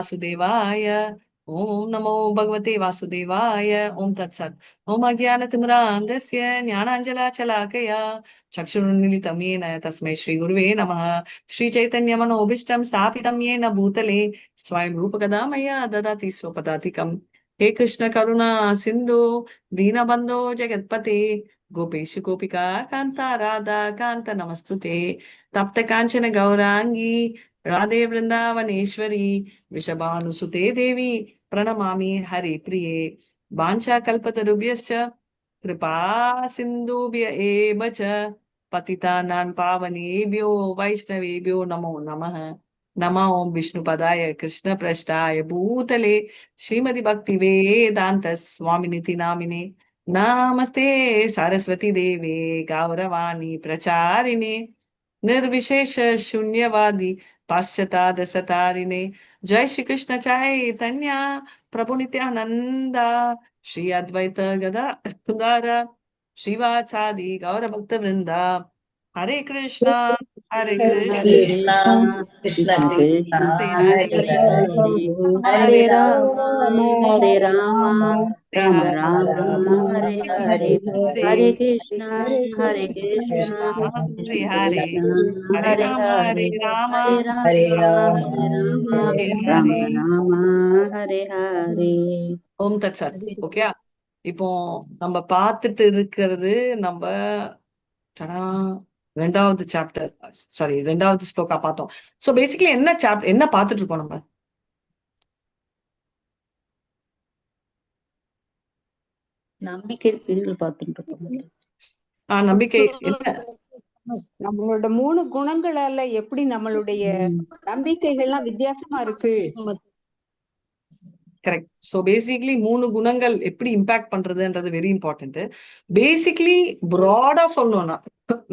वासुदेवाय। ॐ नमो भगवते वासुदेवाय। ॐ तत्सत्। ॐ अज्ञानतिमिरान्धस्य ज्ञानाञ्जलाशलाकया चक्षुरुन्मिलितं येन तस्मै श्रीगुरुवे नमः। श्रीचैतन्यमनोभीष्टं स्थापितं येन भूतले स्वयं रूपकदा मया ददाति स्वपदातिकम्। हे कृष्ण करुणा सिन्धु दीनबन्धो जगत्पते गोपेश गोपिका कान्ता राधा कान्त नमस्तुते। तप्त काञ्चन गौराङ्गी राधे वृन्दावनेश्वरी वृषभानुसुते देवी प्रणमामि हरिप्रिये। वाञ्छाकल्पतरुभ्यश्च कृपा सिन्धुभ्य एव च पतितानां पावनेभ्यो वैष्णवेभ्यो नमो नमः। नमो ॐ विष्णुपदाय कृष्णप्रष्टाय भूतले श्रीमति भक्तिवेदान्त स्वामिनिति नामिने। नमस्ते सरस्वती देवे गौरवाणी प्रचारिणे निर्विशेष शून्यवादी पाश्चात्य जय श्री कृष्ण चैतन्य प्रभु नित्यानंदा श्री अद्वैत गदाधर श्रीवासादि गौर भक्त वृंदा। हरे कृष्णा हरे कृष्णा कृष्ण कृष्णा हरे हरे हरे राम हरे राम राम राम हरे हरे। हरे कृष्णा हरे कृष्णा हरे हरे हरे राम हरे राम हरे राम हरे ராம ராம ஹரே ஹரே. ஓம் தத் சத். ஓகே, இப்போ நம்ம பார்த்துட்டு இருக்கிறது நம்ம டடா ரெண்டாவது சாப்டர், சாரி ரெண்டாவது ஸ்லோகா பார்த்தோம். சோ பேசிக்கலி என்ன சாப்டர் என்ன பார்த்துட்டு இருக்கோம் நம்ம? நம்பிக்கை பிரிவுகள் பார்த்துட்டு இருக்கோம். நம்பிக்கை என்ன? நம்மளோட 3 குணங்களால எப்படி நம்மளுடைய நம்பிக்கைகள்லாம் வித்தியாசமா இருக்கு. கரெக்ட். சோ பேசிக்கலி 3 குணங்கள் எப்படி இம்பாக்ட் பண்றதுன்றது வெரி இம்பார்ட்டன்ட். பேசிக்கலி ப்ராடா சொல்லணும்னா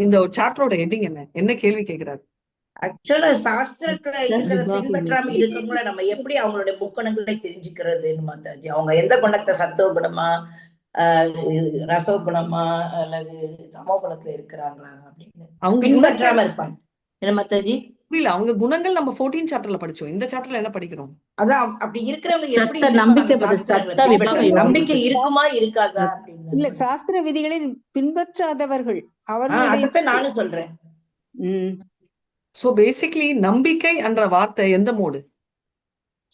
இந்த சாப்டரோட ஹெட்டிங் என்ன, என்ன கேள்வி கேக்குறாரு? ஆக்சுவலா சாஸ்திரத்துல இருக்கிறத பின்பற்றாம இருக்கவங்கள நம்ம எப்படி அவங்களுடைய முக்குணங்களை தெரிஞ்சுக்கிறதுன்னு மாதாஜி. அவங்க எந்த குணத்தை, சத்துவ குணமா ரசோ குணமா அல்லது தமோ குணத்துல இருக்கிறாங்களா அப்படின்னு அவங்க பின்பற்றாம இருப்பாங்க. என்ன மாதாஜி? புரியல. அவங்க குணங்கள் நம்ம 14 சாப்டர்ல படிச்சோம். இந்த சாப்டர்ல என்ன படிக்கிறோம்? அதான் அப்படி இருக்கிறவங்க எப்படி நம்பிக்கை நம்பிக்கை இருக்குமா இருக்காதா அப்படின்னு. இல்ல, சாஸ்திர விதிகளை பின்பற்றாதவர்கள் அவர்கள். அதத்தான் நானும் சொல்றேன். சோ பேசிக்கலி நம்பிக்கை என்ற வார்த்தை எந்த மோடு?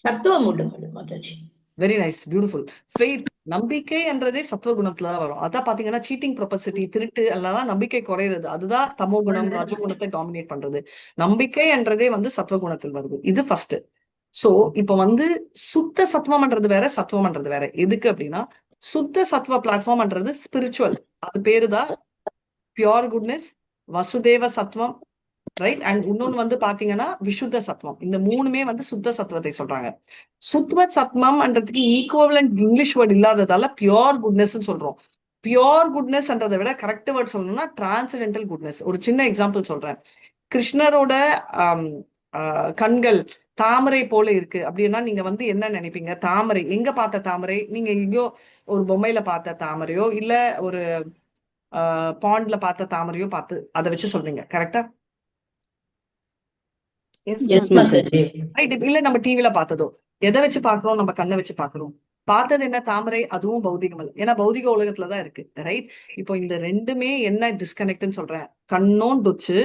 சத்துவ mode Mataji. Very nice, beautiful. Faith, நம்பிக்கை என்றதே சத்துவ குணத்துல தான் வரும். அதான் பாத்தீங்கன்னா சீட்டிங் ப்ரொபசிட்டி, திருட்டு எல்லாம் நம்பிக்கை குறையிறது. அதுதான் தமோ குணம் ரஜோகுணத்தை டாமினேட் பண்றது. நம்பிக்கை என்றதே வந்து சத்துவ குணத்தில் வருது. இது ஃபர்ஸ்ட். சோ இப்ப வந்து சுத்த சத்துவம்ன்றது வேற, சத்துவம்ன்றது வேற. எதுக்கு அப்படின்னா சுத்த சத்துவ பிளாட்ஃபார்ம்ன்றது ஸ்பிரிச்சுவல், அது பேருதான் பியோர் குட்னஸ், வசுதேவ சத்துவம், ரைட்? அண்ட் இன்னொன்னு வந்து பாத்தீங்கன்னா விஷுத்த சத்துவம். இந்த 3மே வந்து சுத்த சத்துவத்தை சொல்றாங்க. சுத்துவ சத்வம்ன்றதுக்கு ஈக்குவலன்ட் இங்கிலீஷ் வேர்ட் இல்லாததால பியோர் குட்னஸ் சொல்றோம். பியோர் குட்னஸ்ன்றதை விட கரெக்ட் வேர்ட் சொல்லணும்னா டிரான்சென்டென்டல் குட்னஸ். ஒரு சின்ன எக்ஸாம்பிள் சொல்றேன். கிருஷ்ணரோட கண்கள் தாமரை போல இருக்கு அப்படின்னா நீங்க வந்து என்ன நினைப்பீங்க? தாமரை எங்க பார்த்த தாமரை? நீங்க எங்கேயோ ஒரு பொம்மையில பார்த்த தாமரையோ இல்ல ஒரு பாண்ட்ல பார்த்த தாமரையோ பார்த்து அதை வச்சு சொல்றீங்க, கரெக்டா? இல்ல நம்ம டிவில பார்த்ததோ எதை வச்சு பாக்குறோம்? நம்ம கண்ணை வச்சு பாக்குறோம். பார்த்தது என்ன? தாமரை. அதுவும் பௌதிகம் அல்ல, ஏன்னா பௌதிக உலகத்துலதான் இருக்கு, ரைட்? இப்போ இந்த ரெண்டுமே என்ன டிஸ்கனெக்ட்னு சொல்றேன். கண்ணும் டொச்சு,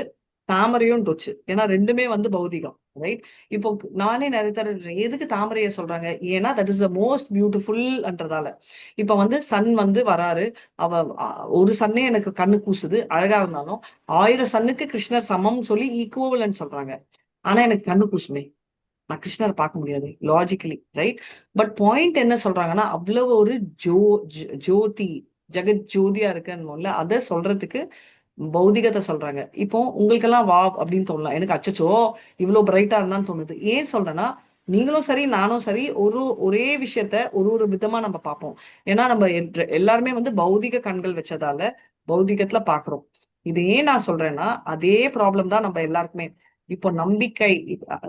தாமரையும் டொச்சு, ஏன்னா ரெண்டுமே வந்து பௌதிகம், ரைட்? இப்போ நானே நிறைய தர எதுக்கு தாமரைய சொல்றாங்க? ஏன்னா that is the most பியூட்டிஃபுல்ன்றதால. இப்ப வந்து சன் வந்து வராரு, அவ ஒரு சன்னே எனக்கு கண்ணு கூசுது, அழகா இருந்தாலும் 1000 சன்னுக்கு கிருஷ்ணர் சமம் சொல்லி ஈக்குவலன்னு சொல்றாங்க. ஆனா எனக்கு கண்ணு கூசுமே, நான் கிருஷ்ணரை பார்க்க முடியாது லாஜிக்கலி, ரைட்? பட் பாயிண்ட் என்ன சொல்றாங்கன்னா அவ்வளவு ஒரு ஜோதி, ஜெகத் ஜோதியா இருக்குன்னு அதை சொல்றதுக்கு பௌதிகத்தை சொல்றாங்க. இப்போ உங்களுக்கெல்லாம் வா அப்படின்னு தோணலாம், எனக்கு அச்சச்சோ இவ்வளவு பிரைட்டா இருந்தான்னு தோணுது. ஏன் சொல்றேன்னா நீங்களும் சரி நானும் சரி ஒரே விஷயத்த ஒரு ஒரு விதமா நம்ம பார்ப்போம். ஏன்னா நம்ம எல்லாருமே வந்து பௌதிக கண்கள் வச்சதால பௌதிகத்துல பாக்குறோம். இது ஏன் நான் சொல்றேன்னா அதே ப்ராப்ளம் தான் நம்ம எல்லாருக்குமே. இப்போ நம்பிக்கை,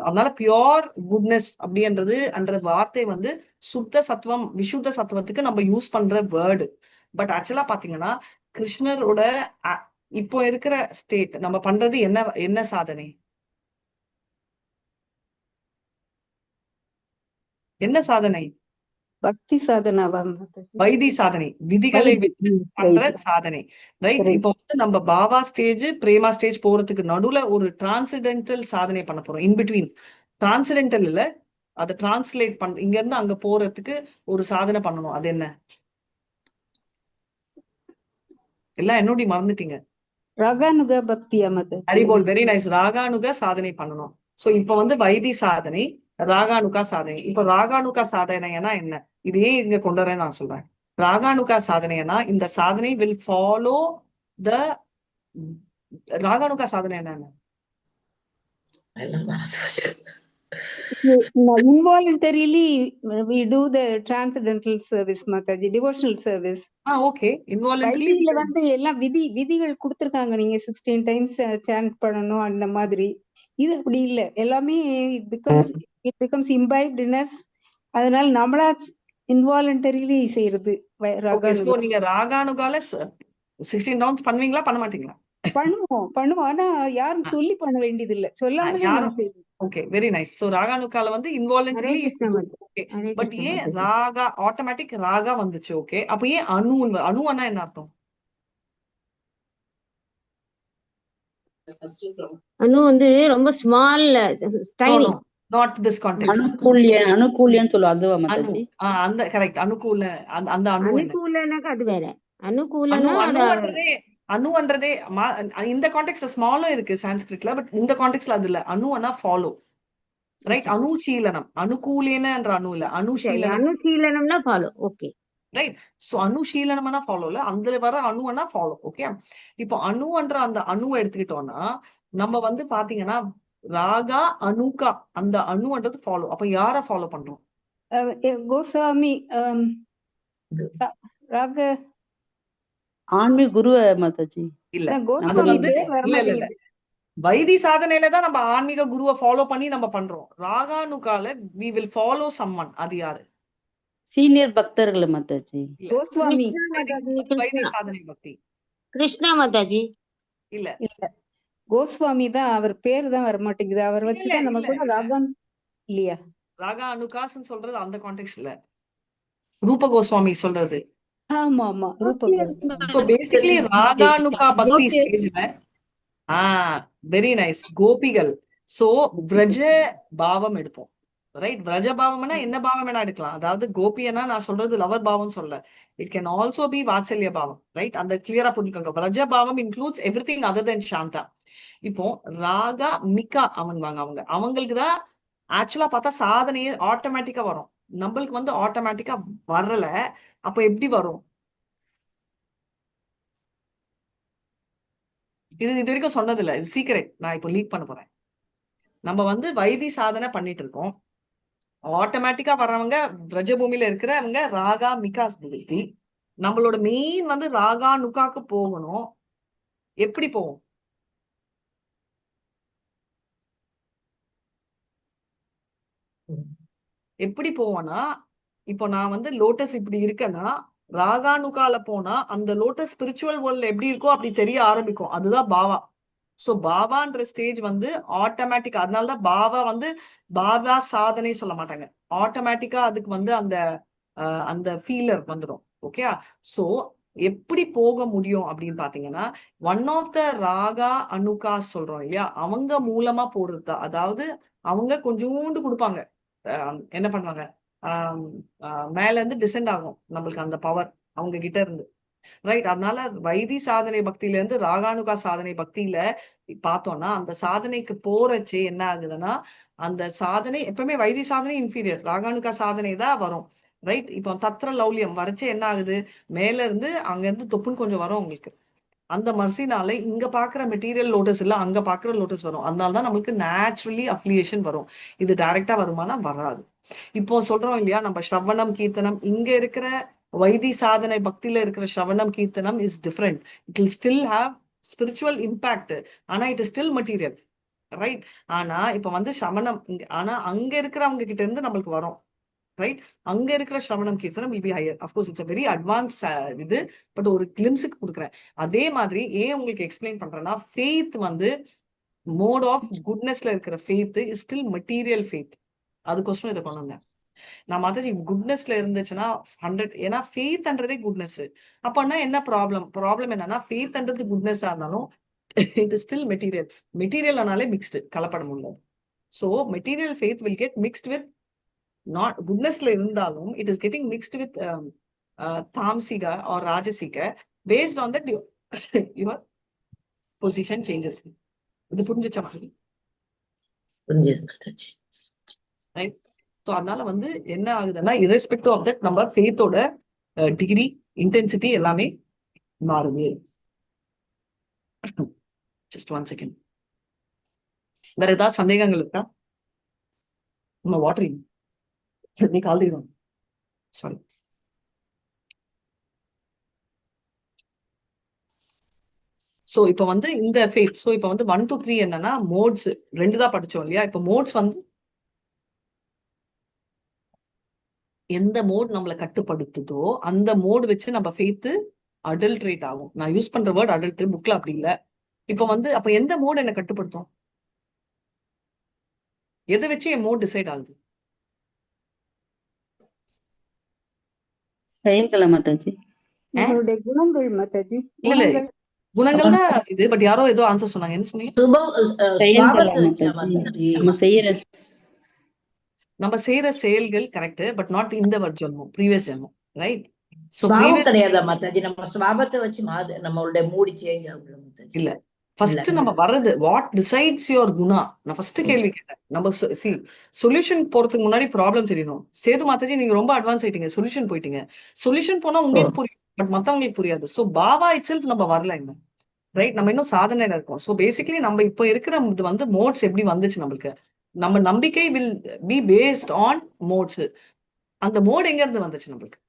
அதனால பியோர் குட்னஸ் அப்படின்றது அந்த வார்த்தை வந்து சுத்த சத்துவம் விஷுத்த சத்துவத்துக்கு நம்ம யூஸ் பண்ற வேர்டு. பட் ஆக்சுவலா பாத்தீங்கன்னா கிருஷ்ணரோட இப்போ இருக்கிற ஸ்டேட் நம்ம பண்றது என்ன என்ன சாதனை? என்ன சாதனை? பக்தி சாதனாவா மாதாஜி? வைதி சாதனை, விதிகளை வைதி, பண்ற வைதி. சாதனை, ரைட்? Right. இப்போ வந்து நம்ம பாவா ஸ்டேஜ், பிரேமா ஸ்டேஜ் போறதுக்கு நடுவுல ஒரு டிரான்சிடென்டல் சாதனை பண்ண போறோம். இன் பிட்வீன் டிரான்சிடென்டல் இல்ல, அதை டிரான்ஸ்லேட் பண் இங்க இருந்து அங்க போறதுக்கு ஒரு சாதனை பண்ணணும். அது என்ன? எல்லாம் என்னோடி மறந்துட்டீங்க. ராகானுக பக்தியா மாதாஜி? ஹரிபோல், வெரி நைஸ். ராகானுக சாதனை பண்ணணும். சோ இப்ப வந்து வைதி சாதனை, ராகானுகா சாதனை. இப்ப ராகானுகா சாதனைனா என்ன? இதே இங்க கொண்டு வரேன் நான் சொல்றேன். ராகானுகா சாதனைனா இந்த சாதனை will follow the ராகானுகா சாதனை என்ன? எல்லாம் மறந்து போச்சு. Involuntarily we do the transcendental service, Mataji, devotional service. Ah okay, involuntary. வைதியில வந்து எல்லாம் விதிகள் கொடுத்திருக்காங்க. நீங்க 16 டைம்ஸ் சாண்ட் பண்ணணும் அந்த மாதிரி. இது அப்படி இல்ல, எல்லாமே it becomes imbibed in us. அதனால நம்மளா இன்வாலண்டரிலி செய்யறது. ஓகே, சோ ராகானுகா. நீங்க ராகானுகால 16 ரவுண்ட்ஸ் பண்ணுவீங்களா, பண்ண மாட்டீங்களா? பண்ணுவோம் பண்ணுவோம். ஆனா யாரும் சொல்லி பண்ண வேண்டியது இல்ல, சொல்லாமலே நம்ம யாரும் செய்வோம். Okay, very nice. சோ ராகானுகால வந்து ஹரே இன்வாலண்டரிலி கிருஷ்ணா மாதாஜி. ஓகே, ஹரே பட் கிருஷ்ணா ஏன் மாதாஜி. ராகா ஆட்டோமேட்டிக் ராகா வந்துச்சு? ஓகே, அப்ப ஏன் அணு? அணுன்னா என்ன அர்த்தம்? அணு வந்து ரொம்ப small, no tiny. No, not this context. அனுகூல்ய, அனுகூல்யன்னு சொல்லுவோம், அதுவா அணு மாதாஜி? அந்த கரெக்ட், அனுகூல, அந்த அணு என்ன? அனுகூலனாக்கா அது வேற. அணு அனுகூலனா அது அணுன்றதே, அணுன்றதே இந்த கான்டெக்ஸ்ட்ல ஸ்மாலும் இருக்கு சான்ஸ்கிரிட்ல, பட் இந்த கான்டெக்ஸ்ட்ல அது இல்ல. அணுனா ஃபாலோ, ரைட்? அனுசீலனம், அனுகூலேனன்ற அணு இல்ல, சரி, அனுசீலனம். அனுசீலனம்னா ஃபாலோ, ஓகே. ரைட், சோ அனுசீலனம்னா ஃபாலோ இல்ல, அதுல வர அணுன்னா ஃபாலோ. ஓகே, இப்போ அணுன்ற அந்த அணுவை எடுத்துக்கிட்டோம்னா நம்ம வந்து பாத்தீங்கன்னா ராகா அணுகா, அந்த அணுன்றது ஃபாலோ. அப்ப யார ஃபாலோ பண்றோம்? கோஸ்வாமி, ராக ஆன்மீக குரு மாதாஜி. இல்ல, அதான் அது கோஸ்வாமி வந்து பேர் வர இல்ல இல்ல இல்ல, மாட்டேங்குது. வைதி சாதனையில தான் நம்ம ஆன்மீக குருவை ஃபாலோ பண்ணி நம்ம பண்றோம். ராகானுகால we will follow someone, அது யாரு? சீனியர் பக்தர்கள் மாதாஜி. இல்ல, கோஸ்வாமி. அது வைதி சாதனை பக்தி. கிருஷ்ணா மாதாஜி. இல்ல இல்ல, கோஸ்வாமி தான், அவர் பேரு தான் வர மாட்டேங்குது. அவர் இல்ல வச்சுதான் நம்ம இல்ல கூட இல்ல ராகான் இல்லையா? ராகா அனுகாஸ்ன்னு சொல்றது அந்த கான்டெக்ஸ்ட் இல்ல, ரூப கோஸ்வாமி சொல்றது. ஆமா ஆமா, ரூப கோஸ்வாமி. சோ பேசிக்கலி ராகானுகா பக்தி ஸ்டேஜ்ல வெரி நைஸ், கோபிகள். சோ விரஜ பாவம் எடுப்போம், ரைட்? விரஜ பாவம்னா என்ன பாவம் வேணா எடுக்கலாம். அதாவது கோபியனா நான் சொல்றது லவர் பாவம் சொல்ல, it can also be வாத்சல்ய பாவம், ரைட்? அந்த கிளியரா புரிஞ்சுக்கோங்க. விரஜ பாவம் இன்க்ளூட்ஸ் எவ்ரி திங் அதர் தென் சாந்தா. இப்போ ராகா மிகா அவன்வாங்க, அவங்க அவங்களுக்கு தான் ஆக்சுவலா பார்த்தா சாதனையே ஆட்டோமேட்டிக்கா வரும். நம்மளுக்கு வந்து ஆட்டோமேட்டிக்கா வரல. அப்ப எப்படி வரும்? இது இது வரைக்கும் சொன்னது இல்ல, இது சீக்ரெட், நான் இப்போ லீக் பண்ண போறேன். நம்ம வந்து வைதி சாதனை பண்ணிட்டு இருக்கோம். ஆட்டோமேட்டிக்கா வர்றவங்க விரஜபூமியில இருக்கிறவங்க ராகா மிகாஸ் பக்தி. நம்மளோட மெயின் வந்து ராகா நுகாக்கு போகணும். எப்படி போகும்? எப்படி போவோம்னா, இப்போ நான் வந்து லோட்டஸ் இப்படி இருக்கேன்னா ராகானுகால போனா அந்த லோட்டஸ் ஸ்பிரிச்சுவல் வேர்ல்ட்ல எப்படி இருக்கோ அப்படி தெரிய ஆரம்பிக்கும். அதுதான் பாவா. சோ பாவான்ற ஸ்டேஜ் வந்து ஆட்டோமேட்டிக்கா, அதனாலதான் பாவா வந்து பாவா சாதனை சொல்ல மாட்டாங்க. ஆட்டோமேட்டிக்கா அதுக்கு வந்து அந்த அந்த ஃபீலர் வந்துடும். ஓகே, சோ எப்படி போக முடியும் அப்படின்னு பாத்தீங்கன்னா, ஒன் ஆஃப் the Raaga அனுகா சொல்றோம் இல்லையா, அவங்க மூலமா போடுறது தான். அதாவது அவங்க கொஞ்சோண்டு கொடுப்பாங்க. என்ன பண்ணுவாங்க, மேல இருந்து டிசெண்ட் ஆகும் நம்மளுக்கு அந்த பவர் அவங்க கிட்ட இருந்து, ரைட்? அதனால வைதி சாதனை பக்தியில இருந்து ராகானுகா சாதனை பக்தியில பார்த்தோம்னா அந்த சாதனைக்கு போறச்சே என்ன ஆகுதுன்னா, அந்த சாதனை எப்பவுமே வைதி சாதனை இன்ஃபீரியர், ராகானுகா சாதனை தான் வரும், ரைட்? இப்போ தத்ர லௌலியம் வரைச்சே என்ன ஆகுது, மேல இருந்து அங்க இருந்து தொப்புன்னு கொஞ்சம் வரும் உங்களுக்கு. அந்த மர்சினால இங்க பாக்குற மெட்டீரியல் லோட்டஸ் இல்ல, அங்க பாக்குற லோட்டஸ் வரும். அதனாலதான் நம்மளுக்கு நேச்சுரலி அஃபிலியேஷன் வரும். இது டைரக்டா வருமானா வராது. இப்போ சொல்றோம் இல்லையா, நம்ம ஸ்ரவணம் கீர்த்தனம், இங்க இருக்கிற வைதி சாதனை பக்தியில இருக்கிற ஸ்ரவணம் கீர்த்தனம் is different. It will still have spiritual impact, ஆனா it is still material, right? ஆனா இப்ப வந்து சமணம் இங்க, ஆனா அங்க இருக்கிறவங்க கிட்ட இருந்து நம்மளுக்கு வரும், ரைட்? அங்க இருக்கிற ஸ்ரவணம் கீர்த்தனம் will be higher. Of course it's a very advance இது, பட் ஒரு கிளிம்ஸுக்கு கொடுக்குறேன். அதே மாதிரி ஏன் உங்களுக்கு எக்ஸ்பிளைன் பண்றேன்னா, ஃபெய்த் வந்து மோட் ஆஃப் குட்னஸ்ல இருக்கிற faith is still material faith. அதுக்கோசரம் இதை கொண்டு வந்தேன். நான் மாதாஜி குட்னஸ்ல இருந்துச்சுன்னா 100, ஏன்னா ஃபெய்த்ன்றதே குட்னஸ். அப்பன்னா என்ன ப்ராப்ளம்? ப்ராப்ளம் என்னன்னா ஃபெய்த்ன்றது குட்னஸா இருந்தாலும் it is still material. Material ஆனாலே மிக்ஸ்டு, கலப்பட முடியாது. So material faith will get mixed with not குட்னஸ்ல இருந்தாலும் it is getting mixed with தாம்சிகா R ராஜசிக. Based on that your position changes. இது புரிஞ்சுச்சா மாதிரி? புரிஞ்சுது மாதாஜி. ரைட். ஸோ அதனால வந்து என்ன ஆகுதுன்னா irrespective of that நம்ம ஃபெய்த்தோட டிகிரி, இன்டென்சிட்டி எல்லாமே மாறுது. Just one second. வேற ஏதாவது சந்தேகங்கள் இருக்கா? நம்ம வாட்டரிங் நீ கால். சாரி. சோ இப்போ வந்து இந்த ஃபேஸ், ஸோ இப்போ வந்து 1 2 3 என்னன்னா மோட்ஸ் ரெண்டு தான் படிச்சோம் இல்லையா? இப்போ மோட்ஸ் வந்து எந்த மோட் நம்மளை கட்டுப்படுத்துதோ அந்த மோட் வச்சு நம்ம ஃபெய்த்து அடல்ட்ரேட் ஆகும். நான் யூஸ் பண்ற வேர்ட் அடல்ட்ரேட், புக்ல அப்படி இல்லை. இப்போ வந்து அப்ப எந்த மோட் என்ன கட்டுப்படுத்தும்? எதை வச்சு என் மோட் டிசைட் ஆகுது? செயல்களை மாதாஜி. நம்மளுடைய குணங்கள் மாதாஜி. இல்ல இல்ல, குணங்கள். குணங்கள் தான் இது. பட் யாரோ ஏதோ ஆன்சர் சொன்னாங்க, என்ன சொன்னீங்க? செயல்களை சுபாவத்தை வச்சா மாதாஜி. மாதாஜி. நம்ம செய்யற நம்ம செய்யற செயல்கள் கரெக்ட், பட் not இந்த ஜென்மம், ப்ரீவியஸ் ஜென்மம், ரைட்? சோ சுபாவம் ப்ரீவியஸ் கிடையாதா மாதாஜி? நம்ம சுபாவத்தை வச்சு நம்மளுடைய மூடு சேஞ்ச் ஆகும்ல மாதாஜி? இல்ல, ஃபர்ஸ்ட் நம்ம வர்றது what decides your Guna. நான் ஃபர்ஸ்ட் கேள்வி கேட்டேன். நம்ம சி சொல்யூஷன் போறதுக்கு முன்னாடி ப்ராப்ளம் தெரியணும். சேது மாதாஜி, நீங்க ரொம்ப அட்வான்ஸ் ஆயிட்டீங்க, சொல்யூஷன் போயிட்டீங்க. சொல்யூஷன் போனா உங்களுக்கு புரியும், பட் மத்தவங்களுக்கு புரியாது. சோ பாவா it self நம்ம வரல இன்னும், ரைட்? நம்ம இன்னும் சாதனையில இருக்கோம். சோ பேசிக்கலி நம்ம இப்போ இருக்கிற இது வந்து மோட்ஸ் எப்படி வந்துச்சு நம்மளுக்கு? நம்ம நம்பிக்கை will be based on modes. அந்த மோட் எங்க இருந்து வந்துச்சு நம்மளுக்கு?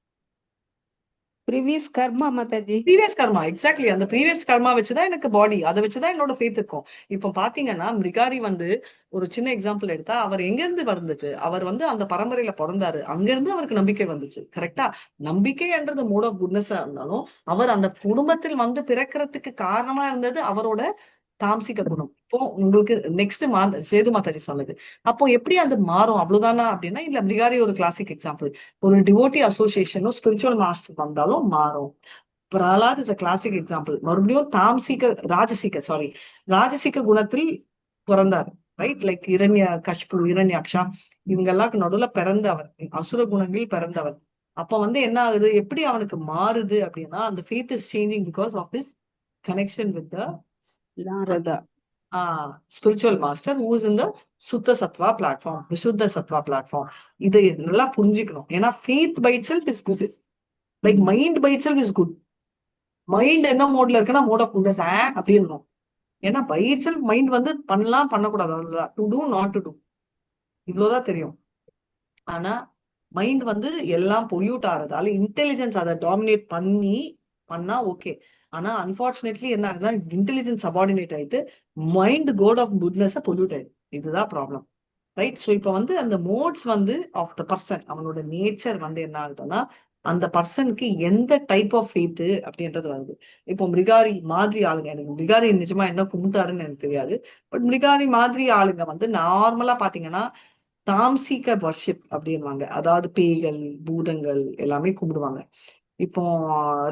ப்ரீவியஸ் கர்மா மாதாஜி. ப்ரீவியஸ் கர்மா, எக்ஸாக்ட்லி. அந்த ப்ரீவியஸ் கர்மா வச்சுதான் எனக்கு பாடி, அதை வச்சுதான் என்னோட ஃபேத் இருக்கும். இப்போ பாத்தீங்கன்னா மிருகாரி வந்து ஒரு சின்ன எக்ஸாம்பிள் எடுத்தா அவர் எங்க இருந்து வந்துச்சு? அவர் வந்து அந்த பரம்பரையில பிறந்தாரு, அங்க இருந்து அவருக்கு நம்பிக்கை வந்துச்சு, கரெக்டா? நம்பிக்கைன்றது மோட் ஆஃப் குட்னஸா இருந்தாலும் அவர் அந்த குடும்பத்தில் வந்து பிறக்கிறதுக்கு காரணமா இருந்தது அவரோட தாம்சிக குணம். இப்போ உங்களுக்கு நெக்ஸ்ட் சேது மாதாஜி சொன்னது, அப்போ எப்படி அது மாறும், அவ்வளவுதானா அப்படின்னா இல்ல. மிருகாரி ஒரு கிளாசிக் எக்ஸாம்பிள். ஒரு டிவோட்டி அசோசியேஷனோ ஸ்பிரிச்சுவல் மாஸ்டர் வந்தாலும் மாறும். Prahlad is a classic example. மறுபடியும் தாம்சிக ராஜசிக சாரி ராஜசிக குணத்தில் பிறந்தார், ரைட்? லைக் இரண்ய கஷ்பு, இரண்யாக்ஷா இவங்க எல்லாருக்கும் நடுவுல பிறந்தவர், அசுர குணங்களில் பிறந்தவர். அப்ப வந்து என்ன ஆகுது, எப்படி அவனுக்கு மாறுது அப்படின்னா அந்த faith is changing because of his connection with the Narada spiritual master who is in the சுத்த சத்வா பிளாட்ஃபார்ம், விசுத்த சத்வா பிளாட்ஃபார்ம். இதை நல்லா புரிஞ்சுக்கணும். ஏன்னா faith by itself is good, like mind by itself is good. Mind என்ன மோட்ல இருக்குன்னா mode of goodness அப்படின்னு. ஏன்னா by it self mind வந்து பண்ணலாம் பண்ணக்கூடாது, அவ்வளவுதான். To do, not to do, இவ்வளவுதான் தெரியும். ஆனா மைண்ட் வந்து எல்லாம் பொல்யூட் ஆறதால இன்டெலிஜென்ஸ் அதை டாமினேட் பண்ணி பண்ணா ஓகே. ஆனா அன்பார்ச்சுனேட்லி என்ன ஆகுதுன்னா இன்டெலிஜென்ஸ் சபார்டினேட் ஆயிட்டு mind code of goodness pollute ஆயிடுது. இதுதான் ப்ராப்ளம், ரைட்? So இப்போ வந்து அந்த மோட்ஸ் வந்து of the person, அவனோட நேச்சர் வந்து என்ன ஆகுதுன்னா அந்த பர்சனுக்கு எந்த type of faith அப்படின்றது வருது. இப்போ மிருகாரி மாதிரி ஆளுங்க, எனக்கு மிருகாரி நிஜமா என்ன கும்பிட்டாருன்னு எனக்கு தெரியாது, பட் மிருகாரி மாதிரி ஆளுங்க வந்து நார்மலா பாத்தீங்கன்னா தாம்சிக வர்ஷிப் அப்படின்வாங்க. அதாவது பேய்கள் பூதங்கள் எல்லாமே கும்பிடுவாங்க. இப்போ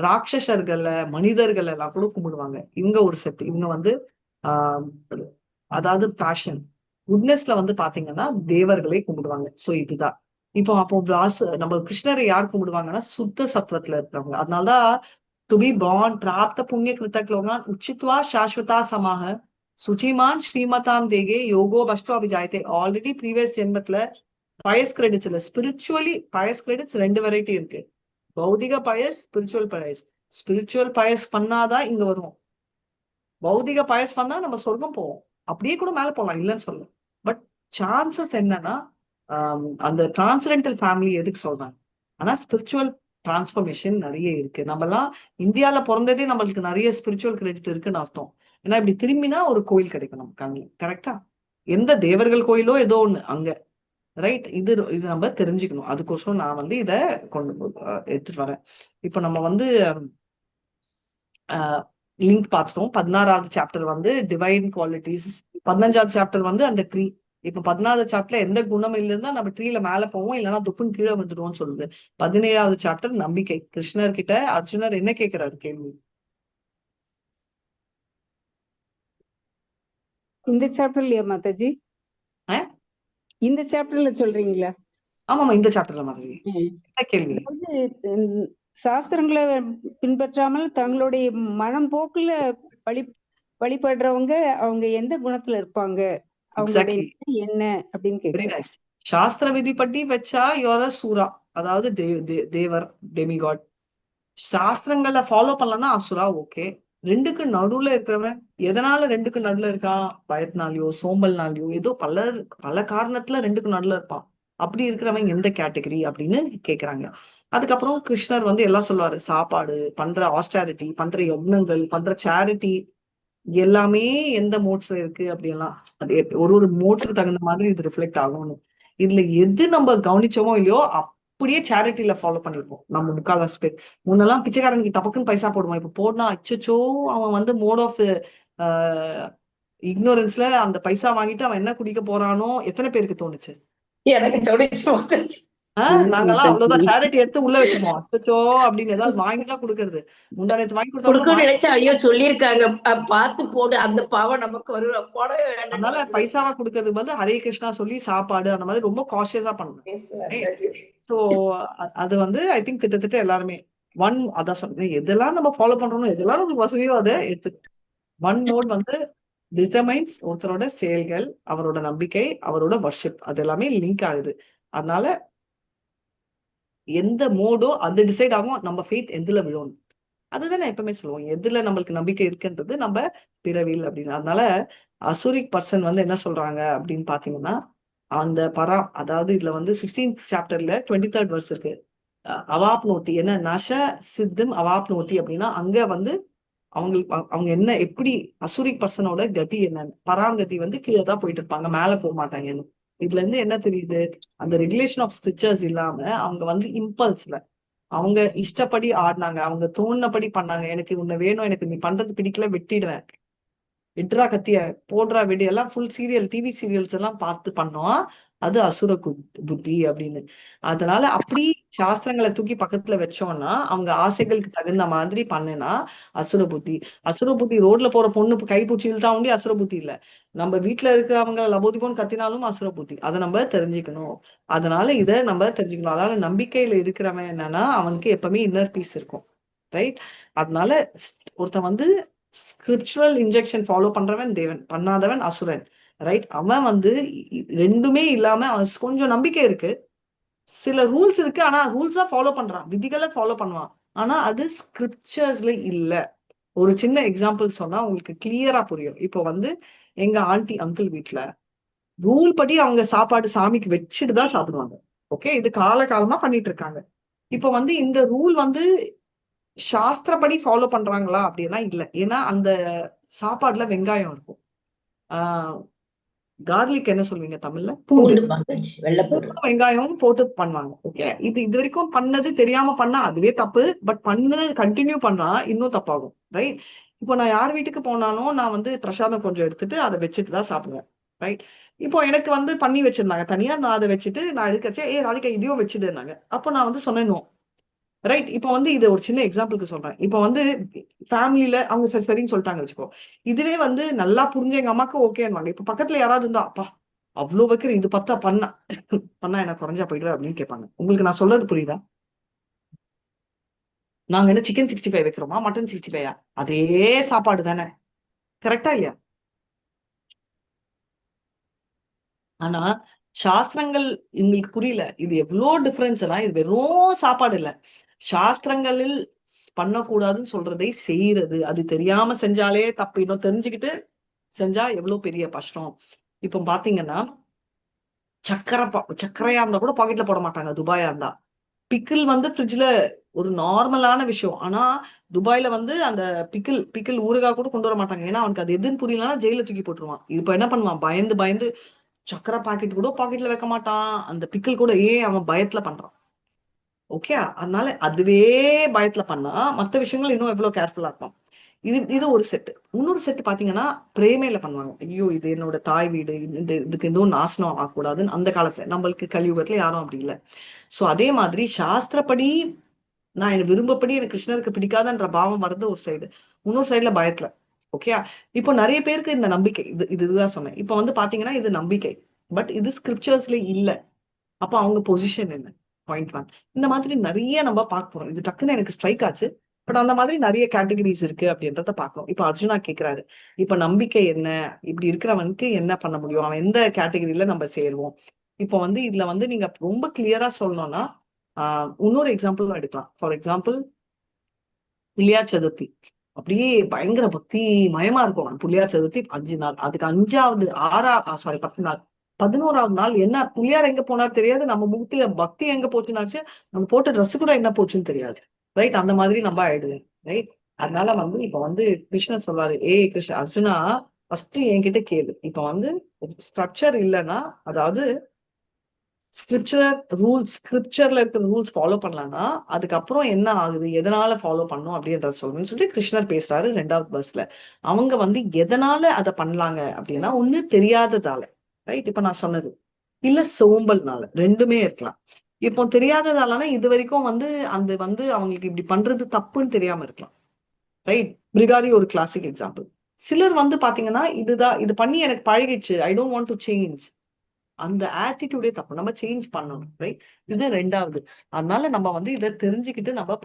ராட்சசர்களை மனிதர்கள் எல்லாம் கூட கும்பிடுவாங்க. இவங்க ஒரு செட். இவங்க வந்து அதாவது பேஷன் குட்னஸ்ல வந்து பாத்தீங்கன்னா தேவர்களை கும்பிடுவாங்க. சோ இதுதான் இப்போ. அப்போ நம்ம கிருஷ்ணரை யார் கும்பிடுவாங்கன்னா சுத்த சத்வத்துல இருக்கிறவங்க. அதனாலதான் to be born பிராப்த புண்ணிய கிருத்தக்லோகான் உச்சித்வா சாஸ்வதா சமாக சுச்சிமான் ஸ்ரீமதாம் தேகே யோகோ பஷ்டோ அபிஜாயத்தே. ஆல்ரெடி ப்ரீவியஸ் ஜென்மத்துல பயஸ் கிரெடிட்ஸ் இல்ல, ஸ்பிரிச்சுவலி பயஸ் கிரெடிட்ஸ் ரெண்டு வெரைட்டி இருக்கு. பௌதிக பயஸ், ஸ்பிரிச்சுவல் பயஸ். ஸ்பிரிச்சுவல் பயஸ் பண்ணாதான் இங்க வருவோம். பௌதிக பயஸ் பண்ணா நம்ம சொர்க்கம் போவோம், அப்படியே கூட மேல போகலாம், இல்லைன்னு சொல்ல. பட் சான்சஸ் என்னன்னா அந்த டிரான்சென்டென்டல் ஃபேமிலி எதுக்கு சொல்றாங்க, ஆனா ஸ்பிரிச்சுவல் டிரான்ஸ்ஃபர்மேஷன் நிறைய இருக்கு. நம்மலாம் இந்தியால பிறந்ததே நம்மளுக்கு நிறைய ஸ்பிரிச்சுவல் கிரெடிட் இருக்குன்னு அர்த்தம். ஏன்னா இப்படி திரும்பினா ஒரு கோயில் கிடைக்கும் நமக்கு அங்கே, கரெக்டா? எந்த தேவர்கள் கோயிலோ ஏதோ ஒண்ணு அங்க, ரைட்? இது இது நம்ம தெரிஞ்சுக்கணும். அதுக்கோசரம் நான் வந்து இத கொண்டு எடுத்துட்டு வரேன். இப்போ நம்ம வந்து லிங்க் பார்த்துட்டோம். 16வது சாப்டர் வந்து டிவைன் குவாலிட்டிஸ், 15வது சாப்டர் வந்து அந்த ட்ரீ. இப்ப 14வது சாப்டர்ல எந்த குணம் இல்லைன்னா நம்ம ட்ரீல மேல போவோம், இல்லைன்னா துப்புன்னு கீழே வந்துடுவோம்னு சொல்லுது. 17வது சாப்டர் நம்பிக்கை. கிருஷ்ணர் கிட்ட அர்ஜுனர் என்ன கேட்கிறாரு கேள்வி? இந்த சாப்டர்லயா மாதாஜி? ஆ? இந்த சாப்டர்ல சொல்றீங்களா? ஆமாமா, இந்த சாப்டர்ல மாதாஜி. என்ன கேள்வி? அதாவது சாஸ்திரங்களை பின்பற்றாமல் தங்களுடைய மனம் போக்குல வழிபடுறவங்க அவங்க எந்த குணத்துல இருப்பாங்க, அவங்களுடைய எக்ஸாக்ட்லி, நிலை என்ன அப்படின்னு வெரி கேக்குறேன். நைஸ். சாஸ்திர விதிப்படி வச்சா your சூரா, அதாவது தேவர், டெமிகாட். சாஸ்திரங்களை ஃபாலோ பண்ணலன்னா அசுரா. ஓகே, ரெண்டுக்கு நடுவுல இருக்கிறவன் எதனால ரெண்டுக்கு நடுவுல இருக்கான்? பயத்தினாலயோ சோம்பல்னாலயோ ஏதோ பல பல காரணத்துல ரெண்டுக்கு நடுவுல இருப்பான். அப்படி இருக்கிறவன் எந்த கேட்டகரி அப்படின்னு கேக்குறாங்க. அதுக்கப்புறம் கிருஷ்ணர் வந்து எல்லாம் சொல்லுவாரு, சாப்பாடு பண்ற ஆஸ்டாரிட்டி, பண்ற யக்னங்கள், பண்ற சேரிட்டி எல்லாமே எந்த மோட்ஸ்ல இருக்கு அப்படின்லாம். அது ஒரு ஒரு மோட்ஸுக்கு தகுந்த மாதிரி இது ரிஃப்ளெக்ட் ஆகும்னு. இதுல எது நம்ம கவனிச்சோமோ இல்லையோ அப்படியே சேரிட்டில ஃபாலோ பண்ணிருப்போம் நம்ம முக்கால்வாசி பேர். முன்னெல்லாம் பிச்சைக்காரனுக்கு டபக்குன்னு பைசா போடுவோம். இப்ப போடனா அச்சோ அவன் வந்து மோட் ஆஃப் இக்னோரன்ஸ்ல அந்த பைசா வாங்கிட்டு அவன் என்ன குடிக்க போறானோ எத்தனை பேருக்கு தோணுச்சு? எனக்கு தோணுச்சு மாதாஜி. நாங்கெல்லாம் அவ்வளவுதான் சேரிட்டி எடுத்து உள்ள வச்சுப்போம். அச்சோ அப்படின்னு ஏதாவது வாங்கிதான் கொடுக்கறது. முந்தா நேத்து வாங்கி கொடுத்தா கூட கொடுக்கணும்னு நினைச்சா ஐயோ சொல்லியிருக்காங்க, பார்த்து போடு, அந்த பாவம் நமக்கு ஒரு போடவே வேண்டாம். அதனால பைசாவா கொடுக்கறதுக்கு பதில் ஹரே கிருஷ்ணா சொல்லி சாப்பாடு அந்த மாதிரி ரொம்ப காஷியஸா பண்ணணும். ஸோ அது வந்து I think திட்டத்தட்ட எல்லாருமே ஒன் அதான் சொன்னேன், எதெல்லாம் நம்ம ஃபாலோ பண்றோமோ எதெல்லாம் நமக்கு வசதியோ அதை எடுத்து ஒன் மோட் வந்து டிட்டர்மைன்ஸ் ஒருத்தரோட செயல்கள், அவரோட நம்பிக்கை, அவரோட வர்ஷிப், அது எல்லாமே லிங்க் ஆகுது. அதனால எந்த மோடோ அது டிசைட் ஆகும் நம்ம ஃபெய்த் எதுல விழும். அதுதான் நான் எப்பவுமே சொல்லுவோம், எதுல நம்மளுக்கு நம்பிக்கை இருக்குன்றது நம்ம பிறவியில் அப்படின்னு. அதனால அசுரிக் பர்சன் வந்து என்ன சொல்றாங்க அப்படின்னு பாத்தீங்கன்னா, அந்த பரா, அதாவது இதுல வந்து 16th சாப்டர்ல 23rd verse இருக்கு. அவாப்னோட்டி என்ன நஷ சித்தம் அவாப்னோட்டி அப்படின்னா அங்க வந்து அவங்களுக்கு அவங்க என்ன எப்படி அசுரிக் பர்சனோட கதி என்னன்னு, பராங்கதி வந்து கீழே தான் போயிட்டு இருப்பாங்க, மேல போக மாட்டாங்கன்னு. இதுல இருந்து என்ன தெரியுது, அந்த ரெகுலேஷன் ஆஃப் ஸ்கிரிப்சர்ஸ் இல்லாம அவங்க வந்து இம்பல்ஸ்ல அவங்க இஷ்டப்படி ஆடினாங்க, அவங்க தோணுனபடி பண்ணாங்க. எனக்கு உன்னை வேணும், எனக்கு நீ பண்றது பிடிக்கல, வெட்டிடுவேன், வெட்டுறா கத்திய, போடுறா வெடி, எல்லாம் ஃபுல் சீரியல் டிவி சீரியல்ஸ் எல்லாம் பார்த்து பண்ணோம். அது அசுர புத்தி அப்படின்னு. அதனால அப்படி சாஸ்திரங்களை தூக்கி பக்கத்துல வச்சோம்னா அவங்க ஆசைகளுக்கு தகுந்த மாதிரி பண்ணுனா அசுர புத்தி. அசுர புத்தி ரோட்ல போற பொண்ணு கை பூச்சி இழுத்தா உண்டி அசுர புத்தி இல்ல, நம்ம வீட்டுல இருக்கிறவங்க லபோதிபோன்னு கத்தினாலும் அசுர புத்தி. அதை நம்ம தெரிஞ்சுக்கணும். அதனால இதை நம்ம தெரிஞ்சுக்கணும். அதனால நம்பிக்கையில இருக்கிறவன் என்னன்னா அவனுக்கு எப்பவுமே இன்னர் பீஸ் இருக்கும், ரைட்? அதனால ஒருத்தன் வந்து ஸ்கிரிப்சுரல் இன்ஜெக்ஷன் ஃபாலோ பண்றவன் தேவன், பண்ணாதவன் அசுரன், ரைட்? அவன் வந்து ரெண்டுமே இல்லாம அவன் கொஞ்சம் நம்பிக்கை இருக்கு, சில ரூல்ஸ் இருக்கு, ஆனா ரூல்ஸா ஃபாலோ பண்றான், விதிகளை ஃபாலோ பண்ணுவான், ஆனா அது ஸ்கிரிப்சர்ஸ்ல இல்ல. ஒரு சின்ன எக்ஸாம்பிள் சொன்னா உங்களுக்கு கிளியரா புரியும். இப்போ வந்து எங்க ஆண்டி அங்கிள் வீட்டுல ரூல் படி அவங்க சாப்பாடு சாமிக்கு வச்சுட்டு தான் சாப்பிடுவாங்க. ஓகே, இது கால காலமா பண்ணிட்டு இருக்காங்க. இப்போ வந்து இந்த ரூல் வந்து சாஸ்திரப்படி ஃபாலோ பண்றாங்களா அப்படின்னா இல்ல. ஏன்னா அந்த சாப்பாடுல வெங்காயம் இருக்கும், கார்லிக் என்ன சொல்லுவீங்க தமிழ்ல, பூண்டு, பூண்டு மாதாஜி, வெள்ளைப்பூண்டு, பூண்டு வெங்காயமும் போட்டு பண்ணுவாங்க. ஓகே, இது இது வரைக்கும் பண்ணது தெரியாம பண்ணா அதுவே தப்பு, பட் பண்ணது கண்டினியூ பண்ணா இன்னும் தப்பாகும், ரைட்? இப்போ நான் யார் வீட்டுக்கு போனாலும் நான் வந்து பிரசாதம் கொஞ்சம் எடுத்துட்டு அதை வச்சுட்டு தான் சாப்பிடுவேன், ரைட்? இப்போ எனக்கு வந்து பண்ணி வச்சிருந்தாங்க தனியா, நான் அதை வச்சுட்டு நான் எடுக்கச்சே, ஏ ராதிகா இதையும் வச்சுடுனாங்க. அப்போ நான் வந்து சொன்னேன் நோ, ரைட்? இப்போ வந்து இது ஒரு சின்ன எக்ஸாம்பிளுக்கு சொல்றேன். இப்போ வந்து ஃபேமிலியில அவங்க சரி சரின்னு சொல்லிட்டாங்க வச்சுக்கோ, இதுவே வந்து நல்லா புரிஞ்ச எங்க அம்மாக்கு ஓகேன்னுவாங்க. இப்ப பக்கத்துல யாராவது இருந்தா, அப்பா அவ்வளவு வைக்கிற இது பத்தா பண்ணா பண்ணா என்ன குறைஞ்சா போயிடுவேன் அப்படின்னு கேட்பாங்க. உங்களுக்கு நான் சொல்றது புரியுதா? நாங்க என்ன சிக்கன் 65 வைக்கிறோமா, மட்டன் 65? அதே சாப்பாடு தானே, கரெக்டா இல்லையா? ஆனா சாஸ்திரங்கள் இவங்களுக்கு புரியல, இது எவ்வளோ டிஃபரன்ஸ். இது வெறும் சாப்பாடு இல்ல, சாஸ்திரங்களில் பண்ணக்கூடாதுன்னு சொல்றதை செய்யறது, அது தெரியாம செஞ்சாலே தப்பு, இன்னும் தெரிஞ்சுக்கிட்டு செஞ்சா எவ்வளவு பெரிய கஷ்டம். இப்ப பாத்தீங்கன்னா சக்கரையா இருந்தா கூட பாக்கெட்ல போட மாட்டாங்க துபாயா இருந்தா. பிக்கிள் வந்து ஃப்ரிட்ஜ்ல ஒரு நார்மலான விஷயம், ஆனா துபாயில வந்து அந்த பிக்கிள் பிக்கிள் ஊறுகாய் கூட கொண்டு வர மாட்டாங்க. ஏன்னா அவனுக்கு அது எதுன்னு புரியலன்னா ஜெயில தூக்கி போட்டுருவான். இப்ப என்ன பண்ணுவான், பயந்து பயந்து சக்கரை பாக்கெட் கூட பாக்கெட்ல வைக்க மாட்டான், அந்த பிக்கிள் கூட. ஏன் அவன் பயத்துல பண்றான். ஓகே, அதனால அதுவே பயத்துல பண்ணா மத்த விஷயங்கள் இன்னும் எவ்வளவு கேர்ஃபுல்லா இருப்பான். இது இது ஒரு செட்டு. இன்னொரு செட்டு பாத்தீங்கன்னா பிரேமையில பண்ணுவாங்க. ஐயோ இது என்னோட தாய் வீடு, இந்த இதுக்கு எதுவும் நாசனம் ஆகக்கூடாதுன்னு. அந்த காலத்துல நம்மளுக்கு கலியுகத்துல யாரும் அப்படி இல்லை. சோ அதே மாதிரி சாஸ்திரப்படி நான் எனக்கு விரும்பப்படி எனக்கு கிருஷ்ணருக்கு பிடிக்காதன்ற பாவம் வர்றது ஒரு சைடு, இன்னொரு சைடுல பயத்துல. ஓகே, இப்போ நிறைய பேருக்கு இந்த நம்பிக்கை, இது இதுதான் சொன்னேன். இப்போ வந்து பாத்தீங்கன்னா இது நம்பிக்கை, பட் இது ஸ்கிரிப்சர்ஸ்ல இல்ல. அப்ப அவங்க பொசிஷன் என்ன? Point one. இந்த மாதிரி நிறைய நம்ம பார்க்க போறோம். இது டக்குன்னு எனக்கு ஸ்ட்ரைக் ஆச்சு. பட் அந்த மாதிரி நிறைய கேட்டகரிஸ் இருக்கு அப்படின்றத பார்க்கணும். இப்ப அர்ஜுனா கேக்குறாரு, இப்ப நம்பிக்கை என்ன, இப்படி இருக்கிறவனுக்கு என்ன பண்ண முடியும், அவன் எந்த கேட்டகரியில நம்ம சேருவோம்? இப்போ வந்து இதுல வந்து நீங்க ரொம்ப கிளியரா சொல்லணும்னா இன்னொரு எக்ஸாம்பிள் எடுக்கலாம். ஃபார் எக்ஸாம்பிள் பிள்ளையார் சதுர்த்தி அப்படியே பயங்கர பக்தி மயமா இருக்கும். பிள்ளையார் சதுர்த்தி 5 நாள், அதுக்கு 5வது 6 10 நாள், 11வது நாள் என்ன புள்ளியார் எங்க போனார் தெரியாது, நம்ம முகத்துல பக்தி எங்க போச்சுன்னாச்சு, நம்ம போட்ட ட்ரெஸ் கூட என்ன போச்சுன்னு தெரியாது. ரைட், அந்த மாதிரி நம்ம ஆயிடுவேன். ரைட், அதனால வந்து இப்ப வந்து கிருஷ்ணர் சொல்றாரு, ஏய் கிருஷ்ண அர்ஜுனா, ஃபர்ஸ்ட் என்கிட்ட கேளு. இப்ப வந்து ஸ்ட்ரக்சர் இல்லைன்னா, அதாவது ஸ்கிரிப்சர் ரூல்ஸ், ஸ்கிரிப்சர்ல இருக்கிற ரூல்ஸ் ஃபாலோ பண்ணலன்னா அதுக்கப்புறம் என்ன ஆகுது, எதனால ஃபாலோ பண்ணும் அப்படின்றத சொல்றேன்னு சொல்லிட்டு கிருஷ்ணர் பேசுறாரு 2வது பஸ்ல. அவங்க வந்து எதனால அதை பண்ணலாங்க அப்படின்னா, ஒண்ணு தெரியாததால, ரைட், இப்ப நான் சொன்னது, இல்ல சோம்பல்னால, ரெண்டுமே இருக்கலாம். இப்போ தெரியாததாலனா இது வரைக்கும் வந்து அந்த வந்து அவங்களுக்கு இப்படி பண்றது தப்புன்னு தெரியாம இருக்கலாம். ரைட், பிரிகாரி ஒரு கிளாசிக் எக்ஸாம்பிள். சிலர் வந்து பாத்தீங்கன்னா இதுதான், இது பண்ணி எனக்கு பழகிடுச்சு, I don't want to change, அந்த ஆட்டிடியூடே தப்பு, நம்ம சேஞ்ச் பண்ணணும். ரைட், இது 2வது. அதனால நம்ம வந்து இதை தெரிஞ்சுக்கிட்டு நம்ம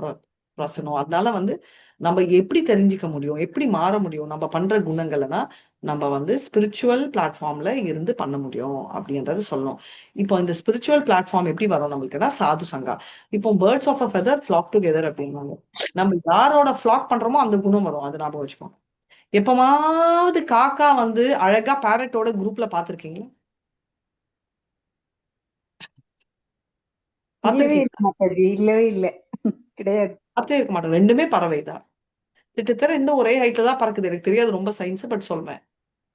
பிரசனம். அதனால வந்து நம்ம எப்படி தெரிஞ்சுக்க முடியும், எப்படி மாற முடியும் நம்ம பண்ற குணங்களைனா, நம்ம வந்து ஸ்பிரிச்சுவல் பிளாட்ஃபார்ம்ல இருந்து பண்ண முடியும் அப்படின்றது சொல்லணும். இப்போ இந்த ஸ்பிரிச்சுவல் பிளாட்ஃபார்ம் எப்படி வரும் நம்மளுக்குன்னா, சாது சங்கா. இப்போ birds of a feather flock together அப்படின்வாங்க. நம்ம யாரோட ஃபிளாக் பண்றோமோ அந்த குணம் வரும், அது ஞாபகம் வச்சுக்கோங்க. எப்பமாவது காக்கா வந்து அழகா பேரட்டோட குரூப்ல பாத்திருக்கீங்களா? இல்லவே பாத்திருக்கீங்களா? இல்ல மாதாஜி, இல்லவே இல்ல, கிடையாது. பார்த்தே இருக்க மாட்டோம். ரெண்டுமே பறவை தான், கிட்டத்தட்ட ரெண்டும் ஒரே ஹைட்ல தான் பறக்குது. எனக்கு தெரியாது ரொம்ப சயின்ஸ், பட் சொல்றேன்.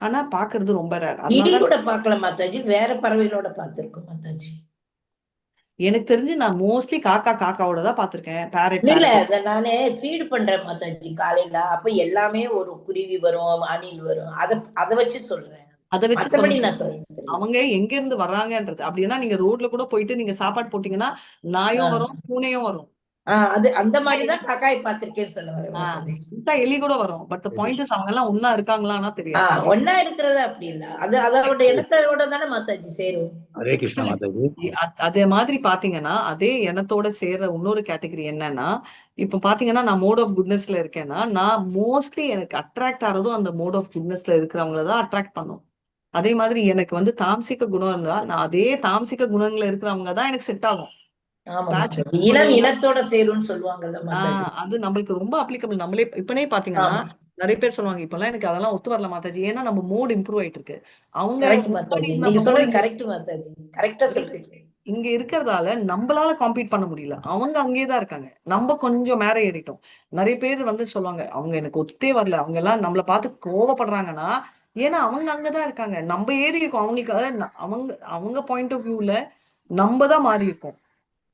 ஆனா பாக்குறது ரொம்ப ரேர். கிளி அதனால கூட பாக்கல மாதாஜி, வேற பறவைகளோட பாத்திருக்கோம் மாதாஜி. எனக்கு தெரிஞ்சு நான் மோஸ்ட்லி காக்கா காக்காவோட தான் பாத்திருக்கேன். பேரட் இல்ல, பேரட். அத நானே ஃபீடு பண்றேன் மாதாஜி காலையில. அப்ப எல்லாமே ஒரு குருவி வரும், அணில் வரும், அத அத வச்சு சொல்றேன். அதை வச்சு மத்தபடி சொல்ல நான் சொல்றேன். அவங்க எங்க இருந்து வர்றாங்கன்றது. அப்படின்னா நீங்க ரோட்ல கூட போயிட்டு நீங்க சாப்பாடு போட்டீங்கன்னா நாயும் வரும், பூனையும் வரும். அது அந்த மாதிரிதான் காக்காய் பாத்திருக்கேன்னு சொல்ல வரேன் மாதாஜி. எலி கூட வரும். பட் பாயிண்ட் is அவங்க எல்லாம் ஒன்னா இருக்காங்களான்னா தெரியாது. ஒன்னா இருக்கிறது அப்படி இல்ல, அது அதோட இனத்தோட தானே மாதாஜி சேரும். ஹரே கிருஷ்ணா மாதாஜி. அதே மாதிரி பாத்தீங்கன்னா அதே இனத்தோட சேர்ற இன்னொரு கேட்டகரி என்னன்னா, இப்ப பாத்தீங்கன்னா நான் மோட் ஆஃப் குட்னஸ்ல இருக்கேன்னா, நான் மோஸ்ட்லி எனக்கு அட்ராக்ட் ஆறதும் அந்த மோட் ஆஃப் குட்னஸ்ல இருக்கிறவங்களதான் அட்ராக்ட் பண்ணும். அதே மாதிரி எனக்கு வந்து தாம்சிக குணம் இருந்தா நான் அதே தாம்சிக குணங்கள இருக்கிறவங்க தான் எனக்கு செட் ஆகும். இனம் இனத்தோட சேரும்னு சொல்லுவாங்கல்ல, அது நம்மளுக்கு ரொம்ப அப்ளிகபிள். நம்மளே இப்பனே பாத்தீங்கன்னா நிறைய பேர் சொல்லுவாங்க இப்பெல்லாம் எனக்கு அதெல்லாம் ஒத்து வரல மாதாஜி, ஏன்னா நம்ம மோட் இம்ப்ரூவ் ஆயிட்டு இருக்கு. அவங்க இங்க இருக்கிறதால நம்மளால காம்பீட் பண்ண முடியல, அவங்க அங்கேயேதான் இருக்காங்க, நம்ம கொஞ்சம் மேல ஏறிட்டோம். நிறைய பேர் வந்து சொல்லுவாங்க அவங்க எனக்கு ஒத்தே வரல, அவங்க எல்லாம் நம்மளை பார்த்து கோவப்படுறாங்கன்னா, ஏன்னா அவங்க அங்கதான் இருக்காங்க, நம்ம ஏறி இருக்கோம். அவங்களுக்கு அவங்க அவங்க பாயிண்ட் ஆஃப் வியூல நம்ம தான் மாறி இருக்கோம்,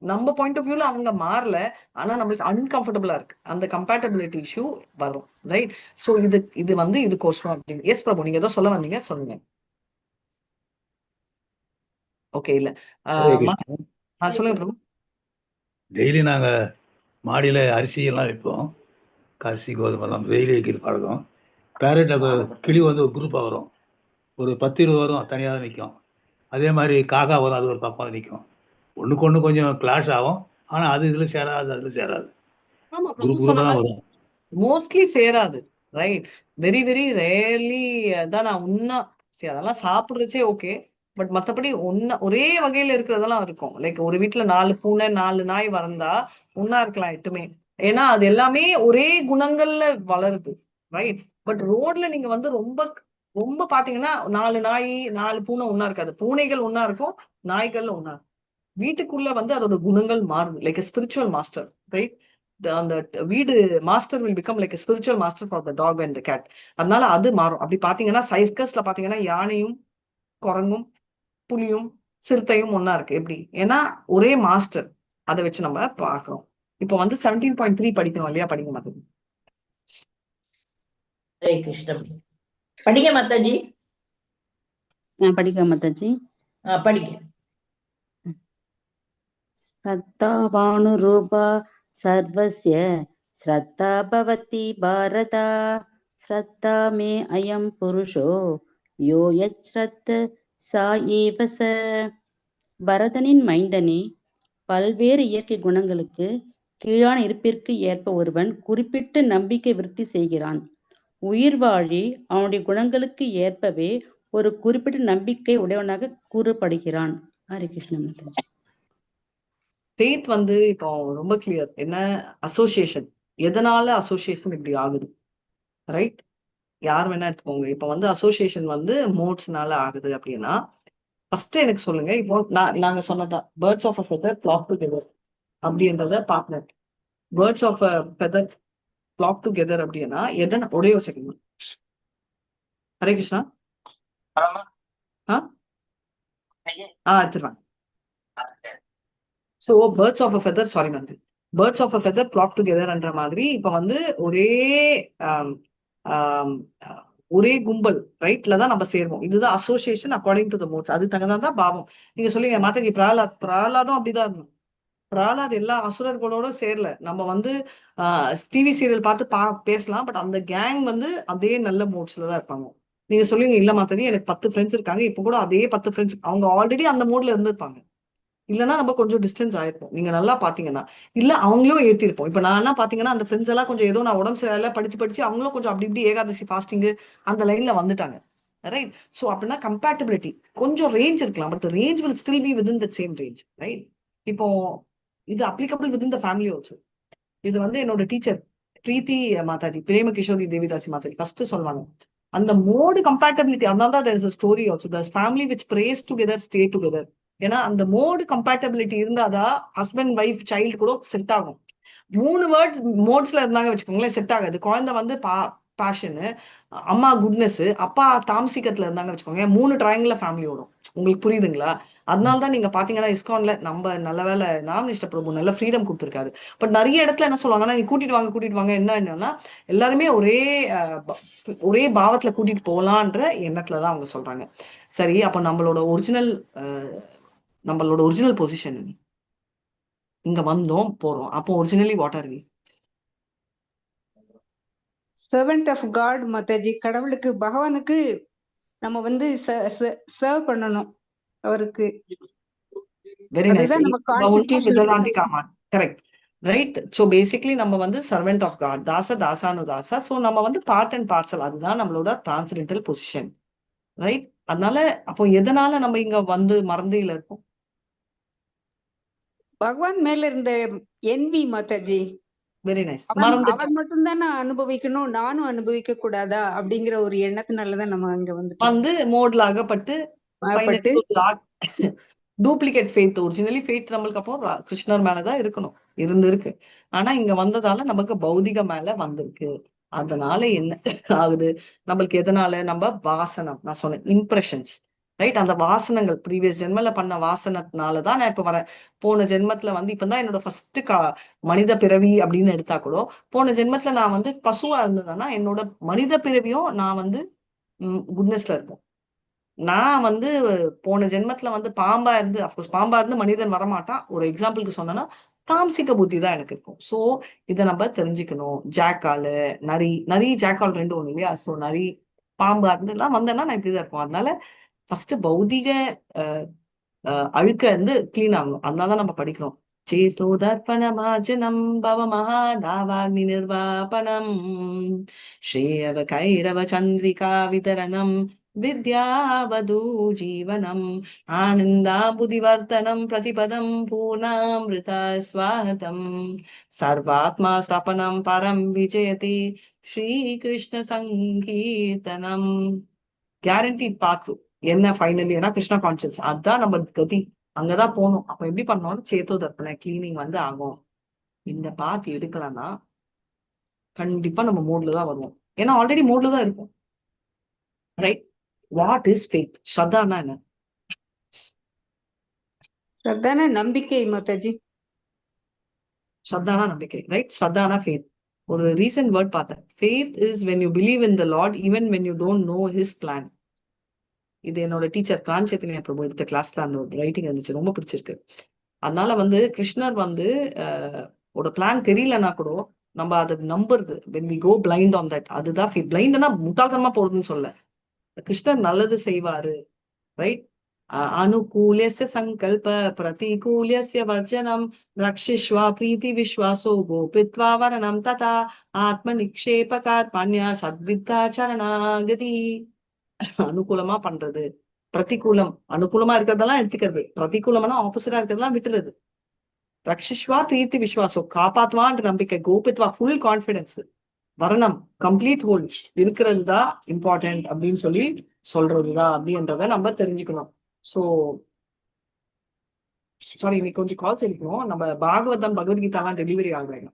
நம்ம பாயிண்ட் ஆஃப் வியூல அவங்க மாறல. ஆனா நம்மளுக்கு அன்கம்ஃபர்டபுளா இருக்கு, அந்த கம்பேட்டபிலிட்டி இஷ்யூ வரும். ரைட், சோ இது இது வந்து இது கோர்ஸ் அப்படின்னு. எஸ் பிரபு, நீங்க ஏதோ சொல்ல வந்தீங்க, சொல்லுங்க. ஓகே, இல்ல சொல்லுங்க பிரபு. டெய்லி நாங்க மாடியில அரிசி எல்லாம் வைப்போம், அரிசி கோதுமை எல்லாம் டெய்லி வைக்கிறது பழக்கம். பேரட் கிளி வந்து ஒரு குரூப்பாக வரும், ஒரு 10-20 வரும், தனியாக நிற்கும். அதே மாதிரி காக்கா வரும், அது ஒரு பக்கம் நிற்கும். ஒன்றுக்கு ஒன்று கொஞ்சம் கிளாஷ் ஆகும், ஆனால் அது இதில் சேராது, அதில் சேராது. வரும் மோஸ்ட்லி சேராது. ரைட், வெரி வெரி ரேர்லி தான். நான் ஒன்னா சரி அதெல்லாம் சாப்பிடுறச்சே ஓகே, பட் மற்றபடி ஒன்னா ஒரே வகையில இருக்கிறதெல்லாம் இருக்கும். லைக் ஒரு வீட்டுல 4 பூனை 4 நாய் வளர்ந்தா ஒன்னா இருக்கலாம் எட்டுமே, ஏன்னா அது எல்லாமே ஒரே குணங்கள்ல வளருது. ரைட், பட் ரோட்ல நீங்க வந்து ரொம்ப ரொம்ப பாத்தீங்கன்னா 4 நாய் 4 பூனை ஒன்னா இருக்காது, பூனைகள் ஒன்னா இருக்கும், நாய்கள் ஒன்னா இருக்கும். வீட்டுக்குள்ள வந்து அதோட குணங்கள் மாறுது. Like spiritual master. Right, அந்த வீடு master will become like spiritual master for the dog and the cat. அதனால அது மாறும். அப்படி பாத்தீங்கன்னா சர்க்கஸ்ல பாத்தீங்கன்னா யானையும் குரங்கும் புலியும் சிறுத்தையும் ஒன்னா இருக்கு. எப்படி? ஏன்னா ஒரே மாஸ்டர், அதை வச்சு நம்ம பாக்குறோம். இப்போ வந்து 17.3 படிக்கணும் இல்லையா? படிக்க மாட்டேங்குது. ஹரே கிருஷ்ணா. படிங்க மாதாஜி. நான் படிக்க மாதாஜி. படிங்க. சத்தாவானுரூபா சர்வஸ்ய ஸ்ரத்தா பவதி பாரதா ஸ்ரத்தா மே அயம் புருஷோ யோ யச்ரத்த சா ஏவ ச. பரதனின் மைந்தனே, பல்வேறு இயற்கை குணங்களுக்கு கீழான இருப்பிற்கு ஏற்ப ஒருவன் குறிப்பிட்ட நம்பிக்கை விருத்தி செய்கிறான். உயிர் வாழி அவனுடைய குணங்களுக்கு ஏற்பவே ஒரு குறிப்பிட்ட நம்பிக்கை உடையவனாக கூறப்படுகிறான். ஹரே கிருஷ்ண மாதாஜி. ஃபெய்த் வந்து இப்போ ரொம்ப கிளியர். என்ன அசோசியேஷன், எதனால அசோசியேஷன் இப்படி ஆகுது, ரைட்? யார் வேணா எடுத்துக்கோங்க. இப்ப வந்து அசோசியேஷன் வந்து மோட்ஸ்னால ஆகுது அப்படின்னா ஃபர்ஸ்ட் எனக்கு சொல்லுங்க. இப்போ நாங்க சொன்னதான் birds of a feather flock together அப்படின்றத partner. Birds of a feather flock together அப்படின்னா எதன், ஒரே ஒரு செகண்ட். ஹரே கிருஷ்ணா. ஆ ஆ எடுத்துருவாங்க. So birds of a feather, sorry வந்து birds of a feather flock டுகெதர்ன்ற மாதிரி இப்ப வந்து ஒரே ஆம், ஆம், ஒரே கும்பல் ரைட்ல தான் நம்ம சேருவோம். இதுதான் association according to the modes. அது தகுந்ததான் பாவம். நீங்க சொல்லுங்க மாதாஜி, பிரகலாத், பிரகலாதும் அப்படிதான் இருந்தான். பிரகலாத் எல்லா அசுரர்களோட சேரல. நம்ம வந்து டிவி சீரியல் பார்த்து பேசலாம், பட் அந்த கேங் வந்து அதே நல்ல மோட்ஸ்ல தான் இருப்பாங்க. நீங்க சொல்லுவீங்க, இல்ல மாதாஜி எனக்கு 10 ஃப்ரெண்ட்ஸ் இருக்காங்க, இப்ப கூட அதே 10 ஃப்ரெண்ட்ஸ், அவங்க ஆல்ரெடி அந்த மோட்ல இருந்திருப்பாங்க. இல்லைன்னா நம்ம கொஞ்சம் டிஸ்டன்ஸ் ஆயிருப்போம். நீங்க நல்லா பாத்தீங்கன்னா இல்ல அவங்களும் ஏத்திருப்போம். இப்ப நான் என்ன பாத்தீங்கன்னா அந்த ஃப்ரெண்ட்ஸ் எல்லாம் கொஞ்சம் ஏதோ நான் உடம்பு சரியில்லை படிச்சு படிச்சு அவங்களும் கொஞ்சம் அப்படி இப்படி ஏகாதசி ஃபாஸ்டிங் அந்த லைன்ல வந்துட்டாங்க, ரைட்? ஸோ அப்படின்னா கம்பேட்டபிலிட்டி கொஞ்சம் ரேஞ்ச் இருக்கலாம், but range will still be within the same range, right? இப்போ இது applicable within the family also. இது வந்து என்னோட டீச்சர் பிரீத்தி மாதாஜி, பிரேம கிஷோரி தேவிதாசி மாதாஜி ஃபர்ஸ்ட் சொல்லுவாங்க, அந்த மோடு கம்பேட்டபிலிட்டி. அதனால தான் there is a story also, the family which prays together stay together. ஏன்னா அந்த மோடு கம்பேட்டபிலிட்டி இருந்தாதான் ஹஸ்பண்ட் ஒய்ஃப் சைல்டு கூட செட் ஆகும். மூணு வேர்ட் மோட்ஸ்ல இருந்தாங்க வச்சுக்கோங்களேன், செட் ஆகாது. குழந்தை வந்து பேஷனு, அம்மா குட்னஸ், அப்பா தாம்சிகத்துல இருந்தாங்க வச்சுக்கோங்க, மூணு ட்ரையாங்கிள் ஃபேமிலி ஓடும். உங்களுக்கு புரியுதுங்களா? அதனால தான் நீங்க பாத்தீங்கன்னா இஸ்கான்ல நம்ம நல்ல வேளை நாமனிஷ்ட பிரபு நல்ல ஃப்ரீடம் கொடுத்துருக்காரு. பட் நிறைய இடத்துல என்ன சொல்லுவாங்கன்னா, நீ கூட்டிட்டு வாங்க கூட்டிட்டு வாங்க, என்ன என்னன்னா எல்லாருமே ஒரே பாவத்துல கூட்டிட்டு போகலான்ற எண்ணத்துலதான் அவங்க சொல்றாங்க. சரி, அப்ப நம்மளோட ஒரிஜினல் பொசிஷன் இங்க வந்தோம் போறோம், அப்போ originally what are we? Servant of God Mataji. கடவுளுக்கு, பகவானுக்கு நம்ம வந்து சர்வ் பண்ணணும் அவருக்கு. Very nice. அதுதான் நம்ம constitution. Correct, right. So basically நம்ம வந்து servant of God, Dasa தாசானு Tasa. So நம்ம வந்து பார்ட் அண்ட் பார்சல். அதுதான் நம்மளோட டிரான்சென்டென்டல் பொசிஷன், ரைட்? அதனால அப்போ எதனால நம்ம இங்க வந்து மறதியில இருக்கோம்? பகவான் மேல இருந்த என்வி மாதாஜி. Very nice. அவன் மறந்து அவன் மட்டும்தான் நான் அனுபவிக்கணும், நானும் அனுபவிக்க கூடாதா அப்படிங்கிற ஒரு எண்ணத்தினாலதான் நம்ம அங்க வந்துட்டோம். வந்து மோட்ல அகப்பட்டு பட்டு டூப்ளிகேட் ஃபெய்த். ஒரிஜினலி ஃபெய்த் நம்மளுக்கு அப்போ கிருஷ்ணர் மேலதான் இருக்கணும், இருந்திருக்கு. ஆனா இங்க வந்ததால நமக்கு பௌதிக மேல வந்திருக்கு. அதனால என்ன ஆகுது நம்மளுக்கு? எதனால நம்ம வாசனம், நான் சொன்னேன் இம்ப்ரெஷன்ஸ், ரைட்? அந்த வாசனங்கள் ப்ரீவியஸ் ஜென்மல பண்ண வாசனத்தினாலதான் நான் இப்ப வரேன். போன ஜென்மத்துல வந்து இப்பதான் என்னோட ஃபர்ஸ்ட் மனித பிறவி அப்படின்னு எடுத்தா கூட, போன ஜென்மத்துல நான் வந்து பசுவா இருந்ததுன்னா என்னோட மனித பிறவியும் நான் வந்து குட்னஸ்ல இருப்போம். நான் வந்து போன ஜென்மத்துல வந்து பாம்பா இருந்து, அஃப்கோர்ஸ் பாம்பா இருந்து மனிதன் வரமாட்டான், ஒரு எக்ஸாம்பிளுக்கு சொன்னேன்னா தாம்சிக புத்தி தான் எனக்கு இருக்கும். சோ இதை நம்ம தெரிஞ்சுக்கணும். ஜாக்காலு, நரி, நரி ஜாக்கால் ரெண்டும் ஒண்ணு இல்லையா? சோ நரி பாம்பா இருந்து எல்லாம் வந்தேன்னா நான் இப்படிதான் இருப்போம். அதனால ஃபர்ஸ்ட் பௌதிக அழுக்க வந்து கிளீன் ஆகணும். அதனாலதான் நம்ம படிக்கணும். சேதோ தர்ப்பண மார்ஜனம் பவ மகாதாவாக்னி நிர்வாபணம் ஸ்ரேயவ கைரவ சந்திரிகா விதரணம் வித்யாவது ஜீவனம் ஆனந்தாம்புதிவர்த்தனம் பிரதிபதம் பூர்ணாமிருத ஸ்வாகதம் சர்வாத்மா ஸ்தபனம் பரம் விஜயதி ஸ்ரீகிருஷ்ண சங்கீர்த்தனம். கேரண்டி பாத்து என்ன ஃபைனலி ஏன்னா கிருஷ்ணா கான்சியஸ், அதுதான் நம்ம கதி, அங்கதான் போகணும். அப்ப எப்படி பண்ணணும்? சேத்தோ தர்ப்பண கிளீனிங் வந்து ஆகும். இந்த பாத் எடுக்கலன்னா கண்டிப்பா நம்ம மோட்ல தான் வருவோம். ஏன்னா ஆல்ரெடி மோட்ல தான் இருக்கும், ரைட்? What is faith? ஸ்ரத்தானா என்ன? ஸ்ரத்தான நம்பிக்கை மாதாஜி. ஸ்ரத்தானா நம்பிக்கை, ரைட்? ஸ்ரத்தானா ஃபெய்த். ஒரு ரீசன்ட் வேர்ட் பார்த்தேன். Faith is when you believe in the Lord even when you don't know his plan. இது என்னோட டீச்சர் பிரான் சைத்தன்யா பிரபு எடுத்த கிளாஸ்ல அந்த ரைட்டிங் இருந்துச்சு, ரொம்ப பிடிச்சிருக்கு. அதனால வந்து கிருஷ்ணர் வந்து ஒரு பிளான் தெரியலன்னா கூட நம்ம அதை நம்புறது, when we go blind on that, அதுதான் பிளைண்ட்னா முட்டாள்தனமா போறதுன்னு சொல்ல, கிருஷ்ணர் நல்லது செய்வாரு, ரைட்? அனுகூல்யஸ்ய சங்கல்ப பிரதிகூல்யஸ்ய வர்ஜனம் ரக்ஷிஷ்வா பிரீதி விஸ்வாசோ கோபித்வா வரணம் ததா ஆத்ம நிக்ஷேப கார்பண்யா சத்வித்தா சரணாகதி. அனுகூலமா பண்றது, பிரதிகூலம் அனுகூலமா இருக்கிறதெல்லாம் எடுத்துக்கிறது, பிரதிகூலம்னா ஆப்போசிட்டா இருக்கிறதெல்லாம் விட்டுறது. ரக்ஷிஷ்வா பிரீத்தி விஸ்வாசோ காப்பாத்துவான்ற நம்பிக்கை, கோபித்வா ஃபுல் கான்பிடன்ஸ், வரணம் கம்ப்ளீட் ஹோல் இருக்கிறது தான் இம்பார்ட்டன்ட் அப்படின்னு சொல்லி சொல்றதுதான் அப்படின்றத நம்ம தெரிஞ்சுக்கணும். சோ சாரி, இன்னைக்கு கொஞ்சம் கால்ஸ் எடுக்கணும். நம்ம பாகவதம் பகவத்கீதா எல்லாம் டெலிவரி ஆகல.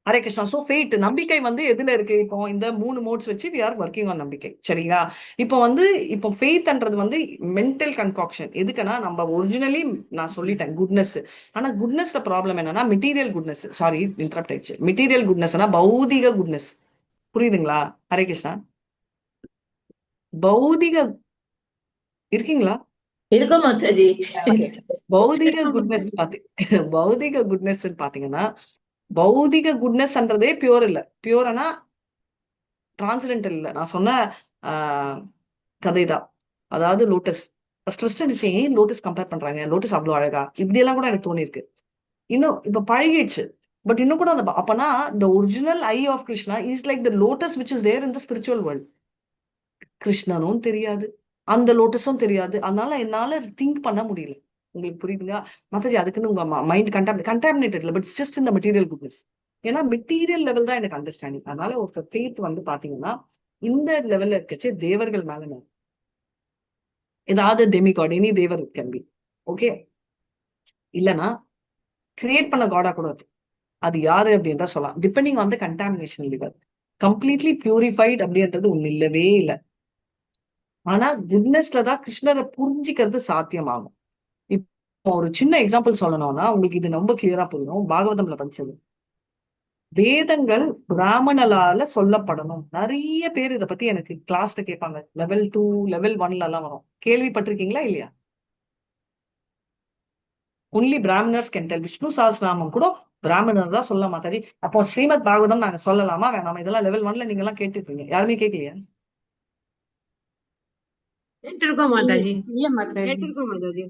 ஹரே கிருஷ்ணா. சோ ஃபெய்த் நம்பிக்கை வந்து எதுல இருக்கு? இப்போ இந்த 3 மோட்ஸ் வச்சு we are working on நம்பிக்கை, சரிங்களா? இப்போ வந்து இப்போ ஃபெய்த்ன்றது வந்து மென்டல் கன்காக்ஷன். எதுக்குன்னா நம்ம ஒரிஜினலி நான் சொல்லிட்டேன் குட்னஸ். ஆனா குட்னஸ்ல ப்ராப்ளம் என்னன்னா மெட்டீரியல் குட்னஸ், சாரி இன்டரப்ட் ஆயிடுச்சு. மெட்டீரியல் குட்னஸ்னா பௌதிக குட்னஸ், புரியுதுங்களா? ஹரே கிருஷ்ணா. பௌதிக இருக்கீங்களா? இருக்கும் மாதாஜி. பௌதிக குட்னஸ் பாத்தி பௌதிக குட்னஸ் பாத்தீங்கன்னா பௌதிக குட்னஸ்ன்றதே பியூர் இல்ல. பியூர்னா டிரான்சிடென்டல் இல்ல. நான் சொன்ன கதைதான். அதாவது லோட்டஸ் ஃபர்ஸ்ட் ஃபர்ஸ்ட் நினைச்சேன், ஏன் லோட்டஸ் கம்பேர் பண்றாங்க, லோட்டஸ் அவ்வளோ அழகா, இப்படி எல்லாம் கூட எனக்கு தோணிருக்கு. இன்னும் இப்ப பழகிடுச்சு. பட் இன்னும் கூட அந்த அப்பனா the original eye of Krishna is like the lotus which is there in the spiritual world. கிருஷ்ணனும் தெரியாது, அந்த லோட்டஸும் தெரியாது. அதனால என்னால திங்க் பண்ண முடியல. உங்களுக்கு புரியுதுங்களா மாதாஜி? அதுக்குன்னு உங்க மைண்ட் கண்டாமினேட்டட் இல்லை, பட் ஜஸ்ட் இந்த மெட்டீரியல் குட்னஸ். ஏன்னா மெட்டீரியல் லெவல் தான் எனக்கு அண்டர்ஸ்டாண்டிங். அதனால ஒருத்தர் ஃபேத் வந்து பாத்தீங்கன்னா இந்த லெவல்ல இருக்கச்சு தேவர்கள் மேல ஏதாவது டெமிகாட், எனி தேவர் can be okay. இல்லைன்னா கிரியேட் பண்ண காடா கூட அது யாரு அப்படின்றா சொல்லலாம். Depending on the contamination level. Completely purified அப்படின்றது ஒண்ணு இல்லவே இல்லை. ஆனா குட்னஸ்ல தான் கிருஷ்ணரை புரிஞ்சிக்கிறது சாத்தியமாகும். இப்போ ஒரு சின்ன எக்ஸாம்பிள் சொல்லணும்னா உங்களுக்கு இது ரொம்ப கிளியரா புரியும். பாகவதம்ல படிச்சது, வேதங்கள் பிராமணலால சொல்லப்படணும். நிறைய பேர் இதை பத்தி எனக்கு கிளாஸ்ல கேட்பாங்க. லெவல் 2 லெவல் 1ல எல்லாம் வரும். கேள்விப்பட்டிருக்கீங்களா இல்லையா? Only Brahminars can tell. Vishnu Sahasranamam கூட பிராமணர் தான் சொல்ல மாட்டாரு. அப்போ ஸ்ரீமத் பாகவதம் நாங்க சொல்லலாமா வேணாமா? இதெல்லாம் லெவல் 1ல நீங்க எல்லாம் கேட்டுருப்பீங்க. யாருமே கேட்கலையா? கேட்டிருக்கோம் மாதாஜி. இல்ல மாதாஜி. கேட்டிருக்கோம் மாதாஜி.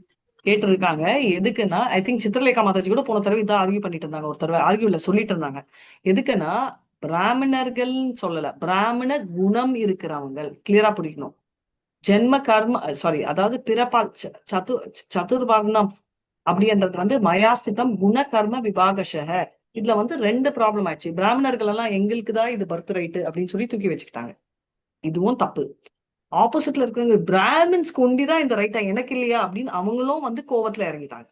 கேட்டிருக்காங்க. எதுக்குன்னா I think Chitralekha Mataji கூட போன தடவை இதான் ஆர்கியூ பண்ணிட்டு இருந்தாங்க. ஒரு தடவை ஆர்கியூ இல்ல சொல்லிட்டு இருந்தாங்க. எதுக்குன்னா பிராமணர்கள் சொல்லல, பிராமண குணம் இருக்கிறவங்க கிளியரா புரியணும். ஜென்ம கர்ம சாரி அதாவது பிறப்பால் சதுர்வர்ணம் அப்படின்றது வந்து மயாஸ்திதம் குண கர்ம விபாகஷக. இதுல வந்து 2 ப்ராப்ளம் ஆயிடுச்சு. பிராமணர்கள் எல்லாம் எங்களுக்கு தான் இது பர்த் ரைட்டு அப்படின்னு சொல்லி தூக்கி வச்சுக்கிட்டாங்க. இதுவும் தப்பு. ஆப்போசிட்ல இருக்கிறவங்க பிராமின்ஸ்க்கு ஒண்டிதான் இந்த ரைட்டா, எனக்கு இல்லையா அப்படின்னு அவங்களும் வந்து கோவத்துல இறங்கிட்டாங்க.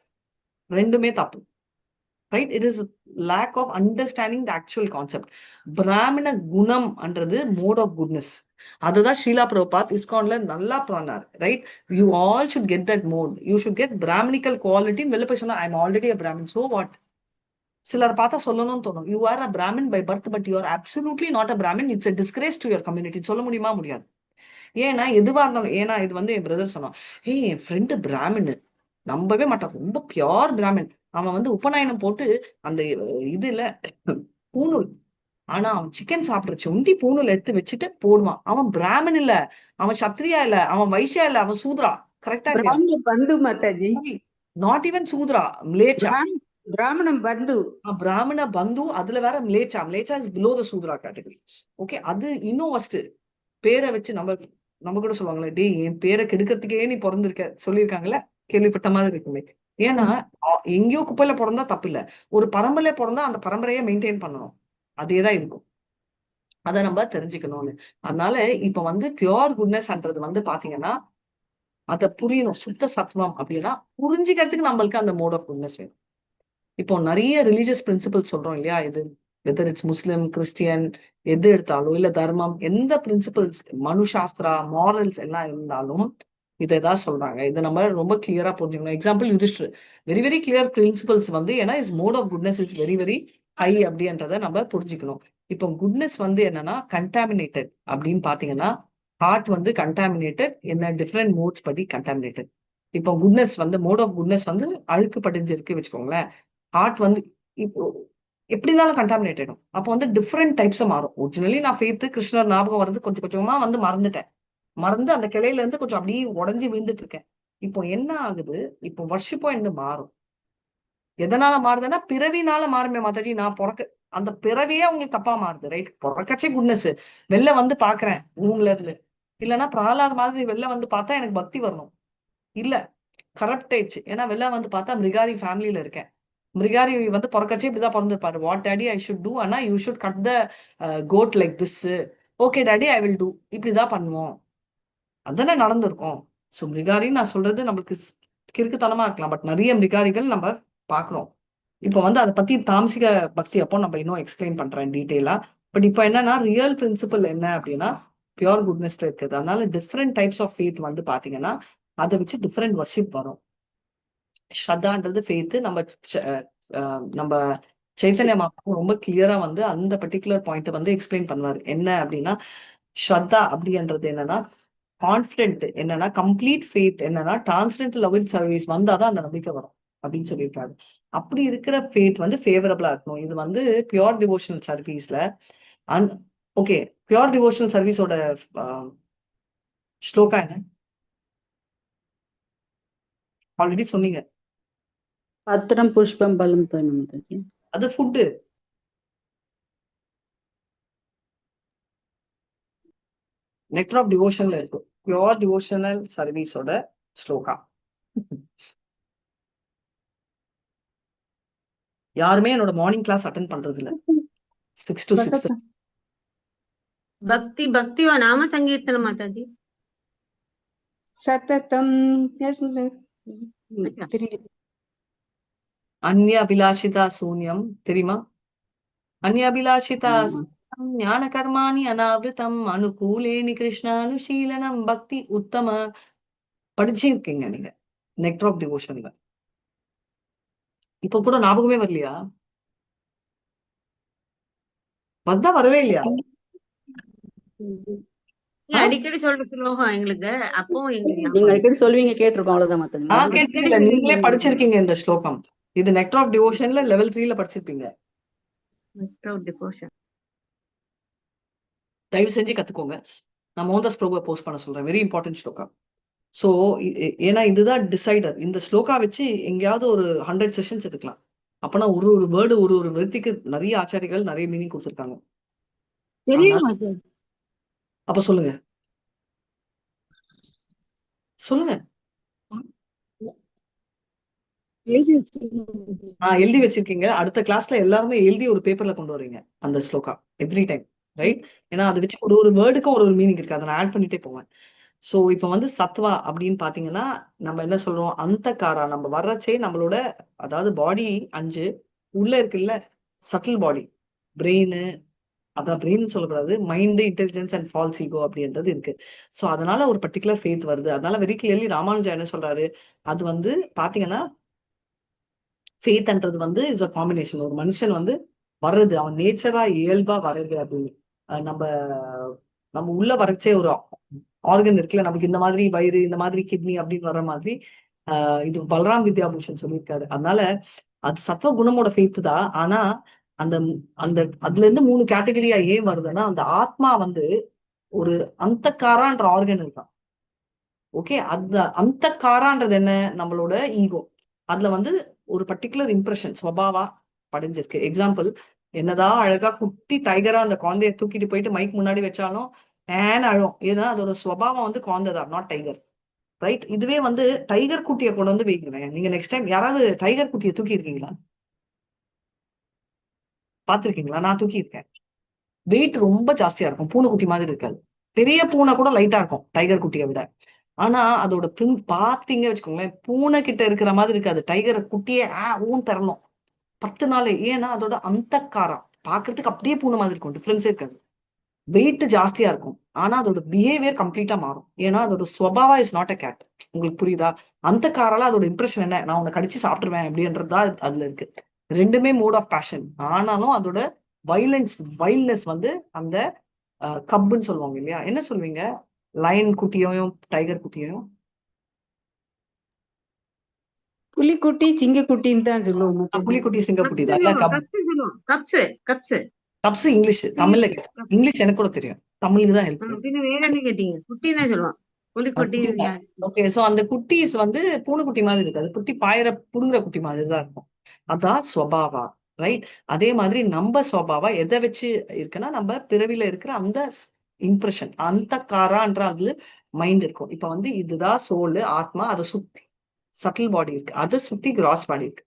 ரெண்டுமே தப்பு, right? It is lack of understanding the actual concept. பிராமண குணம் என்றது மோட் ஆஃப் குட்னஸ். அதுதான் ஷீலா பிரபுபாத் இஸ்கான்ல நல்லா பண்ணார், right? You all should get that mode. You should get Brahminical குவாலிட்டின்னு வெளில போய் சொன்னா I am already a Brahmin, so what? சிலர் பார்த்தா சொல்லணும்னு தோணும், you are a Brahmin by birth but you are absolutely not a Brahmin, it's a disgrace to your community. சொல்ல முடியுமா? முடியாது. ஏன்னா எதுவா இருந்தாலும், ஏன்னா இது வந்து என் பிரதர் சொன்னான், ஏய் என் ஃப்ரெண்டு பிராமின், நம்பவே மாட்டான், ரொம்ப பியோர் பிராமின். அவன் வந்து உபநயனம் போட்டு அந்த இதுல பூணூல் ஆனா அவன் சிக்கன் சாப்பிடுச்சு உண்டி பூணூல் எடுத்து வச்சுட்டு போடுவான். அவன் பிராமன் இல்ல, அவன் சத்ரியா இல்ல, அவன் வைஷ்யா இல்ல, அவன் சூத்ரா. கரெக்டா இல்லையா? பிராமண பந்து மாதாஜி. Not even Shudra, மிளேச்சா. பிராமணம் பந்து. பிராமண பந்து, அதுல வேற மிளேச்சா. மிளேச்சா is below the Shudra category. Okay, அது இன்னும் ஃபர்ஸ்ட் பேரை வச்சு நம்ம நம்ம கூட சொல்லுவாங்களே, டேய் என் பேரை கெடுக்கிறதுக்கே நீ பிறந்திருக்க சொல்லியிருக்காங்கல்ல, கேள்விப்பட்ட மாதிரி இருக்குமே. ஏன்னா எங்கேயோ குப்பையில பிறந்தா தப்பு இல்ல, ஒரு பரம்பரையில பிறந்தா அந்த பரம்பரையை மெயின்டைன் பண்ணணும், அதேதான் இருக்கும். அதை நம்ம தெரிஞ்சுக்கணும்னு. அதனால இப்ப வந்து பியோர் குட்னஸ்ன்றது வந்து பாத்தீங்கன்னா அதை புரியணும். சுத்த சத்வம் அப்படின்னா புரிஞ்சுக்கிறதுக்கு நம்மளுக்கு அந்த mode of goodness வேணும். இப்போ நிறைய ரிலீஜியஸ் பிரின்சிபல் சொல்றோம் இல்லையா, இது வெதர் it's Muslim, Christian, எது எடுத்தாலும், இல்ல தர்மம், எந்த பிரின்சிபல்ஸ், மனுசாஸ்திரா, மாரல்ஸ் எல்லாம் இருந்தாலும் இதை தான் சொல்றாங்க. இதை நம்ம ரொம்ப கிளியரா புரிஞ்சுக்கணும். Example Yudhishthir, very very clear principles வந்து, ஏன்னா his mode of goodness is very very high அப்படின்றத நம்ம புரிஞ்சுக்கணும். இப்போ குட்னஸ் வந்து என்னன்னா கண்டாமினேட்டட் அப்படின்னு பாத்தீங்கன்னா, ஹார்ட் வந்து கண்டாமினேட்டட் என்ன டிஃப்ரெண்ட் மோட்ஸ் படி கண்டாமினேட்டட். இப்போ குட்னஸ் வந்து mode of goodness வந்து அழுக்கு படிஞ்சிருக்கு வச்சுக்கோங்களேன். ஹார்ட் வந்து இப்போ எப்படி இருந்தாலும் கண்டாமினேட் ஆயிடும். அப்போ வந்து டிஃப்ரெண்ட் டைப்ஸா மாறும். ஒரிஜினலி நான் ஃபேத்து கிருஷ்ணர் ஞாபகம் வருது, கொஞ்சம் கொஞ்சமா வந்து மறந்துட்டேன், மறந்து அந்த கிளையில இருந்து கொஞ்சம் அப்படியே உடஞ்சி விழுந்துட்டு இருக்கேன். இப்போ என்ன ஆகுது, இப்போ வர்ஷிப்பும் வந்து மாறும். எதனால மாறுதுன்னா பிறவினால மாறுமே மாதாஜி. நான் பிறக்க அந்த பிறவியே அவங்களுக்கு தப்பா மாறுது, ரைட்? பிறக்கச்சே குட்னஸ் வெளில வந்து பாக்குறேன் ஊன்ல இருந்து, இல்லைன்னா பிரகலாத் மாதிரி வெளில வந்து பார்த்தா எனக்கு பக்தி வரணும், இல்ல கரப்ட் ஆயிடுச்சு. ஏன்னா வெளில வந்து பார்த்தா மிருகாரி ஃபேமிலியில இருக்கேன். மிருகாரி வந்து பிறக்கச்சே இப்படிதான் பிறந்திருப்பாரு. What daddy I should do? ஆனா you should cut the goat like this. Okay daddy I will do. இப்படிதான் பண்ணுவோம், அதானே நடந்திருக்கும். ஸோ மிருகாரின்னு நான் சொல்றது நம்மளுக்கு கிறுக்குத்தனமா இருக்கலாம், பட் நிறைய மிருகாரிகள் நம்ம பாக்குறோம். இப்போ வந்து அதை பத்தி தாம்சிக பக்தி அப்போ நம்ம இன்னும் எக்ஸ்பிளைன் பண்றேன் டீட்டெயிலா. பட் இப்போ என்னன்னா ரியல் பிரின்சிபல் என்ன அப்படின்னா பியோர் குட்னஸ்ல இருக்குது. அதனால டிஃப்ரெண்ட் டைப்ஸ் ஆஃப் ஃபேத் வந்து பாத்தீங்கன்னா அதை வச்சு டிஃப்ரெண்ட் வர்ஷிப் வரும். ஸ்ரத்தான்றது ஃபேத்து. நம்ம நம்ம சைத்தன்ய மாபு ரொம்ப கிளியரா வந்து அந்த பர்டிகுலர் பாயிண்ட் வந்து எக்ஸ்பிளைன் பண்ணுவாரு. என்ன அப்படின்னா ஸ்ரத்தா அப்படின்றது என்னன்னா கான்பிடென்ட், என்னன்னா கம்ப்ளீட் ஃபேத், என்னன்னா டிரான்சென்டென்டல் லவ் இன் சர்வீஸ் வந்தாதான் அந்த நம்பிக்கை வரும் அப்படின்னு சொல்லியிருக்காரு. அப்படி இருக்கிற ஃபேத் வந்து ஃபேவரபிளா இருக்கணும். இது வந்து பியோர் டிவோஷனல் சர்வீஸ்ல ஓகே, பியோர் டிவோஷனல் சர்வீஸோட ஸ்லோகா என்ன ஆல்ரெடி சொன்னீங்க? பத்திரம் புஷ்பம் பலம் தோணும் மாதாஜி. அது ஃபுட்டு nectar of டிவோஷன்ல இருக்கு. பியோர் டிவோஷனல் சர்வீஸோட ஸ்லோகா. யாருமே என்னோட morning class attend பண்றது இல்ல. 6 to 6. भक्ति भक्ति व नाम संकीर्तन माताजी. சததம் தெரியல. அந்நிய அபிலாஷிதா சூன்யம் தெரியுமா? அந்நிய அபிலாஷிதா ஆமா. ஞான கர்மாணி அனாவிருத்தம் அனுகூலேனி கிருஷ்ணானுசீலனம் பக்தி உத்தம. படிச்சிருக்கீங்க நீங்க நெக்டர் ஆஃப் டிவோஷன்ல. இப்ப கூட ஞாபகமே வரலையா? வந்தா வரவே இல்லையா? நீங்க அடிக்கடி சொல்ற ஸ்லோகம் எங்களுக்கு, அப்போ எங்களுக்கு நீங்க ஞாபகம் அடிக்கடி சொல்லுவீங்க, கேட்டிருக்கோம், அவ்வளவுதான் மாதாஜி. நான் மறந்து கேட்டீங்க, நீங்களே படிச்சிருக்கீங்க இந்த ஸ்லோகம். இது நெக்டர் ஆஃப் டிவோஷன்ல லெவல் 3ல படிச்சிருப்பீங்க. Nectar of devotion. தயவு செஞ்சு கத்துக்கோங்க. நான் மோகன்தாஸ் பிரபுவை போஸ்ட் பண்ண சொல்றேன். Very important shloka. ஸோ ஏன்னா இதுதான் டிசைடர். இந்த ஸ்லோகா வச்சு எங்கேயாவது ஒரு 100 செஷன்ஸ் எடுக்கலாம். அப்பனா ஒரு ஒரு வேர்டு ஒரு ஒரு விருத்திக்கு நிறைய ஆச்சாரிகள் நிறைய மீனிங் கொடுத்துருக்காங்க. தெரியும் மாதாஜி. அப்ப சொல்லுங்க சொல்லுங்க. எழுதி வச்சிருக்கேன். எழுதி வச்சிருக்கீங்க. அடுத்த கிளாஸ்ல எல்லாருமே எழுதி ஒரு பேப்பர்ல கொண்டு வரீங்க அந்த ஸ்லோகா எவ்ரி டைம், ரைட்? ஏன்னா அதை வச்சு ஒரு ஒரு வேர்டுக்கும் ஒரு ஒரு மீனிங் இருக்கு, அதை நான் ஆட் பண்ணிட்டே போவேன். சோ இப்ப வந்து சத்வா அப்படின்னு பாத்தீங்கன்னா நம்ம என்ன சொல்றோம், அந்த காரா நம்ம வர்றச்சே நம்மளோட அதாவது பாடி 5 உள்ள இருக்குல்ல, சட்டில் பாடி, பிரெயின், அதான் பிரெயின் சொல்லக்கூடாது, mind, intelligence and false ego அப்படின்றது இருக்கு. ஸோ அதனால ஒரு பர்டிகுலர் ஃபேத் வருது. அதனால வெரி கிளியர்லி ராமானுஜா என்ன சொல்றாரு, அது வந்து பாத்தீங்கன்னா ஃபேத்ன்றது வந்து is a combination. ஒரு மனுஷன் வந்து வர்றது அவன் நேச்சரா இயல்பா வர்றது அப்படின்னு. நம்ம நம்ம உள்ள வரச்சே ஒரு ஆர்கன் இருக்குல்ல, நமக்கு இந்த மாதிரி வயிறு, இந்த மாதிரி கிட்னி அப்படின்னு வர்ற மாதிரி இது பலராம் வித்யாபூஷன் சொல்லியிருக்காரு. அதனால அது சத்துவ குணமோட ஃபேத் தான். ஆனா அந்த அந்த அதுல இருந்து மூணு கேட்டகரியா ஏன் வருதுன்னா, அந்த ஆத்மா வந்து ஒரு அந்தக்காரான்ற ஆர்கன் இருக்கான். ஓகே, அந்த அந்தக்காரான்றது என்ன? நம்மளோட ஈகோ. அதுல வந்து ஒரு பர்டிகுலர் இம்ப்ரெஷன் ஸ்வபாவா படிஞ்சிருக்கு. எக்ஸாம்பிள், என்னதான் அழகா குட்டி டைகரா அந்த குழந்தைய தூக்கிட்டு போயிட்டு மைக் முன்னாடி வச்சாலும் ஏன்னு அழும். ஏன்னா அதோட ஸ்வபாவம் வந்து குழந்தைதான், not tiger, right? இதுவே வந்து டைகர் குட்டியை கொண்டு வந்து வைங்களேன். நீங்க நெக்ஸ்ட் டைம் யாராவது டைகர் குட்டியை தூக்கி இருக்கீங்களா? பாத்திருக்கீங்களா? நான் தூக்கி இருக்கேன். வெயிட் ரொம்ப ஜாஸ்தியா இருக்கும், பூனைக்குட்டி மாதிரி இருக்காது. பெரிய பூனை கூட லைட்டா இருக்கும் டைகர் குட்டியை விட. ஆனா அதோட பின் பாத்தீங்க வச்சுக்கோங்களேன், பூனை கிட்ட இருக்கிற மாதிரி இருக்காது. டைகர் குட்டியே ஊன் தரணும் 10 நாள். ஏன்னா அதோட அந்தக்காரம் பாக்குறதுக்கு அப்படியே பூனை மாதிரி இருக்கும், டிஃபரன்ஸே இருக்காது. வெயிட் ஜாஸ்தியா இருக்கும், ஆனா அதோட பிஹேவியர் கம்ப்ளீட்டா மாறும். ஏன்னா அதோட ஸ்வபாவா is not a gate. உங்களுக்கு புரியுதா? அந்த காரால அதோட இம்ப்ரெஷன் என்ன, நான் உன்னை கடிச்சு சாப்பிட்டுருவேன் அப்படின்றதுதான் அதுல இருக்கு. ரெண்டுமே மோட் ஆஃப் பேஷன். ஆனாலும் அதோட வைலன்ஸ், வைல்ட்னஸ் வந்து அந்த கப்புன்னு சொல்லுவாங்க இல்லையா? என்ன சொல்லுவீங்க லயன் குட்டியையும் டைகர் குட்டியையும்? புலிக்குட்டி சிங்கக்குட்டின்னு தான் சொல்லுவோம் மாதாஜி. புலிக்குட்டி சிங்கக்குட்டி தான் இல்ல? Cup cups cups. Cups English, தமிழ்ல கேட்டேன். இங்கிலீஷ் எனக்கு கூட தெரியும், தமிழுக்கு தான் ஹெல்ப். பின்ன வேற என்ன கேட்டீங்க? குட்டி தான் சொல்லுவோம், புலிக்குட்டி. ஓகே, சோ அந்த குட்டீஸ் வந்து பூனைக்குட்டி மாதிரி இருக்காது, குட்டி பாயிர புடுங்குற குட்டி மாதிரி தான் இருக்கும். அதான் ஸ்வபாவா, ரைட்? அதே மாதிரி நம்ம ஸ்வபாவா எதை வச்சு இருக்குன்னா, நம்ம பிறவில இருக்கிற அந்த இம்ப்ரெஷன், அந்த காரான்ற அது மைண்ட் இருக்கும். இப்ப வந்து இதுதான் சோலு, ஆத்மா, அதை சுத்தி சட்டில் பாடி இருக்கு, அதை சுத்தி கிராஸ் பாடி இருக்கு.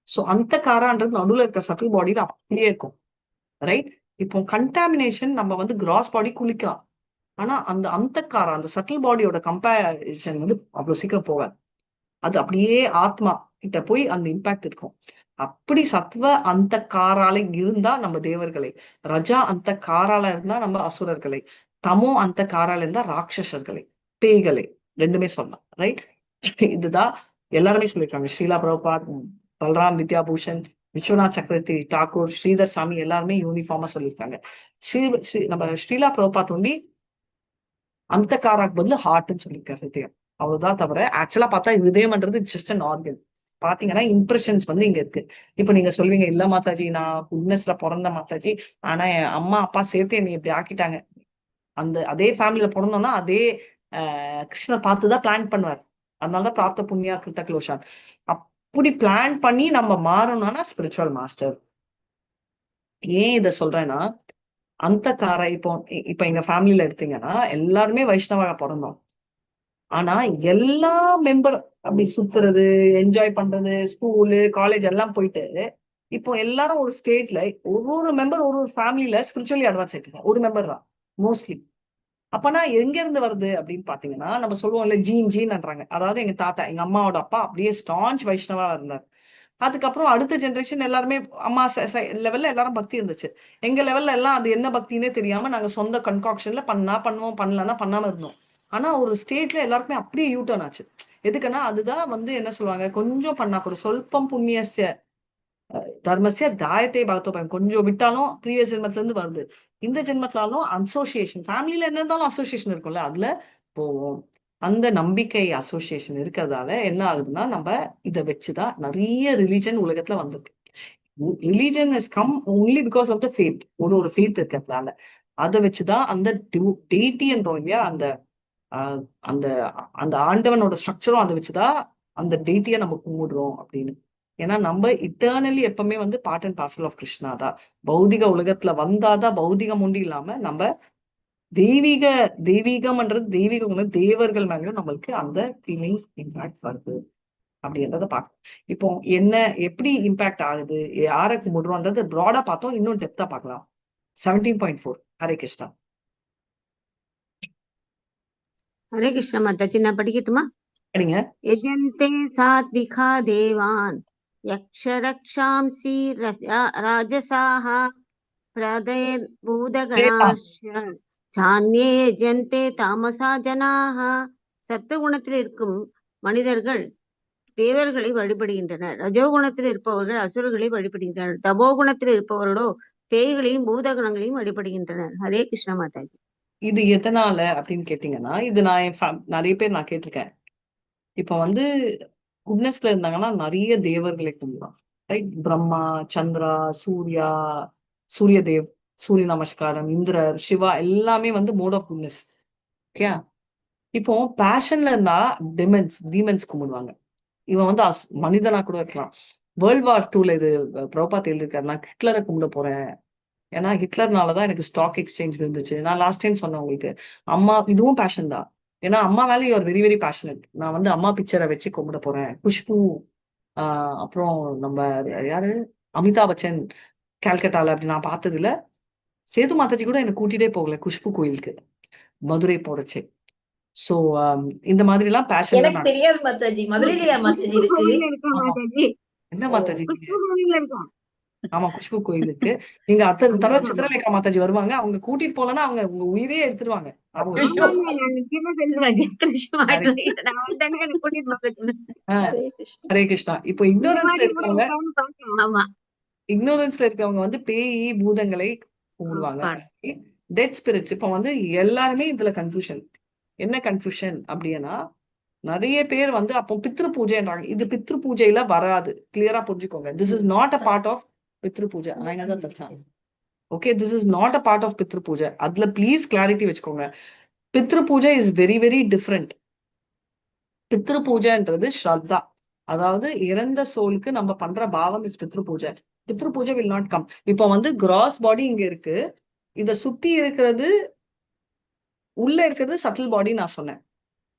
சோ அந்த காரான்றது நடுவுல இருக்க சட்டில் பாடியில அப்படியே இருக்கும், ரைட்? இப்போ கண்டாமினேஷன் நம்ம வந்து கிராஸ் பாடி குளிக்கலாம், ஆனா அந்த அந்தக்காரா அந்த சட்டில் பாடியோட கம்பேரிசன் வந்து அவ்வளவு சீக்கிரம் போகாது. அது அப்படியே ஆத்மா கிட்ட போய் அந்த இம்பாக்ட் இருக்கும். அப்படி சத்வ அந்த காரால இருந்தா நம்ம தேவர்களை, ரஜா அந்த காரால இருந்தா நம்ம அசுரர்களை, தமோ அந்த காரால இருந்தா ராட்சசர்களை, பேய்களை, ரெண்டுமே சொல்லலாம், ரைட்? இதுதான் எல்லாருமே சொல்லியிருக்காங்க. ஸ்ரீலா பிரபுபாத், பல்ராம் வித்யாபூஷன், விஸ்வநாத் சக்கரவர்த்தி தாக்கூர், ஸ்ரீதர் சாமி எல்லாருமே யூனிஃபார்மா சொல்லியிருக்காங்க. ஸ்ரீ ஸ்ரீ நம்ம ஸ்ரீலா பிரபுபாத் ஒண்டி அந்த காராக்கு பதில் ஹார்ட்னு சொல்லியிருக்காரு, ஹிருதயம். அவ்வளவுதான் தவிர ஆக்சுவலா பார்த்தா ஹிருதயம்ன்றது ஜஸ்ட் அன் ஆர்கன். பாத்தீங்கன்னா இம்ப்ரெஷன்ஸ் வந்து இங்க இருக்கு. இப்ப நீங்க சொல்வீங்க, இல்ல மாதாஜி நான் குட்னஸ்ல பிறந்த மாதாஜி, ஆனா என் அம்மா அப்பா சேர்த்து என்னை இப்படி ஆக்கிட்டாங்க. அந்த அதே ஃபேமிலியில பிறந்தோம்னா அதே கிருஷ்ணர் பார்த்துதான் பிளான் பண்ணுவார். அதனாலதான் பிராப்த புண்ணியா கிருத்த க்ளோஷான். அப்படி பிளான் பண்ணி நம்ம மாறணும்னா ஸ்பிரிச்சுவல் மாஸ்டர். ஏன் இதை சொல்றேன்னா, அந்த காரை இப்போ இப்ப எங்க ஃபேமிலியில எடுத்தீங்கன்னா எல்லாருமே வைஷ்ணவா பிறந்தோம். ஆனா எல்லா மெம்பர் அப்படி சுத்துறது, என்ஜாய் பண்றது, ஸ்கூலு காலேஜ் எல்லாம் போயிட்டு இப்போ எல்லாரும் ஒரு ஸ்டேஜ்ல ஒரு ஒரு மெம்பர் ஒரு ஒரு ஃபேமிலியில ஸ்பிரிச்சுவலி அட்வான்ஸ் ஆயிட்டு, ஒரு மெம்பர் தான் மோஸ்ட்லி. அப்பனா எங்க இருந்து வருது அப்படின்னு பாத்தீங்கன்னா, நம்ம சொல்லுவோம்ல ஜீன் ஜீன்ன்றாங்க. அதாவது எங்க தாத்தா, எங்க அம்மாவோட அப்பா அப்படியே ஸ்டான்ச் வைஷ்ணவா இருந்தார். அதுக்கப்புறம் அடுத்த ஜென்ரேஷன் எல்லாருமே அம்மா லெவல்ல எல்லாரும் பக்தி இருந்துச்சு. எங்க லெவல்ல எல்லாம் அது என்ன பக்தினே தெரியாம நாங்க சொந்த கன்காக்ஷன்ல பண்ணா பண்ணுவோம், பண்ணலன்னா பண்ணாம இருந்தோம். ஆனா ஒரு ஸ்டேஜ்ல எல்லாருக்குமே அப்படியே you turn ஆச்சு. எதுக்குன்னா அதுதான் வந்து என்ன சொல்லுவாங்க, கொஞ்சம் பண்ணா கூட சொல்பம் புண்ணியஸ்ய தர்மஸ்ய தாயத்தே பகத்தோ பயம். கொஞ்சம் விட்டாலும் ப்ரீவியஸ் ஜென்மத்துல இருந்து வருது. இந்த ஜென்மத்திலாலும் அசோசியேஷன், ஃபேமிலியில என்ன இருந்தாலும் அசோசியேஷன் இருக்கும்ல, அதுல போவோம். அந்த நம்பிக்கை அசோசியேஷன் இருக்கிறதால என்ன ஆகுதுன்னா, நம்ம இதை வச்சுதான் நிறைய ரிலீஜன் உலகத்துல வந்திருக்கு. Religion is come only because of the faith. ஒரு ஒரு ஃபேத் இருக்கிறதுனால அதை வச்சுதான் அந்த டெய்டின்றோம் இல்லையா, அந்த அந்த அந்த ஆண்டவனோட ஸ்ட்ரக்சரும் அதை வச்சுதான் அந்த டெய்டியை நம்ம கும்பிடுறோம் அப்படின்னு. ஏன்னா நம்ம இட்டர்னலி எப்பவுமே வந்து part and parcel of Krishna தான். பௌதிக உலகத்துல வந்தாதான் பௌதிகம் ஒண்டி இல்லாம நம்ம தெய்வீக, தெய்வீகம்ன்றது தெய்வீக குணம், தேவர்கள் மேலேயும் நம்மளுக்கு அந்த ஃபீலிங்ஸ் இம்பாக்ட் வருது அப்படின்றத பார்க்கணும். இப்போ என்ன எப்படி இம்பாக்ட் ஆகுது, யாரை கும்பிடுறோன்றது ப்ராடா பார்த்தோம், இன்னும் டெப்தா பார்க்கலாம். 17.4. ஹரே கிருஷ்ணா. ஹரே கிருஷ்ணா மாதாஜி, நான் படிக்கட்டுமா? படிங்க. யஜந்தே சாத்விகா தேவான் யக்ஷரக்ஷாம்சி ராஜசாஹ பிரதே பூதகணாಶ್ಚ சான்யே யஜந்தே தாமசா ஜனாஹ. சத்துவகுணத்தில் இருக்கும் மனிதர்கள் தேவர்களை வழிபடுகின்றனர். ரஜோகுணத்தில் இருப்பவர்கள் அசுரர்களை வழிபடுகின்றனர். தமோகுணத்தில் இருப்பவர்களோ பேய்களையும் பூதகணங்களையும் வழிபடுகின்றனர். ஹரே கிருஷ்ணா மாதாஜி. இது எதனால அப்படின்னு கேட்டீங்கன்னா, இது நான் என் நிறைய பேர் நான் கேட்டிருக்கேன். இப்ப வந்து குட்னஸ்ல இருந்தாங்கன்னா நிறைய தேவர்களை கும்பிடுவாங்க. Right? Brahma, Chandra, Surya, Suryadev, சூரிய நமஸ்காரம், இந்திரர், சிவா எல்லாமே வந்து mode of goodness. Okay, இப்போ பேஷன்ல இருந்தா டீமன்ஸ் கும்பிடுவாங்க. இவன் வந்து மனிதனா கூட இருக்கலாம். வேர்ல்ட் வார் 2ல இது பிரபுபாத் எழுதிருக்காரு, நான் ஹிட்லரை கும்பிட போறேன், ஏன்னா ஹிட்லர்னாலதான் எனக்கு ஸ்டாக் எக்ஸ்சேஞ்ச் இருந்துச்சு. நான் லாஸ்ட் டைம் சொன்னேன் உங்களுக்கு, அம்மா இதுவும் பேஷன் தான். ஏன்னா அம்மா மேல you are very very passionate. நான் வந்து அம்மா பிக்சரை வச்சு கும்பிட போறேன். குஷ்பு, அப்புறம் நம்ம யாரு, அமிதாப் பச்சன் கல்கட்டால அப்படி நான் பார்த்தது இல்ல. சேது மாதாஜி கூட என்னை கூட்டிட்டே போகல குஷ்பு கோயிலுக்கு, மதுரை போறச்சே. சோ இந்த மாதிரி எல்லாம் பேஷன்ல எனக்கு தெரியாது மாதாஜி. மதுரையிலயா மாதாஜி இருக்கு? கோவில்ல இருக்கா ஆமா. மாதாஜி? என்ன மாதாஜி? குஷ்பு கோவில்ல இருக்கா? ஆமா, குஷ்பு கோயில் இருக்கு. நீங்க அத்தனை தடவை சித்திரலேகா மாதாஜி வருவாங்க, அவங்க கூட்டிட்டு போலன்னா அவங்க உங்க உயிரே எடுத்துருவாங்க. அவங்க ஐயோ. ஆமாங்க, நான் நிச்சயமா சொல்லுவேன். எத்தனை வருஷம் ஆயிடுச்சு. நான் வந்தேன்னா என்னை கூட்டிட்டு போக சொல்லு. ஹரே கிருஷ்ணா. இப்போ இந்த இக்னோரன்ஸ்ல மாதிரி கூட இருக்கவங்க, இருக்கான்னு பார்த்தேன். ஆமா, இக்னோரன்ஸ்ல இருக்கவங்க வந்து பேய் பூதங்களை கும்பிடுவாங்க, டெட் ஸ்பிரிட்ஸ். இப்போ வந்து எல்லாருமே இதுல கன்ஃபியூஷன். என்ன கன்ஃபியூஷன் அப்படின்னா, நிறைய பேர் வந்து அப்போ பித்ரு பூஜைன்றாங்க. இது பித்ரு பூஜையில வராது, கிளியரா புரிஞ்சுக்கோங்க. This is not a part of Pitru puja. நான் தான். Okay, this is not a part of Pitru puja. அதுல ப்ளீஸ் கிளாரிட்டி வச்சுக்கோங்க. Pitru puja is very very different. Pitru பூஜைன்றது ஸ்ரத்தா, அதாவது இறந்த சோலுக்கு நம்ம பண்ற பாவம் is Pitru puja. Pitru puja will not come. இப்போ வந்து கிராஸ் பாடி இங்க இருக்கு, இத சுத்தி இருக்கிறது உள்ள இருக்கிறது சட்டில் பாடி நான் சொன்னேன்.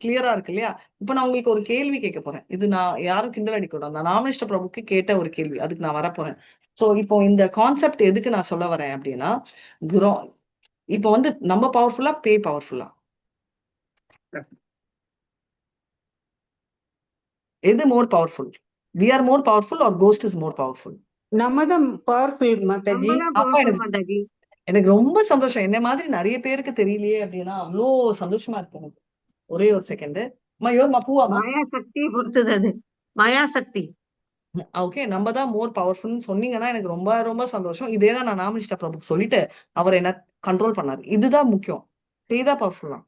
கிளியரா இருக்கு இல்லையா? இப்ப நான் உங்களுக்கு ஒரு கேள்வி கேட்க போறேன். இது நான் யாரும் கிண்டல் அடிக்க கூடாது. நான் ராமனிஷ்ட பிரபுக்கு கேட்ட ஒரு கேள்வி, அதுக்கு நான் வரப்போறேன். சோ இப்போ இந்த கான்செப்ட் எதுக்கு நான் சொல்ல வரேன் அப்படின்னா, இப்போ வந்து நம்ம பவர்ஃபுல்லா பேய் பவர்ஃபுல்லா, எது more powerful? We are more powerful or ghost is more powerful? நம்ம தான் பவர்ஃபுல் மாதாஜி. நம்ம தான் அப்பா powerful எனக்கு மாதாஜி. எனக்கு ரொம்ப சந்தோஷம். என்ன மாதிரி நிறைய பேருக்கு தெரியலையே அப்படின்னா அவ்வளோ சந்தோஷமா இருக்கு எனக்கு. ஒரே ஒரு செகண்ட். அம்மா யோர்மா பூவாமா? மாயா சக்தியை பொறுத்தது அது, மாயா சக்தி. ஓகே, நம்ம தான் மோர் பவர்ஃபுல்னு சொன்னீங்கன்னா எனக்கு ரொம்ப ரொம்ப சந்தோஷம். இதே தான் நான் நாமனிஷ்டா பிரபுக்கு சொல்லிட்டு அவர் என்ன கண்ட்ரோல் பண்ணாரு. இதுதான் முக்கியம். பேய் தான் பவர்ஃபுல்லா,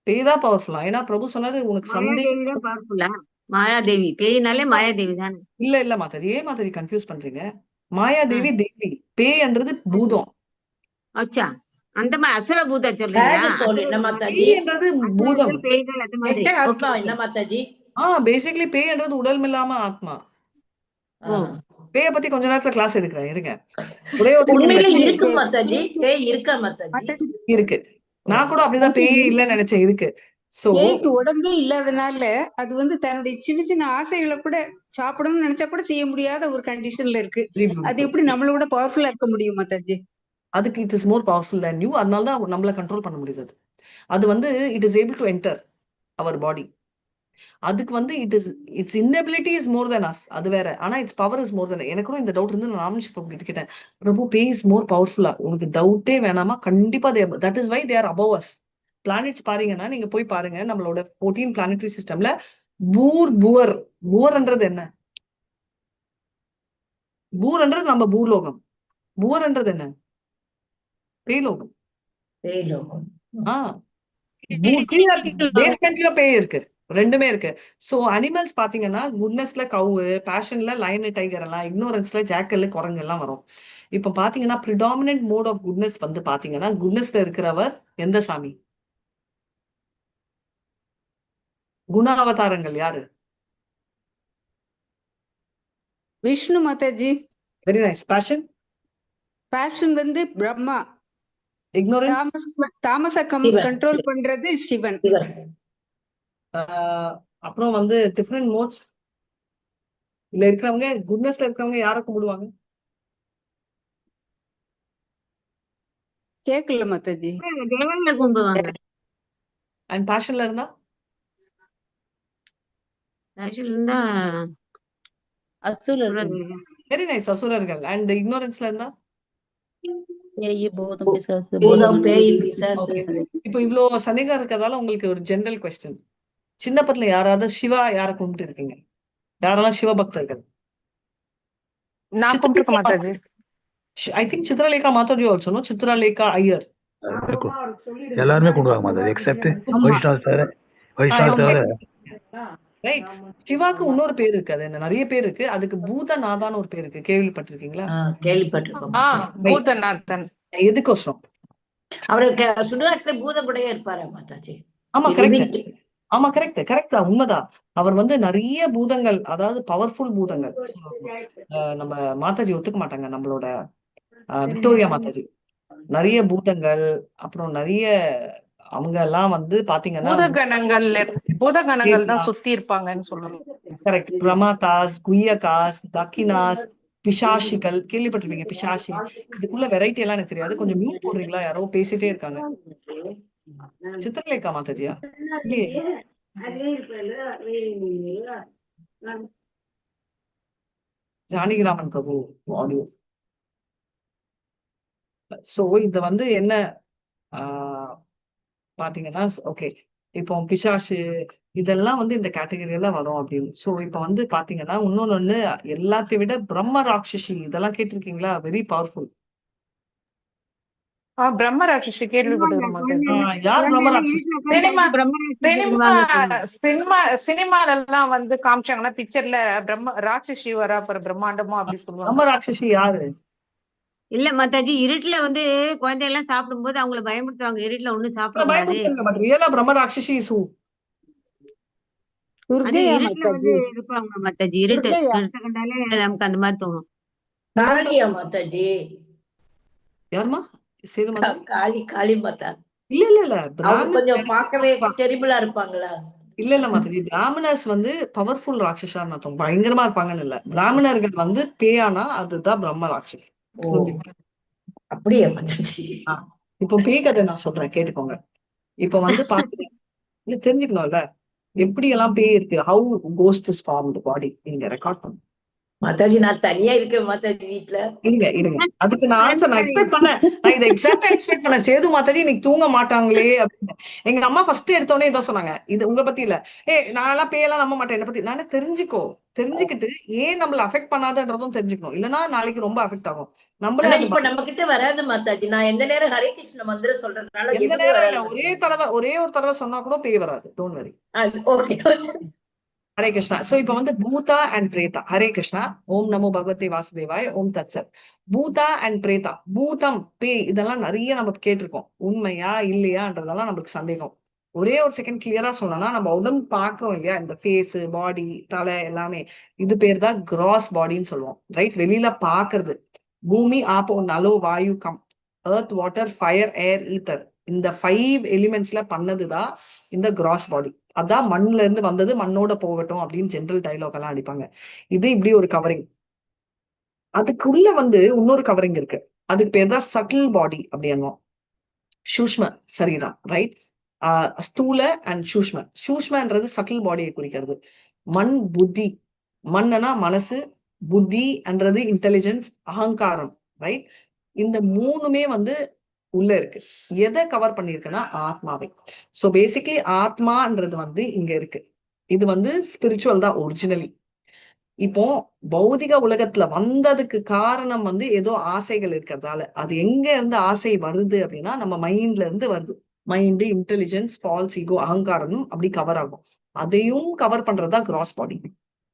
பேய் தான் பவர்ஃபுல்லா. ஏன்னா பிரபு சொன்னாரு உனக்கு மாயா சந்தேகம் தேவி தான் பவர்ஃபுல்லா? மாயாதேவி, பேய்னாலே மாயாதேவி தானே? இல்ல இல்ல மாதாஜி, ஏன் மாதாஜி கன்ஃபியூஸ் பண்றீங்க? மாயாதேவி தேவி, பேய்ன்றது பூதம். அச்சா, அந்த மாதிரி அசுர பூதா சொல்றீங்களா? பேட் சோல் என்ன மாதாஜி? பேய்ன்றது பூதம். அசுரர்கள், பேய்கள் அது மாதிரி. கெட்ட ஆத்மா என்ன மாதாஜி? பேசிக்கலி பேய்ன்றது உடல் இல்லாம ஆத்மா. பேய பத்தி கொஞ்ச நேரத்துல கிளாஸ் எடுக்கிறேன், இருங்க. ஒரே ஒரு உண்மையில இருக்கு மாதாஜி, பேய் இருக்கா மாதாஜி? இருக்கு. நான் கூட அப்படிதான் பேயே இல்லைன்னு நினைச்சேன், இருக்கு. சோ பேய்க்கு உடம்பே இல்லாதனால அது வந்து தன்னுடைய சின்ன சின்ன ஆசைகளை கூட சாப்பிடணும்னு நினைச்சா கூட செய்ய முடியாத ஒரு கண்டிஷன்ல இருக்கு. அது எப்படி நம்மளோட பவர்ஃபுல்லா இருக்க முடியும் மாதாஜி? அதுக்கு it is more powerful than you. அதனால தான் நம்மள கண்ட்ரோல் பண்ண முடியுது. அது அது வந்து it is able to enter our body. அதுக்கு வந்து it is its inability is more than us, அது வேற. ஆனா its power is more than. எனக்கும் இந்த டவுட் இருந்து நான் ராமனிஷ் பிரபு கிட்ட கேட்டேன், பிரபு பேய் is more பவர்ஃபுல்லா, உனக்கு டவுட்டே வேணாமா? கண்டிப்பா that is why they are above us. Planets பாருங்கன்னா நீங்க போய் பாருங்க, நம்மளோட 14 பிளானட்டரி சிஸ்டம்ல பூர் புவர், புவர்ன்றது என்ன? பூர்ன்றது நம்ம பூலோகம், புவர்ன்றது என்ன? பேய்லோகம். பேய்லோகம். பேஸ்மெண்ட்லயும் பேய் இருக்கு, ரெண்டுமே இருக்கு. சோ அனிமல்ஸ் பாத்தீங்கன்னா குட்னஸ்ல கவு, பேஷன்ல லயன் டைகர் எல்லாம், இக்னோரன்ஸ்ல ஜாக்கல் குரங்கு எல்லாம் வரும். இப்ப பாத்தீங்கன்னா predominant mode of goodness வந்து பாத்தீங்கன்னா குட்னஸ்ல இருக்கிறவர் எந்த சாமி? குண அவதாரங்கள் யாரு? Vishnu Mataji. Very nice. Passion? Passion வந்து பிரம்மா. இக்னோரன்ஸ்? தாமச சிவன். கண்ட்ரோல் பண்றது சிவன். சிவன். அப்புறம் வந்து டிஃப்ரெண்ட் மோட்ஸ் இல்ல இருக்கிறவங்க, குட்னஸ்ல இருக்கிறவங்க யாரை கும்பிடுவாங்க? கேக்கல மாதாஜி. தேவங்களை கும்பிடுவாங்க. அண்ட் பேஷன்ல இருந்தா? ஆக்சுவலி இருந்தா அசுரர்கள். வெரி நைஸ், அசுரர்கள். அண்ட் இக்னோரன்ஸ்ல இருந்தா? பேய், பூதம், பிசாசு, பூதம், பேய், பிசாசு. இப்போ இவ்ளோ சந்தேகம் இருக்கிறதால உங்களுக்கு ஒரு ஜெனரல் கொஸ்டின். சின்னப்பத்துல யாராவது சிவா யாரை கும்பிட்டு இருக்கீங்க? யாரெல்லாம் சிவ பக்தர்கள்? நான் கும்பிட்டுருக்கேன் Mataji. I think Chitralekha Mataji also, no? Chitralekha Iyer. எல்லாருமே கும்பிடுவாங்க மாதாஜி, எக்ஸப்ட் வைஷ்ணவ தவிர, வைஷ்ணவ தவிர. ரைட்? சிவாக்கு இன்னொரு பேர் இருக்கு. அது என்ன, நிறைய பேர் இருக்கு. அதுக்கு பூதநாதான்னு ஒரு பேர் இருக்கு. கேள்விப்பட்டிருக்கீங்களா? கேள்விப்பட்டிருக்கோம். பூதநாதன். எதுக்கோசரம்? அவரு சுடுகாட்டுல பூதம் கூடயே இருப்பாரா மாதாஜி? ஆமா, கரெக்ட். ஆமா, கரெக்ட், கரெக்ட் தான், உண்மைதான். அவர் வந்து நிறைய பூதங்கள், அதாவது பவர்ஃபுல் பூதங்கள். நம்ம மாதாஜி ஒத்துக்க மாட்டாங்க. நம்மளோட விக்டோரியா மாதாஜி நிறைய பூதங்கள், அப்புறம் நிறைய அவங்க எல்லாம் வந்து பாத்தீங்கன்னா பூதகணங்கள், பூதகணங்கள் தான் சுத்தி இருப்பாங்கன்னு சொல்லுவாங்க. கரெக்ட். பிரமாதாஸ், குய்யகாஸ், தக்கினாஸ், பிசாஷிகள் கேள்விப்பட்டிருப்பீங்க. பிசாஷி இதுக்குள்ள வெரைட்டி எல்லாம் எனக்கு தெரியாது. கொஞ்சம் மியூட் போடுறீங்களா? யாரோ பேசிட்டே இருக்காங்க. சித்திரலேகா மாதாஜியா? இல்லையே. ஜானகிராமன் பிரபு ஆடியோ. சோ இது வந்து என்ன பாத்தீங்கன்னா, ஓகே, இப்போ பிசாசு இதெல்லாம் வந்து இந்த கேட்டகரியில வரும் அப்படின்னு. சோ இப்ப வந்து பாத்தீங்கன்னா இன்னொன்னு ஒண்ணு, எல்லாத்தையும் விட பிரம்ம ராட்சசி இதெல்லாம் கேட்டிருக்கீங்களா? Very powerful. பிரம்ம ராட்சசி கேள்விப்பட்டிருக்கேன் மாதாஜி. யார் பிரம்ம ராட்சசி? சினிமா சினிமா சினிமா சினிமால எல்லாம் வந்து காமிச்சாங்கன்னா பிக்சர்ல பிரம்ம ராட்சசி வரா, அப்புறம் பிரம்மாண்டமா அப்படி சொல்லுவாங்க. பிரம்ம ராட்சசி யாரு? இல்ல மாதாஜி, இருட்டுல வந்து குழந்தை எல்லாம் சாப்பிடும் போது அவங்கள பயமுறுத்துவாங்க. இருட்டுல ஒண்ணும் சாப்பிட கூடாது. பட் ரியலா பிரம்ம ராட்சசி is who? அது துர்கையா இருட்டுல வந்து மாதாஜி? இருப்பாங்க மாதாஜி. இருட்டு துர்கையா? இருட்டை கண்டாலே நமக்கு அந்த மாதிரி தோணும். காளியா மாதாஜி? யாருமா? சேது மாதா? காளி, காளி மாதா. இல்ல இல்ல இல்ல, அவங்க பிராமண கொஞ்சம் பார்க்கவே டெரிபிளா இருப்பாங்களா? இல்ல இல்ல மாதாஜி, பிராமணர்ஸ் வந்து பவர்ஃபுல் ராட்சசான்னு அர்த்தம். பயங்கரமா இருப்பாங்கன்னு இல்ல. பிராமணர்கள் வந்து பேயானா அதுதான் பிரம்ம ராட்சசி. ஓ, அப்படியா மாதாஜி? இப்போ பேய் கதை நான் சொல்றேன், கேட்டுக்கோங்க. இப்ப வந்து பாத்தீங்க, இல்ல தெரிஞ்சுக்கணும்ல எப்படி எல்லாம் பேய் இருக்கு, how ghost is formed body. நீங்க ரெக்கார்ட் பண்ணுங்க. மாதாஜி, நான் தனியா இருக்கேன் மாதாஜி வீட்டுல. இருங்க இருங்க, அதுக்கு நான் ஆன்சர் நான் எக்ஸ்பெக்ட் பண்ணேன். நான் இதை எக்ஸாக்டா எக்ஸ்பெக்ட் பண்ணேன். சேது மாதாஜி இன்னைக்கு தூங்க மாட்டாங்களே அப்படின்னு. எங்க அம்மா ஃபர்ஸ்ட் எடுத்தோடனே இதான் சொன்னாங்க. இது உங்களை பத்தி இல்ல, ஏ நான் எல்லாம் பேயெல்லாம் நம்ப மாட்டேன், என்ன பத்தி நானே தெரிஞ்சுக்கோ. தெரிஞ்சுக்கிட்டு ஏன் நம்மள அஃபெக்ட் பண்ணாதன்றதும் தெரிஞ்சுக்கணும். இல்லைன்னா நாளைக்கு ரொம்ப அஃபெக்ட் ஆகும் நம்மள. ஆனா அது இப்ப நம்ம கிட்ட வராது மாதாஜி. நான் எந்த நேரம் ஹரே கிருஷ்ண மந்திரம் சொல்றதுனால எந்த எதுவுமே நேரம் இல்ல, வராது. ஒரே தடவை, ஒரே ஒரு தடவை சொன்னா கூட பேய் வராது. Don't worry. Okay. Hare Krishna. So இப்ப வந்து பூதா அண்ட் பிரேதா. ஹரே கிருஷ்ணா. ஓம் நமோ பகவதே வாசுதேவாய. ஓம் தத்சத். பூதா அண்ட் பிரேதா, பூதம் பேய் இதெல்லாம் நிறைய நம்ம கேட்டிருக்கோம். உண்மையா இல்லையான்றதெல்லாம் நம்மளுக்கு சந்தேகம். ஒரே ஒரு செகண்ட் கிளியரா சொல்லணும்னா, நம்ம உடம்பு பாக்குறோம் இல்லையா, இந்த ஃபேஸ், பாடி, தலை எல்லாமே, இது பேர் தான் கிராஸ் பாடின்னு சொல்லுவோம். ரைட்? வெளியில பாக்குறது பூமி, ஆப்போ, நலோ, வாயு, come, earth, water, fire, air, ether, இந்த 5 எலிமெண்ட்ஸ்ல பண்ணதுதான் இந்த கிராஸ் பாடி. அதான் மண்ணுல இருந்து வந்தது, மண்ணோட போகட்டும் அப்படின்னு ஜென்ரல் டைலாக் எல்லாம் அடிப்பாங்க. இது இப்படி ஒரு கவரிங். அதுக்குள்ள வந்து இன்னொரு கவரிங் இருக்கு. அதுக்கு பேர் தான் சட்டில் பாடி அப்படின்னுவோம். சூஷ்ம சரீரம், ரைட்? ஸ்தூல அண்ட் சூஷ்ம. சூஷ்மன்றது சட்டில் பாடியை குறிக்கிறது. மண், புத்தி. மண்ணுனா மனசு, புத்தின்றது இன்டெலிஜென்ஸ், அகங்காரம், ரைட்? இந்த மூணுமே வந்து உள்ள இருக்கு. எதை கவர் பண்ணிருக்குன்னா ஆத்மாவை. சோ பேசிக்கலி ஆத்மான்றது வந்து இங்க இருக்கு. இது வந்து ஸ்பிரிச்சுவல் தான் ஒரிஜினலி. இப்போ பௌதிக உலகத்துல வந்ததுக்கு காரணம் வந்து ஏதோ ஆசைகள் இருக்கிறதால. அது எங்க இருந்து ஆசை வருது அப்படின்னா நம்ம மைண்ட்ல இருந்து வருது. மைண்டு, இன்டெலிஜென்ஸ், ஃபால்ஸ் ஈகோ, அகங்காரம் அப்படி கவர் ஆகும். அதையும் கவர் பண்றதா கிராஸ் பாடி.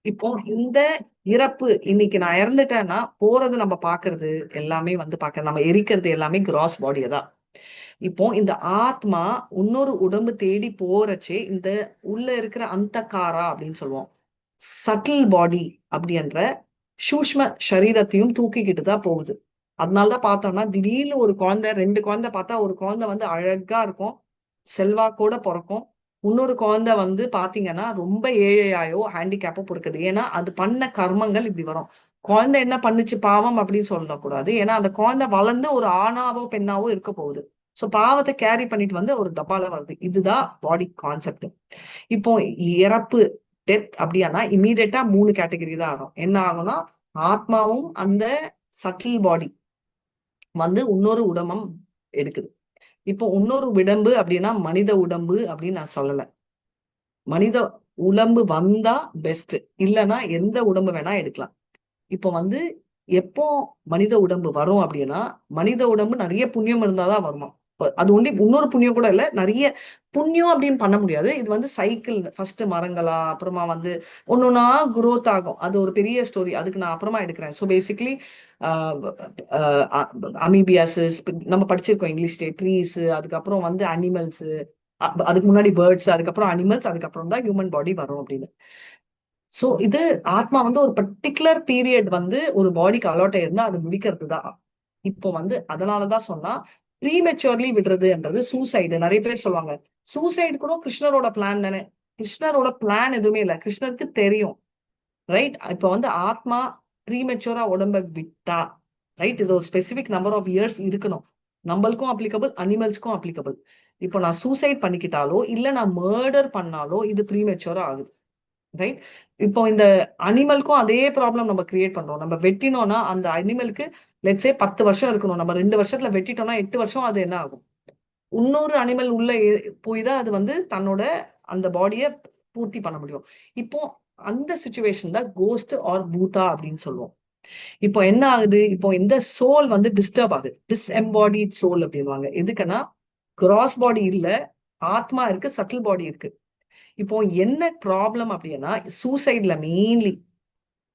இப்போ இந்த இறப்பு, இன்னைக்கு நான் இறந்துட்டேன்னா போறது நம்ம பாக்குறது எல்லாமே வந்து பாக்குறது, நம்ம எரிக்கிறது எல்லாமே கிராஸ் பாடியை தான். இப்போ இந்த ஆத்மா இன்னொரு உடம்பு தேடி போறச்சே இந்த உள்ள இருக்கிற அந்தகாரா அப்படின்னு சொல்லுவோம், சட்டில் பாடி அப்படின்ற சூஷ்ம சரீரத்தையும் தூக்கிக்கிட்டு தான் போகுது. அதனாலதான் பார்த்தோம்னா திடீர்னு ஒரு குழந்தை, ரெண்டு குழந்தை பார்த்தா ஒரு குழந்தை வந்து அழகா இருக்கும், செல்வாக்கோட பிறக்கும். இன்னொரு குழந்தை வந்து பாத்தீங்கன்னா ரொம்ப ஏழையாயோ ஹேண்டிகேப்போ பிறக்குது. ஏன்னா அது பண்ண கர்மங்கள் இப்படி வரும். குழந்தை என்ன பண்ணுச்சு பாவம் அப்படின்னு சொல்லக்கூடாது. ஏன்னா அந்த குழந்தை வளர்ந்து ஒரு ஆணாவோ பெண்ணாவோ இருக்க போகுது. சோ பாவத்தை கேரி பண்ணிட்டு வந்து ஒரு டப்பால வருது. இதுதான் பாடி கான்செப்ட். இப்போ இறப்பு, டெத் அப்படியானா இமீடியட்டா 3 கேட்டகரி தான் ஆகும். என்ன ஆகும்னா ஆத்மாவும் அந்த சட்டில் பாடி வந்து இன்னொரு உடம்பம் எடுக்குது. இப்போ இன்னொரு உடம்பு அப்படின்னா மனித உடம்பு அப்படின்னு நான் சொல்லல. மனித உடம்பு வந்தா பெஸ்ட், இல்லைன்னா எந்த உடம்பு வேணா எடுக்கலாம். இப்போ வந்து எப்போ மனித உடம்பு வரும் அப்படின்னா, மனித உடம்பு நிறைய புண்ணியம் இருந்தாதான் வருமா. அது ஒண்டி இன்னொரு புண்ணியம் கூட இல்ல, நிறைய புண்ணியம் அப்படின்னு பண்ண முடியாது. இது வந்து சைக்கிள், ஃபர்ஸ்ட் மரங்களா, அப்புறமா வந்து ஒன்னொன்னா குரோத் ஆகும். அது ஒரு பெரிய ஸ்டோரி, அதுக்கு நான் அப்புறமா எடுக்கிறேன். ஸோ பேசிக்கலி அமீபியாசிஸ் நம்ம படிச்சிருக்கோம் இங்கிலீஷ் ட்ரீஸ், அதுக்கப்புறம் வந்து அனிமல்ஸ், அதுக்கு முன்னாடி பேர்ட்ஸ், அதுக்கப்புறம் அனிமல்ஸ், அதுக்கப்புறம் தான் ஹியூமன் பாடி வரும் அப்படின்னு. சோ இது ஆத்மா வந்து ஒரு பர்டிகுலர் பீரியட் வந்து ஒரு பாடிக்கு அலாட் ஆயிருந்தா அது முடிக்கிறது தான். இப்போ வந்து அதனாலதான் சொன்னா ப்ரீமெச்சூர்லி விடுறதுன்றது சூசைடு. நிறைய பேர் சொல்லுவாங்க சூசைடு கூட கிருஷ்ணரோட பிளான் தானே. கிருஷ்ணரோட பிளான் எதுவுமே இல்லை, கிருஷ்ணருக்கு தெரியும், ரைட்? இப்போ வந்து ஆத்மா ப்ரீமெச்சூரா உடம்ப விட்டா, ரைட், இது ஒரு ஸ்பெசிபிக் நம்பர் ஆஃப் இயர்ஸ் இருக்கணும். நம்மளுக்கும் அப்ளிகபிள், அனிமல்ஸ்க்கும் அப்ளிகபிள். இப்போ நான் சூசைட் பண்ணிக்கிட்டாலோ இல்ல நான் மர்டர் பண்ணாலோ இது ப்ரீமெச்சூரா ஆகுது, ரைட்? இப்போ இந்த அனிமலுக்கும் அதே ப்ராப்ளம் நம்ம கிரியேட் பண்றோம். நம்ம வெட்டினோம்னா அந்த அனிமலுக்கு let's say 10 வருஷம் இருக்கணும், நம்ம 2 வருஷத்துல வெட்டிட்டோம்னா 8 வருஷம் அது என்ன ஆகும்? இன்னொரு அனிமல் உள்ள போய் தான் அது வந்து தன்னோட அந்த பாடியை பூர்த்தி பண்ண முடியும். இப்போ அந்த சுச்சுவேஷன் தான் கோஸ்ட் ஆர் பூதா அப்படின்னு சொல்லுவோம். இப்போ என்ன ஆகுது? இப்போ இந்த சோல் வந்து டிஸ்டர்ப் ஆகுது, டிஸ்எம்பாடிட் சோல் அப்படின்வாங்க. எதுக்குன்னா கிராஸ் பாடி இல்ல, ஆத்மா இருக்கு, சட்டில் பாடி இருக்கு. இப்போ என்ன ப்ராப்ளம் அப்படின்னா சூசைட்ல மெயின்லி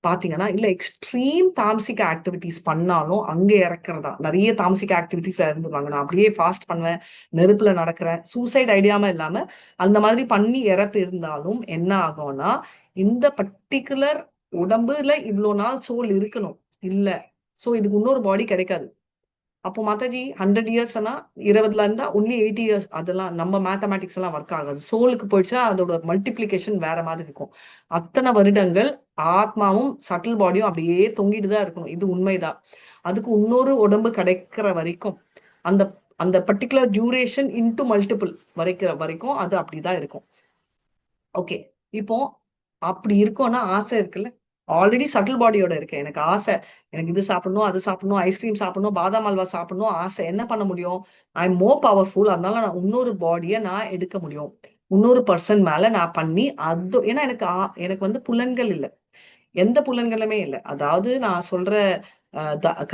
பாத்தீங்கன்னா, இல்ல எக்ஸ்ட்ரீம் தாம்சிக் ஆக்டிவிட்டிஸ் பண்ணாலும் அங்க இறக்குறதா. நிறைய தாம்சிக் ஆக்டிவிட்டிஸ் இறந்துருவாங்க. நான் அப்படியே ஃபாஸ்ட் பண்ணுவேன், நெருப்புல நடக்கிறேன், சூசைட் ஐடியாம இல்லாம அந்த மாதிரி பண்ணி இறப்பு இருந்தாலும் என்ன ஆகும்னா, இந்த பர்டிகுலர் உடம்புல இவ்வளவு நாள் சோல் இருக்கணும் இல்ல, சோ இதுக்கு இன்னொரு பாடி கிடைக்காது. அப்போ மாதாஜி 100 இயர்ஸ்னா 20ல இருந்தா ஒன்லி 80 இயர்ஸ். அதெல்லாம் நம்ம மேத்தமேட்டிக்ஸ் எல்லாம் ஒர்க் ஆகாது. சோலுக்கு போயிடுச்சா அதோட மல்டிப்ளிகேஷன் வேற மாதிரி இருக்கும். அத்தனை வருடங்கள் ஆத்மாவும் சட்டில் பாடியும் அப்படியே தொங்கிட்டு தான் இருக்கணும். இது உண்மைதான். அதுக்கு இன்னொரு உடம்பு கிடைக்கிற வரைக்கும் அந்த அந்த பர்டிகுலர் டியூரேஷன் இன்டு மல்டிபிள் வரைக்கிற வரைக்கும் அது அப்படிதான் இருக்கும். ஓகே, இப்போ அப்படி இருக்கும்னா ஆசை இருக்குல்ல, ஆல்ரெடி சட்டில் பாடியோட இருக்கேன், எனக்கு ஆசை, எனக்கு இது சாப்பிடணும் அது சாப்பிடணும், ஐஸ்கிரீம் சாப்பிடணும், பாதாம் அல்வா சாப்பிடணும் ஆசை. என்ன பண்ண முடியும்? I am more powerful, அதனால நான் இன்னொரு பாடியை நான் எடுக்க முடியும், இன்னொரு பர்சன் மேல நான் பண்ணி அது. ஏன்னா எனக்கு எனக்கு வந்து புலன்கள் இல்லை, எந்த புலன்களுமே இல்லை. அதாவது நான் சொல்ற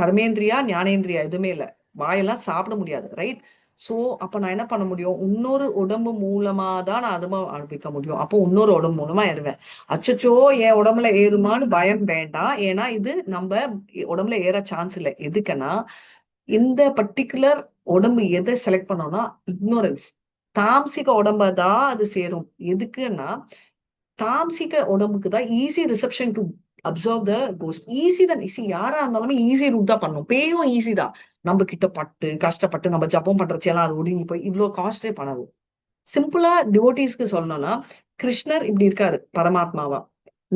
கர்மேந்திரியா ஞானேந்திரியா எதுவுமே இல்லை, வாயெல்லாம் சாப்பிட முடியாது, ரைட்? சோ அப்ப நான் என்ன பண்ண முடியும்? இன்னொரு உடம்பு மூலமா தான் நான் அதுமா அனுபவிக்க முடியும். அப்போ இன்னொரு உடம்பு மூலமா ஏறுவேன். அச்சச்சோ என் உடம்புல ஏறுமான்னு பயம் வேண்டாம். ஏன்னா இது நம்ம உடம்புல ஏற சான்ஸ் இல்லை. எதுக்குன்னா இந்த பர்டிகுலர் உடம்பு எதை செலக்ட் பண்ணோம்னா இக்னோரன்ஸ், தாம்சிக உடம்ப தான் அது சேரும். எதுக்குன்னா தாம்சிக உடம்புக்கு தான் easy reception to absorb the ghost. Easy தான், ஈஸி. யாரா இருந்தாலுமே ஈஸி ரூட் தான் பண்ணும். பேயும் ஈஸி தான். நம்ம கிட்ட பட்டு கஷ்டப்பட்டு நம்ம ஜப்பம் பண்றச்செல்லாம் அது ஒடுங்கி போய் இவ்வளவு காஸ்டே பண்ணாது. சிம்பிளா டிவோட்டீஸ்க்கு சொல்லணும்னா, கிருஷ்ணர் இப்படி இருக்காரு பரமாத்மாவா,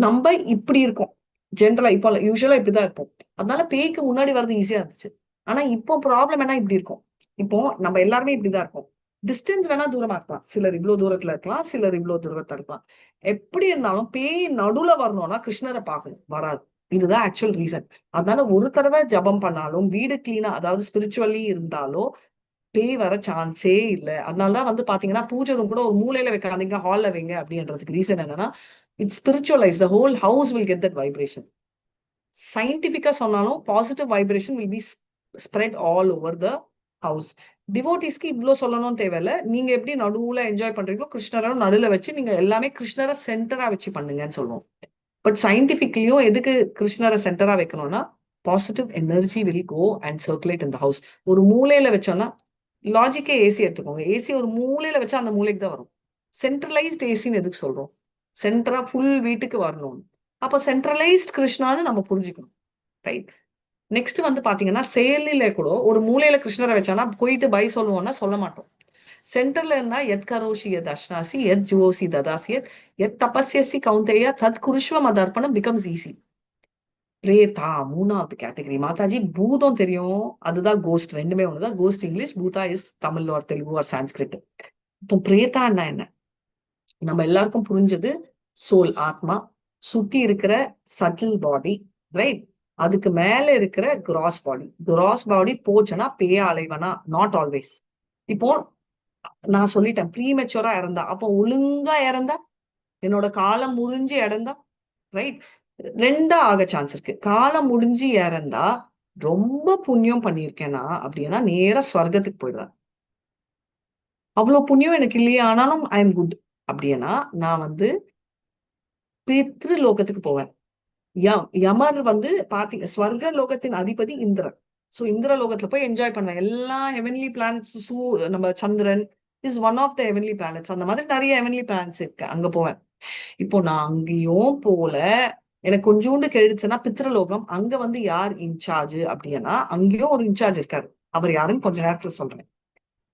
நம்ம இப்படி இருக்கோம் ஜென்ரலா. இப்போ யூஸ்வலா இப்படிதான் இருப்போம். அதனால பேய்க்கு முன்னாடி வர்றது ஈஸியா இருந்துச்சு. ஆனா இப்போ ப்ராப்ளம் என்ன, இப்படி இருக்கும். இப்போ நம்ம எல்லாருமே இப்படிதான் இருக்கோம். டிஸ்டன்ஸ் வேணா தூரமா இருக்கலாம், சிலர் இவ்வளவு தூரத்துல இருக்கலாம், சிலர் இவ்வளவு தூரத்துல இருக்கலாம். எப்படி இருந்தாலும் பேய் நடுவுல வரணும்னா கிருஷ்ணரை பார்க்கணும், வராது. இதுதான் ஆக்சுவல் ரீசன். அதனால ஒரு தடவை ஜபம் பண்ணாலும் வீடு கிளீனா, அதாவது ஸ்பிரிச்சுவலி இருந்தாலோ பேய் வர சான்ஸே இல்லை. அதனாலதான் வந்து பாத்தீங்கன்னா பூஜை ரூம் கூட ஒரு மூலையில வைக்காதீங்க, ஹால்ல வைங்க அப்படின்றதுக்கு ரீசன் என்னன்னா, it's spiritualise, the whole house will get that vibration. சயின்டிபிக்கா சொன்னாலும் positive vibration will be spread all over the house. டிவோட்டிஸ்க்கு இவ்ளோ சொல்லணும் தேவையில்ல. நீங்க எப்படி நடுவுல என்ஜாய் பண்றீங்களோ கிருஷ்ணரும் நடுவுல வச்சு நீங்க எல்லாமே கிருஷ்ணரை சென்டரா வச்சு பண்ணுங்கன்னு சொல்லுவோம். பட் சயின்டிபிக்லியும் எதுக்கு கிருஷ்ணரை சென்டரா வைக்கணும்னா, positive energy will go and circulate in the house. ஒரு மூலையில வச்சோம்னா, லாஜிக்கே ஏசி எடுத்துக்கோங்க, ஏசி ஒரு மூலையில வச்சா அந்த மூலைக்கு தான் வரும். சென்ட்ரலைஸ்ட் ஏசின்னு எதுக்கு சொல்றோம்? சென்டரா ஃபுல் வீட்டுக்கு வரணும். அப்போ சென்ட்ரலைஸ்ட் கிருஷ்ணான்னு நம்ம புரிஞ்சுக்கணும், ரைட்? நெக்ஸ்ட் வந்து பாத்தீங்கன்னா செயலில கூட ஒரு மூலையில கிருஷ்ணரை வச்சானா போயிட்டு பை சொல்லுவோம்னா சொல்ல மாட்டோம். சென்டர்ல இருந்தா எத் கரோஷி எத் அஷ்னாசி எத் ஜுவோசி ததாசி எத் எத் தபஸ்யசி கௌந்தேயா தத் குருஷ்வ மதர்ப்பணம் பிகம்ஸ் ஈஸி. பிரேதா மூணாவது கேட்டகரி மாதாஜி. பூதம் தெரியும், அதுதான் கோஸ்ட், ரெண்டுமே ஒண்ணுதான். Ghost English, Bhootha is Tamil or Telugu or Sanskrit. இப்போ பிரேதான்னா என்ன? நம்ம எல்லாருக்கும் புரிஞ்சது சோல், ஆத்மா, சுத்தி இருக்கிற சட்டில் பாடி, ரைட்? அதுக்கு மேல இருக்கிற கிராஸ் பாடி. கிராஸ் பாடி போச்சுன்னா பேய அலைவனா? Not always. இப்போ நான் சொல்லிட்டேன் ப்ரீமெச்சூரா இறந்தா, அப்போ ஒழுங்கா இறந்தா, என்னோட காலம் முடிஞ்சு இறந்தா, ரைட், ரெண்டா ஆக சான்ஸ் இருக்கு. காலம் முடிஞ்சு இறந்தா ரொம்ப புண்ணியம் பண்ணியிருக்கேனா அப்படின்னா நேரா ஸ்வர்க்கத்துக்கு போயிடுவேன். அவ்வளவு புண்ணியம் எனக்கு இல்லையே, ஆனாலும் I am good அப்படின்னா நான் வந்து பித்ரு லோகத்துக்கு போவேன். யமர் வந்து பாத்தீங்க, ஸ்வர்க லோகத்தின் அதிபதி இந்திரன். சோ இந்திர லோகத்துல போய் என்ஜாய் பண்ணுவேன். எல்லா ஹெவன்லி பிளானட்ஸ், நம்ம சந்திரன் is one of the heavenly planets. அந்த மாதிரி நிறைய ஹெவன்லி பிளானட்ஸ் இருக்கு, அங்க போவேன். இப்போ நான் அங்கேயும் போல, எனக்கு கொஞ்சோண்டு கெடுச்சுன்னா பித்ருலோகம், அங்க வந்து யார் இன்சார்ஜ் அப்படின்னா அங்கேயும் ஒரு இன்சார்ஜ் இருக்காரு. அவர் யாருன்னு கொஞ்ச நேரத்துல சொல்றேன்.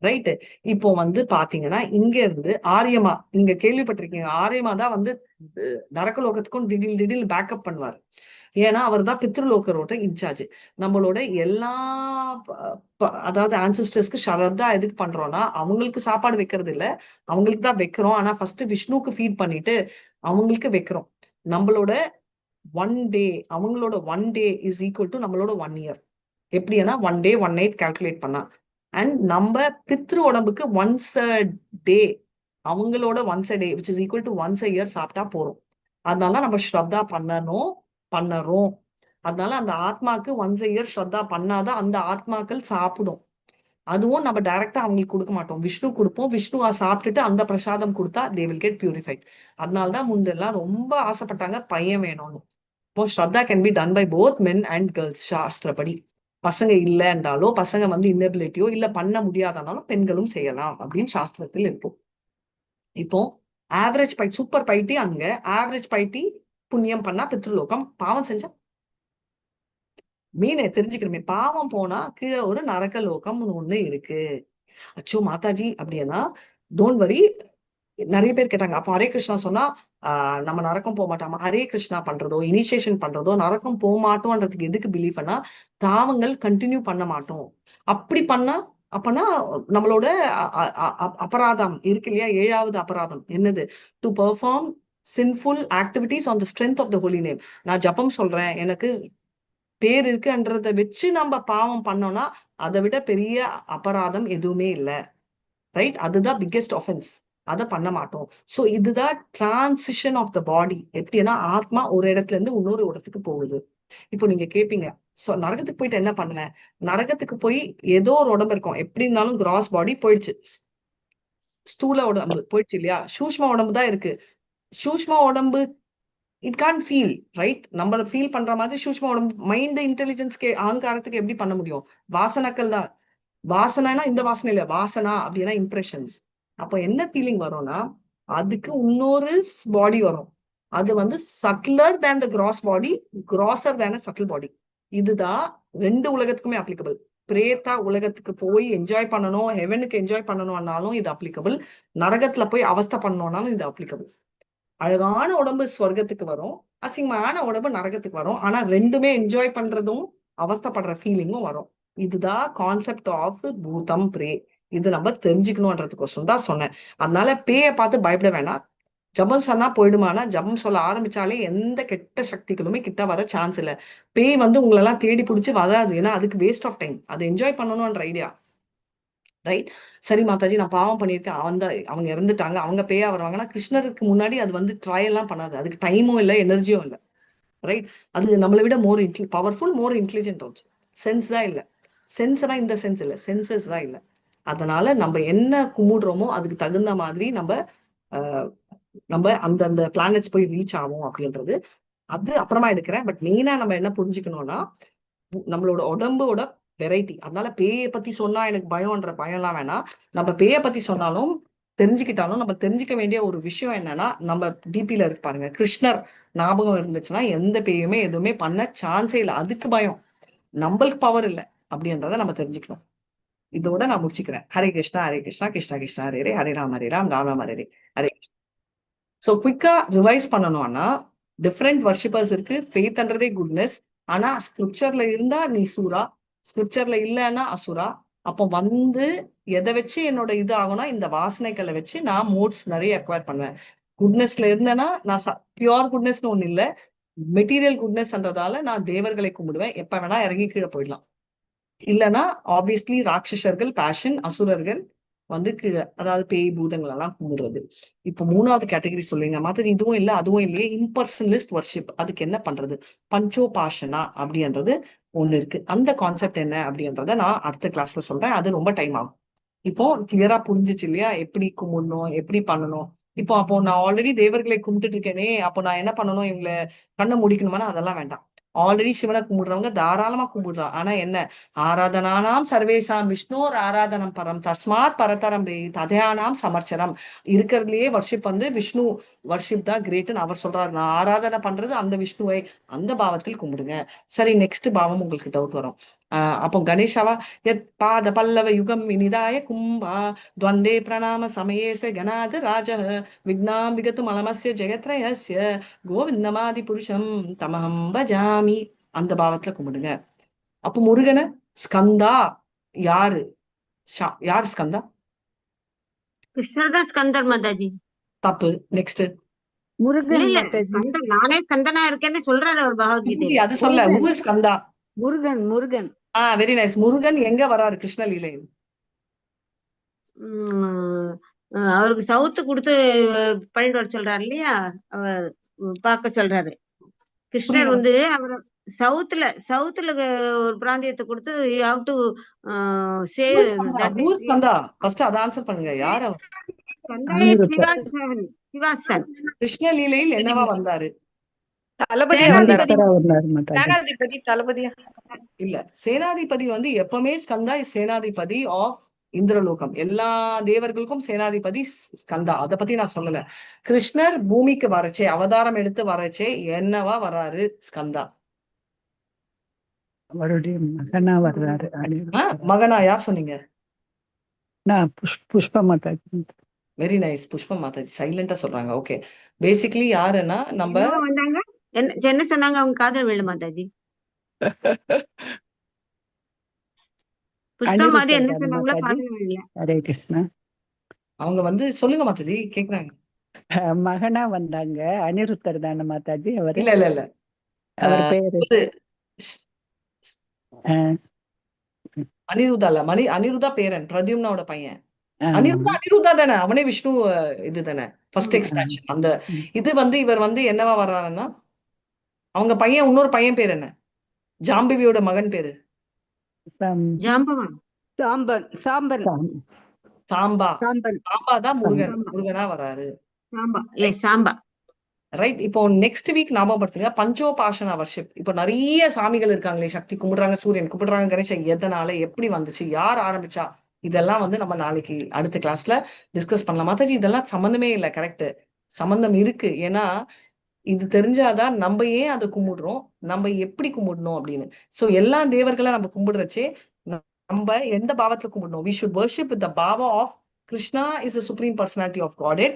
ரைட். இப்போ வந்து பாத்தீங்கன்னா இங்க இருந்து ஆரியமா, நீங்க கேள்விப்பட்டிருக்கீங்க, ஆரியமா தான் வந்து நரகலோகத்துக்கும் திடீர் திடீர் பேக்கப் பண்ணுவாரு. ஏன்னா அவர் தான் பித்ருலோகரோட இன்சார்ஜ். நம்மளோட எல்லா அதாவது ஆன்சிஸ்டர்ஸ்க்கு ஷரத்தா எதுக்கு பண்றோம்னா அவங்களுக்கு சாப்பாடு வைக்கிறது இல்ல, அவங்களுக்கு தான் வைக்கிறோம். ஆனா ஃபர்ஸ்ட் விஷ்ணுக்கு ஃபீட் பண்ணிட்டு அவங்களுக்கு வைக்கிறோம். நம்மளோட ஒன் டே, அவங்களோட one day is equal to நம்மளோட ஒன் இயர். எப்படின்னா one day one night calculate பண்ணா. அண்ட் நம்ம பித்ரு உடம்புக்கு ஒன்ஸ் அ டே, அவங்களோட once a day which is equal to once a year சாப்பிட்டா போறோம். அதனால நம்ம ஸ்ரத்தா பண்ணறோம். அதனால அந்த ஆத்மாக்கு ஒன்ஸ் அ இயர் ஸ்ரத்தா பண்ணாதான் அந்த ஆத்மாக்கள் சாப்பிடும். அதுவும் நம்ம டைரக்டா அவங்களுக்கு கொடுக்க மாட்டோம், விஷ்ணு கொடுப்போம். விஷ்ணு சாப்பிட்டுட்டு அந்த பிரசாதம் கொடுத்தா they will get purified. அதனாலதான் முந்தெல்லாம் ரொம்ப ஆசைப்பட்டாங்க பையன் வேணும்னு. இப்போ ஸ்ரத்தா can be done by both men and girls. சாஸ்திரப்படி பசங்க இல்லைன்றாலோ, பசங்க வந்து இன்னபிலிட்டியோ இல்ல பண்ண முடியாதனாலும் பெண்களும் செய்யலாம் அப்படின்னு சாஸ்திரத்தில் இருக்கும். இப்போ ஆவரேஜ் பை சூப்பர் பைட்டி, அங்க ஆவரேஜ் பைட்டி புண்ணியம் பண்ணா பித்ருலோகம், பாவம் செஞ்சா மீனை தெரிஞ்சுக்கணுமே, பாவம் போனா கீழே ஒரு நரக லோகம் ஒண்ணு இருக்கு. அச்சோ மாதாஜி அப்படின்னா don't worry. நிறைய பேர் கேட்டாங்க, அப்ப ஹரே கிருஷ்ணா சொன்னா நம்ம நரக்கம் போக மாட்டோமா? ஹரே கிருஷ்ணா பண்றதோ இனிஷியேஷன் பண்றதோ நரக்கம் போக மாட்டோம்ன்றதுக்கு எதுக்கு பிலீஃப்னா பாவங்கள் கண்டினியூ பண்ண மாட்டோம். அப்படி பண்ணா அப்பனா நம்மளோட அபராதம் இருக்கு இல்லையா, 7வது அபராதம் என்னது? To perform sinful activities on the strength of the holy name. நான் ஜபம் சொல்றேன், எனக்கு பேர் இருக்குன்றதை வச்சு நம்ம பாவம் பண்ணோம்னா அதை விட பெரிய அபராதம் எதுவுமே இல்லை. ரைட்? அதுதான் பிக்கெஸ்ட் ஆஃபென்ஸ். அதை பண்ண மாட்டோம். சோ இதுதான் டிரான்சிஷன் ஆஃப் the பாடி. எப்படின்னா ஆத்மா ஒரு இடத்துல இருந்து இன்னொரு இடத்துக்கு போகுது. இப்போ நீங்க கேப்பீங்க, சோ நரகத்துக்கு போயிட்டு என்ன பண்ணுவேன்? நரகத்துக்கு போய் ஏதோ ஒரு உடம்பு இருக்கும், எப்படி இருந்தாலும் கிராஸ் பாடி போயிடுச்சு, ஸ்தூல உடம்பு போயிடுச்சு இல்லையா, சூஷ்ம உடம்பு தான் இருக்கு. சூஷ்ம உடம்பு it Khan feel, right? நம்மள ஃபீல் பண்ற மாதிரி சூஷ்ம உடம்பு மைண்ட் இன்டெலிஜென்ஸ்க்கு அகங்காரத்துக்கு எப்படி பண்ண முடியும்? வாசனக்கள் தான். வாசனைனா இந்த வாசனை இல்ல, வாசனா அப்படின்னா இம்ப்ரெஷன்ஸ். அப்ப என்ன ஃபீலிங் வரும்னா அதுக்கு இன்னொரு பாடி வரும். அது வந்து subtler than the gross body, grosser than a subtle body. இதுதான் ரெண்டு உலகத்துக்குமே அப்ளிகபிள். பிரேத்தா உலகத்துக்கு போய் என்ஜாய் பண்ணணும், ஹெவனுக்கு என்ஜாய் பண்ணணும்னாலும் இது அப்ளிகபிள். நரகத்துல போய் அவஸ்தை பண்ணணும்னாலும் இது அப்ளிகபிள். அழகான உடம்பு ஸ்வர்க்கத்துக்கு வரும், அசிங்கமான உடம்பு நரகத்துக்கு வரும். ஆனா ரெண்டுமே என்ஜாய் பண்றதும் அவஸ்தைப்படுற ஃபீலிங்கும் வரும். இதுதான் கான்செப்ட் ஆஃப் பூதம் பிரே. இது நம்ம தெரிஞ்சுக்கணும்ன்றதுக்கோசரம் தான் சொன்னேன். அதனால பேயை பார்த்து பயப்பட வேணாம். ஜபம் சொன்னா போயிடுமானா, ஜபம் சொல்ல ஆரம்பிச்சாலே எந்த கெட்ட சக்திகளுமே கிட்ட வர சான்ஸ் இல்லை. பேய் வந்து உங்களெல்லாம் தேடி பிடிச்சி வராது. ஏன்னா அதுக்கு வேஸ்ட் ஆஃப் டைம், அதை என்ஜாய் பண்ணணும்ன்ற ஐடியா. ரைட்? சரி மாதாஜி, நான் பாவம் பண்ணியிருக்கேன், அவங்க இறந்துட்டாங்க, அவங்க பேயா வருவாங்கன்னா கிருஷ்ணருக்கு முன்னாடி அது வந்து ட்ரை எல்லாம் பண்ணாது. அதுக்கு டைமும் இல்லை, எனர்ஜியும் இல்லை. ரைட்? அது நம்மளை விட more powerful, more intelligent also. Sense தான் இல்லை. சென்ஸ்னா இந்த சென்ஸ் இல்லை, சென்சஸ் தான் இல்லை. அதனால நம்ம என்ன கும்பிடுறோமோ அதுக்கு தகுந்த மாதிரி நம்ம நம்ம அந்தந்த பிளானட்ஸ் போய் ரீச் ஆகும் அப்படின்றது அது அப்புறமா எடுக்கிறேன். பட் மெயினா நம்ம என்ன புரிஞ்சுக்கணும்னா நம்மளோட உடம்போட வெரைட்டி. அதனால பேயை பத்தி சொன்னா எனக்கு பயம்ன்ற பயம்லாம் வேணாம். நம்ம பேயை பத்தி சொன்னாலும் தெரிஞ்சுக்கிட்டாலும் நம்ம தெரிஞ்சுக்க வேண்டிய ஒரு விஷயம் என்னன்னா, நம்ம டிபில இருக்கு பாருங்க கிருஷ்ணர் ஞாபகம் இருந்துச்சுன்னா எந்த பேயுமே எதுவுமே பண்ண சான்ஸே இல்லை. அதுக்கு பயம், நம்மளுக்கு பவர் இல்லை அப்படின்றத நம்ம தெரிஞ்சுக்கணும். இதோட நான் முடிச்சுக்கிறேன். ஹரே கிருஷ்ணா ஹரே கிருஷ்ணா கிருஷ்ணா கிருஷ்ணா ஹரே ஹரே, ஹரே ராம் ஹரே ராம் ராம ராம ஹரே ஹரே. ஹரே கிருஷ்ணா. ஸோ குவிக்கா ரிவைஸ் பண்ணணும்னா டிஃப்ரெண்ட் வர்ஷிப்பர்ஸ் இருக்கு. ஃபெய்த்ன்றதே குட்னஸ். ஆனா ஸ்கிரிப்சர்ல இருந்தா நீ சூரா, ஸ்கிரிப்சர்ல இல்லைன்னா அசுரா. அப்போ வந்து எதை வச்சு என்னோட இது ஆகும்னா இந்த வாசனைகளை வச்சு நான் மோட்ஸ் நிறைய அக்வயர் பண்ணுவேன். குட்னஸ்ல இருந்தேன்னா நான் பியூர் குட்னஸ்னு ஒண்ணு இல்லை, மெட்டீரியல் குட்னஸ்ன்றதால நான் தேவர்களை கும்பிடுவேன். எப்ப வேணா இறங்கி கீழே போயிடலாம். இல்லைன்னா ஆப்வியஸ்லி ராட்சசர்கள், பேஷன், அசுரர்கள் வந்து கீழே, அதாவது பேய் பூதங்கள் எல்லாம் கும்பிடுறது. இப்ப மூணாவது கேட்டகரி சொல்லுவீங்க மாதாஜி, இதுவும் இல்லை அதுவும் இல்லையே, இம்பர்சனலிஸ்ட் வர்ஷிப், அதுக்கு என்ன பண்றது? பஞ்சோபாசனா அப்படின்றது ஒண்ணு இருக்கு. அந்த கான்செப்ட் என்ன அப்படின்றத நான் அடுத்த கிளாஸ்ல சொல்றேன். அது ரொம்ப டைம் ஆகும். இப்போ கிளியரா புரிஞ்சிச்சு இல்லையா? எப்படி கும்பிடணும், எப்படி பண்ணணும். இப்போ அப்போ நான் ஆல்ரெடி தேவர்களை கும்பிட்டுட்டு இருக்கேனே, அப்போ நான் என்ன பண்ணணும்? இவங்களை கண்ணை முடிக்கணுமானா அதெல்லாம் வேண்டாம். ஆல்ரெடி சிவனை கும்பிடுறவங்க தாராளமா கும்பிடுறான். ஆனா என்ன, ஆராதனானாம் சர்வேசாம் விஷ்ணோர் ஆராதனம் பரம் தஸ்மாத் பரதரம் ததையானாம் சமர்ச்சனம். இருக்கிறதுலயே வர்ஷிப் வந்து விஷ்ணு வர்ஷிப் தான் கிரேட்னு அவர் சொல்றாரு. நான் ஆராதனை பண்றது அந்த விஷ்ணுவை, அந்த பாவத்தில் கும்பிடுங்க. சரி, நெக்ஸ்ட் பாவம் உங்களுக்கு டவுட் வரும். அப்போ கணேஷாவா யத் பாத பல்லவ யுகம் வினிதாய கும்பா துவந்தே பிரணாம சமயேச கணாத ராஜ விக்னாம் விகத்து மலமஸ்ய ஜெகத்ரயஸ்ய கோவிந்தமாதி புருஷம் தமஹம் பஜாமி. அந்த பாவத்துல கும்பிடுங்க. அப்போ முருகனை ஸ்கந்தா யாரு? யார் ஸ்கந்தா? கிருஷ்ணர் தான் ஸ்கந்தர் மாதாஜி. தப்பு. நெக்ஸ்ட். முருகன் இல்ல மாதாஜி. ஸ்கந்தர், நானே ஸ்கந்தனா இருக்கேன்னு சொல்றாரு அவர் பகவத்கீதையில. அது சொல்ல Murugan. Who Skanda? Murugan Murugan. Very nice. Murugan எங்க வராரு கிருஷ்ண லீலையில்? அவருக்கு சவுத்து கொடுத்து பண்ணிட்டு வர சொல்றாரு இல்லையா? அவர் பார்க்க சொல்றாரு கிருஷ்ணர். புரியல. வந்து அவர் சவுத்துல சவுத்துல ஒரு பிராந்தியத்தை கொடுத்து you have to say who Skanda? First அதை ஆன்சர் பண்ணுங்க. யார் அவர்? சிவாசன். கிருஷ்ண லீலையில் என்னவா வந்தாரு? தளபதியா வந்தாரா? சேனாதிபதி. அனிருத்தரா வந்தாரு மாதாஜி. சேனாதிபதி, தளபதியா? இல்ல, சேனாதிபதி வந்து எப்பவுமே ஸ்கந்தா சேனாதிபதி ஆஃப் இந்திரலோகம். எல்லா தேவர்களுக்கும் சேனாதிபதி ஸ்கந்தா. அத பத்தி நான் சொல்லல. கிருஷ்ணர் பூமிக்கு வரச்சே, அவதாரம் எடுத்து வரச்சே என்னவா வராரு ஸ்கந்தா? அவருடைய மகனா வர்றாரு அனிருத்தரா. மகனா? யார் சொன்னீங்க? நான் புஷ்ப மாதாஜி. வெரி நைஸ், புஷ்ப மாதாஜி சைலண்டா சொல்றாங்க. ஓகே, பேசிக்கலி யாருன்னா நம்ம என்னவா வந்தாங்க? என்ன என்ன சொன்னாங்க அவங்க? காதல் வேலு மாதாஜி, புஷ்பா மாதிரி அனிருத்தர் என்ன தானே சொன்னாங்களோ மாதாஜி? காதல் வேலை. ஹரே கிருஷ்ணா. அவங்க வந்து சொல்லுங்க மாதாஜி, கேக்குறாங்க. மகனா வந்தாங்க அனிருத்தர் தானே மாதாஜி அவரு? இல்ல இல்ல இல்ல, அவர் பேரு அனிருதா இல்ல, மணி அனிருதா பேரன், பிரத்யும்னாவோட பையன். ஆமா. அனிருதா அனிருதா தானே, அவனே விஷ்ணு இது தானே ஃபர்ஸ்ட் ம். எக்ஸ்பான்ஷன். அந்த ம். இது வந்து இவர் வந்து என்னவா வர்றாருன்னா, அவங்க பையன், இன்னொரு பையன் பேர் என்ன? ஜாம்பவியோட மகன் பேரு ஜாம்பவான். சாம்பன் சாம்பன். சாம்பா. சாம்பன். சாம்பா தான் முருகன், சாம்பா. முருகனா வராரு. சாம்பா, எஸ் சாம்பா. ரைட். இப்போ நெக்ஸ்ட் வீக் ஞாபகப்படுத்துங்க, பஞ்சோபாசனா வர்ஷிப். இப்போ நிறைய சாமிகள் இருக்காங்களே, சக்தி கும்பிடுறாங்க, சூரியன் கும்பிடுறாங்க, கணேசன், எதனால எப்படி வந்துச்சு, யார் ஆரம்பிச்சா, இதெல்லாம் வந்து நம்ம நாளைக்கு அடுத்த கிளாஸ்ல டிஸ்கஸ் பண்ணலாம். மாதாஜி இதெல்லாம் சம்மந்தமே இல்லை. கரெக்ட், சம்மந்தம் இருக்கு. ஏன்னா இது தெரிஞ்சாதான் நம்ம ஏன் அதை கும்பிடுறோம், நம்ம எப்படி கும்பிடணும் அப்படின்னு. சோ எல்லா தேவர்களை நம்ம கும்பிடுறச்சே நம்ம எந்த பாவத்துல கும்பிடணும்? We should worship the bhava of Krishna is the supreme personality of Godhead.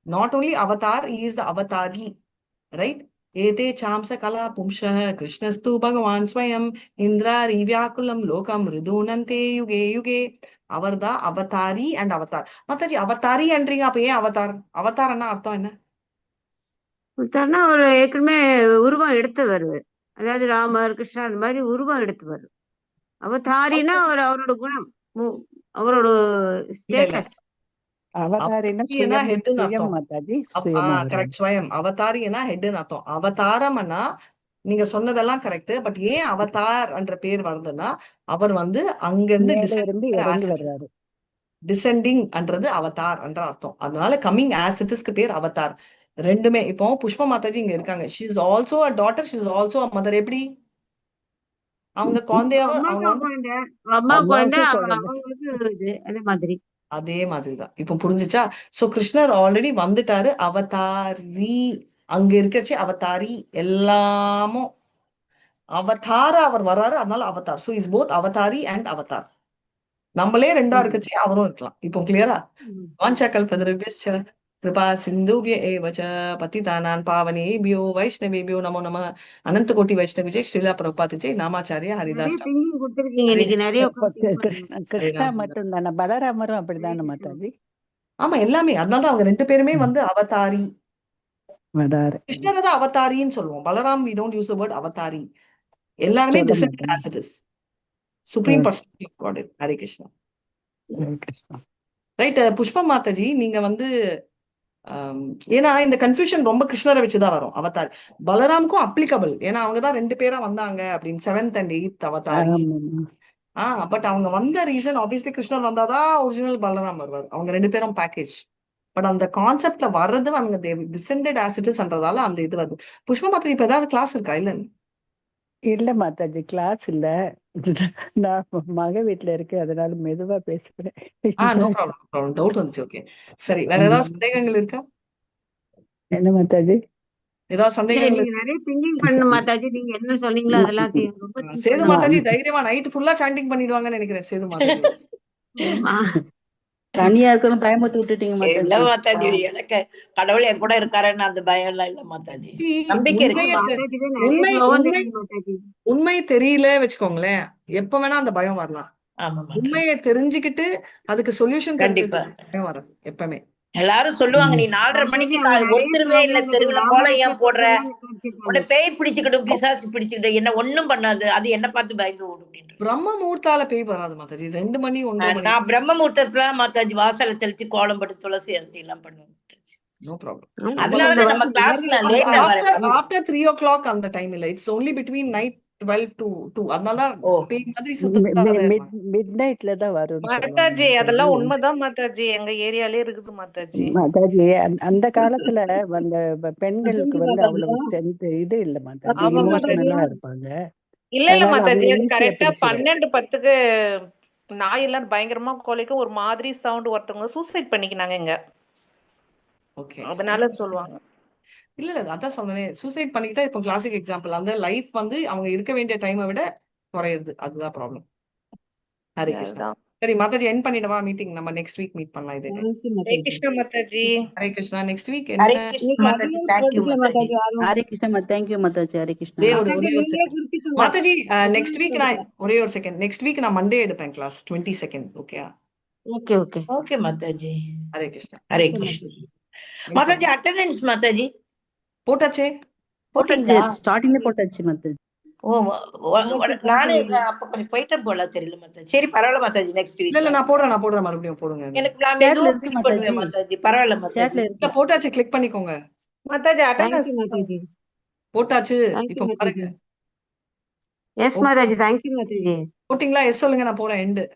Not only avatar, he is the avatari, right? एते चांस कला पुंसः कृष्णस्तु भगवान् स्वयं இந்திராரி வியாக்குலம் லோகம் ரிதூனந்தே யுகே யுகே. அவர்தான் அவதாரி அண்ட் அவதார். மாதாஜி அவதாரி என்றீங்க, அப்ப ஏன் அவதார்? அவதாரன்னா அர்த்தம் என்ன? அவதார்னா அவர் ஏற்கனவே உருவம் எடுத்தவர். அதாவது ராமர், கிருஷ்ணர் அந்த மாதிரி உருவம் எடுத்தவர். அவதாரினா அவர் அவரோட குணம், அவரோட இல்ல இல்ல, ஸ்டேட்டஸ். அவதாரினா அவதாரினா சுயம் ஹெட்னு சுயம் அர்த்தம். மாதாஜி, சுயமா வர்றாரு. கரெக்ட், ஸ்வயம். அவதாரினா ஹெட்னு அர்த்தம். அவதாரம்னா நீங்க சொன்னதெல்லாம் கரெக்ட். பட் ஏன் அவதார் என்ற பேர் வருதுன்னா, அவர் வந்து அங்கிருந்து மேல இருந்து இறங்கி வர்றாரு. டிசெண்டிங் என்றது அவதார் என்ற அர்த்தம். அதனால கம்மிங் ஆஸ் it இஸ்க்கு பேர் அவதார். ரெண்டுமே. இப்போ புஷ்ப மாதாஜி இங்க இருக்காங்க. She is also a daughter, she is also a mother. எப்படி அவங்க குழந்தையாவ அம்மாவுக்கு அவங்க வந்து குழந்தை, அம்மா குழந்தை, அம்மாவுக்கு குழந்தை. அவங்களுக்கு இது அதே மாதிரி. அதே மாதிரிதான். இப்போ புரிஞ்சுச்சா? சோ கிருஷ்ணர் ஆல்ரெடி வந்துட்டாரு அவதாரி. அங்க இருக்கச்சே அவதாரி எல்லாமும் அவதார அவர் வராரு, அதனால Avatar. So is both avatari and avatar. நம்மளே ரெண்டா இருக்கச்சே அவரும் இருக்கலாம். இப்போ கிளியரா? வாஞ்சா கிருபா சிந்துபிய ஏவ ச பதிதானான் பாவனேபியோ வைஷ்ணவேபியோ நமோ நம. அனந்த கோட்டி வைஷ்ணவ ஜெய், ஸ்ரீலா பிரபுபாத் ஜெய், நாமாச்சாரியா நிறைய ஹரிதாஸ். திங்கிங் கொடுத்திருக்கீங்க இன்னைக்கு, நிறைய உட்கார்ந்து think பண்ணணும். கிருஷ்ண கிருஷ்ணா மட்டும் தானே, பலராமரும் அப்படிதானே மாதாஜி? ஆமா, எல்லாமே. அதனாலதான் அவங்க ரெண்டு பேருமே வந்து அவதாரி. அவதார். கிருஷ்ணரை தான் அவதாரின்னு சொல்லுவோம். Balram we don't use the word avatari. எல்லாருமே சொல்ல டிசெண்டட் மாட்டாங்க. As it is supreme personality of God. Hare Krishna. Hare Krishna. Right, Pushpa Mataji, நீங்க வந்து ஏன்னா இந்த கன்ஃபியூஷன் ரொம்ப கிருஷ்ணரை வச்சுதான் வரும். அவதார் பலராமுக்கும் அப்ளிகபிள். ஏன்னா அவங்க தான் ரெண்டு பேரா வந்தாங்க அப்படின்னு, செவன்த் அண்ட் எயித் அவதாரி. ஆமாம்மா. பட் அவங்க வந்த ரீசன் ஆப்வியஸ்லி கிருஷ்ணர் வந்தாதான் ஒரிஜினல் பலராம் வருவார். அவங்க ரெண்டு பேரும் பேக்கேஜ். பட் அந்த கான்செப்ட்ல வர்றது அவங்க டிசெண்டட் ஆசிட்டஸ்ன்றதால அந்த இது வருது. புஷ்பா மாத்ரி, இப்ப ஏதாவது கிளாஸ் இருக்கா? இல்ல? இல்ல மாதாஜி, கிளாஸ் இல்ல. நான் மக வீட்டுல இருக்கேன், அதனால மெதுவா பேசுறேன். ஆ, நோ ப்ராப்ளம், ப்ராப்ளம். டவுட் வந்துச்சு. ஓகே, சரி. வேற ஏதாவது சந்தேகங்கள் இருக்கா? என்ன மாதாஜி? ஏதாவது இல்ல, சந்தேகங்கள்? நீங்க நிறைய திங்கிங் பண்ணணும் மாதாஜி. நீங்க என்ன சொன்னீங்களோ அதெல்லாம் ரொம்ப think Setu பண்ணணும். மாதாஜி தைரியமா நைட் ஃபுல்லா சாண்டிங் பண்ணிடுவாங்கன்னு நினைக்கிறேன் சேது மாதாஜி. ஆமா. தனியா இருக்கணும், பயமுறுத்தி விட்டுட்டீங்க இல்ல மாதாஜி. மாதாஜி, எனக்கு கடவுள் என் கூட இருக்காருன்னு அந்த பயம் எல்லாம் இல்ல மாதாஜி. நம்பிக்கை இருக்கு. உண்மையை மாதாஜி தான் நிறைய உண்மை ஸ்லோகம் உண்மை தெரியும் மாதாஜி. உண்மை தெரியல வச்சுக்கோங்களேன், எப்ப வேணா அந்த பயம் வரலாம். ஆமா மாதாஜி. உண்மையை தெரிஞ்சுக்கிட்டு அதுக்கு சொல்யூஷன் கண்டிப்பா. தெரிஞ்சதுக்கு பயம் வராது எப்பவுமே. எல்லாரும் சொல்லுவாங்க, நீ 4:30 மாதாஜி மணிக்கு அவங்க நிறைய ஒருத்தருமே இல்ல ஸ்லோகம் தெருவுல, கோலம் ஏன் போடுற, ராமராஜ்ய உன்னை பேய் பிடிச்சுக்கிடும், பிசாசு பிடிச்சுக்கிடும், என்ன ஒண்ணும் பண்ணாது, அது என்ன பார்த்து பயந்து ஓடும் அப்படின்ட்டு. பிரம்ம முகூர்த்தால பேய் வராது மாதாஜி. 2 மணி, 1:30 மணி. நான் பிரம்ம முகூர்த்தத்துல மாதாஜி வாசலை தெளிச்சு கோலம் போட்டு துளசி அர்த்தி எல்லாம் பண்ணுவேன் மாதாஜி. No problem. அதனாலதான் நம்ம கிளாஸ் நான் லேட்டா வரேன். ஆஃப்டர் 3 ஓ கிளாக் அந்த டைம் இல்ல. It's only between night 12 to 2. அதனாலதான் பேய் மாதிரி சுத்தாத. மிட் நைட்ல தான் வரும்னு சொல்லுவாங்க. மாதாஜி, அதெல்லாம் மாதாஜி. உண்மைதான் மாதாஜி. எங்க ஏரியாலே இருக்குது மாதாஜி. மாதாஜி, அந்த காலத்துல அந்த பெண்களுக்கு வந்து அவ்வளவு ஸ்ட்ரென்த் இது இல்ல மாதாஜி. ஆமா மாதாஜி. இமோஷனலா இருப்பாங்க. இல்ல இல்ல அதனால மாதாஜி, அவங்க அது ஈஸியா கரெக்டா பிடிச்சிடும். 12:10க்கு நாயெல்லாம் பயங்கரமா குலைக்கும், ஒரு மாதிரி சவுண்ட். ஒருத்தவங்க சூசைட் பண்ணிக்கினாங்க இங்க. ஓகே. அதனால சொல்லுவாங்க. இல்ல இல்ல, அதான் சொன்னேனே, சூசைட் பண்ணிக்கிட்டா இப்போ கிளாசிக் எக்ஸாம்பிள். அந்த லைஃப் வந்து அவங்க இருக்க வேண்டிய டைமை விட குறையுது. அதுதான் ப்ராப்ளம். ஹரே கிருஷ்ணா. அதுதான். சரி மாதாஜி, எண்ட் பண்ணிடவா மீட்டிங்? நம்ம நெக்ஸ்ட் வீக் மீட் பண்ணலாம் இதே time. Thank you Hare Mataji. Krishna Mataji. Hare Krishna. Next week Hare என்ன? கிருஷ்ணா இன்னைக்கு மாதாஜி, அதுவே thank you போட்டுக்கல மாதாஜி. மாதாஜி ஆர்வம். Hare Krishna, thank you Mataji. Hare Krishna. ஒரே ஒரு மாதாஜி ஒரே ஒரு நீங்களே செகண்ட். குறிச்சுக்கோங்க. மாதாஜி, நெக்ஸ்ட் வீக் நான் ஒரே ஒரு செகண்ட். நெக்ஸ்ட் வீக் நான் மண்டே எடுப்பேன் class, 22nd. Okay? Okay okay. Okay Mataji. Hare Krishna. Hare okay Krishna Mataji. Mataji. Attendance Mataji. போட்டாச்சே. போட்டீங்களா? ஸ்டார்டிங்ல போட்டாச்சு மாதாஜி. ஓ, நானு அப்ப கொஞ்சம் போயிட்டேன் போல, தெரியல மாதாஜி. சரி, பரவாயில்ல மாதாஜி, நெக்ஸ்ட் இல்ல வீக். இல்ல, நான் போடுறேன், நான் போடுறேன். மறுபடியும் போடுங்க. எனக்கு நான் சேட்ல மெதுவா இருக்கு ஃபீல் மாதாஜி. பண்ணுவேன் மாதாஜி. பரவாயில்ல மாதாஜி. சேட்ல இல்ல, இருக்கு. போட்டாச்சு, கிளிக் பண்ணிக்கோங்க. Mataji, attendance thank you Mataji. போட்டாச்சு. Thank you இப்போ மாதாஜி. பாருங்க. S Mataji, thank you Mataji. போட்டிங்களா? எஸ் சொல்லுங்க, நான் போறேன் எண்டு.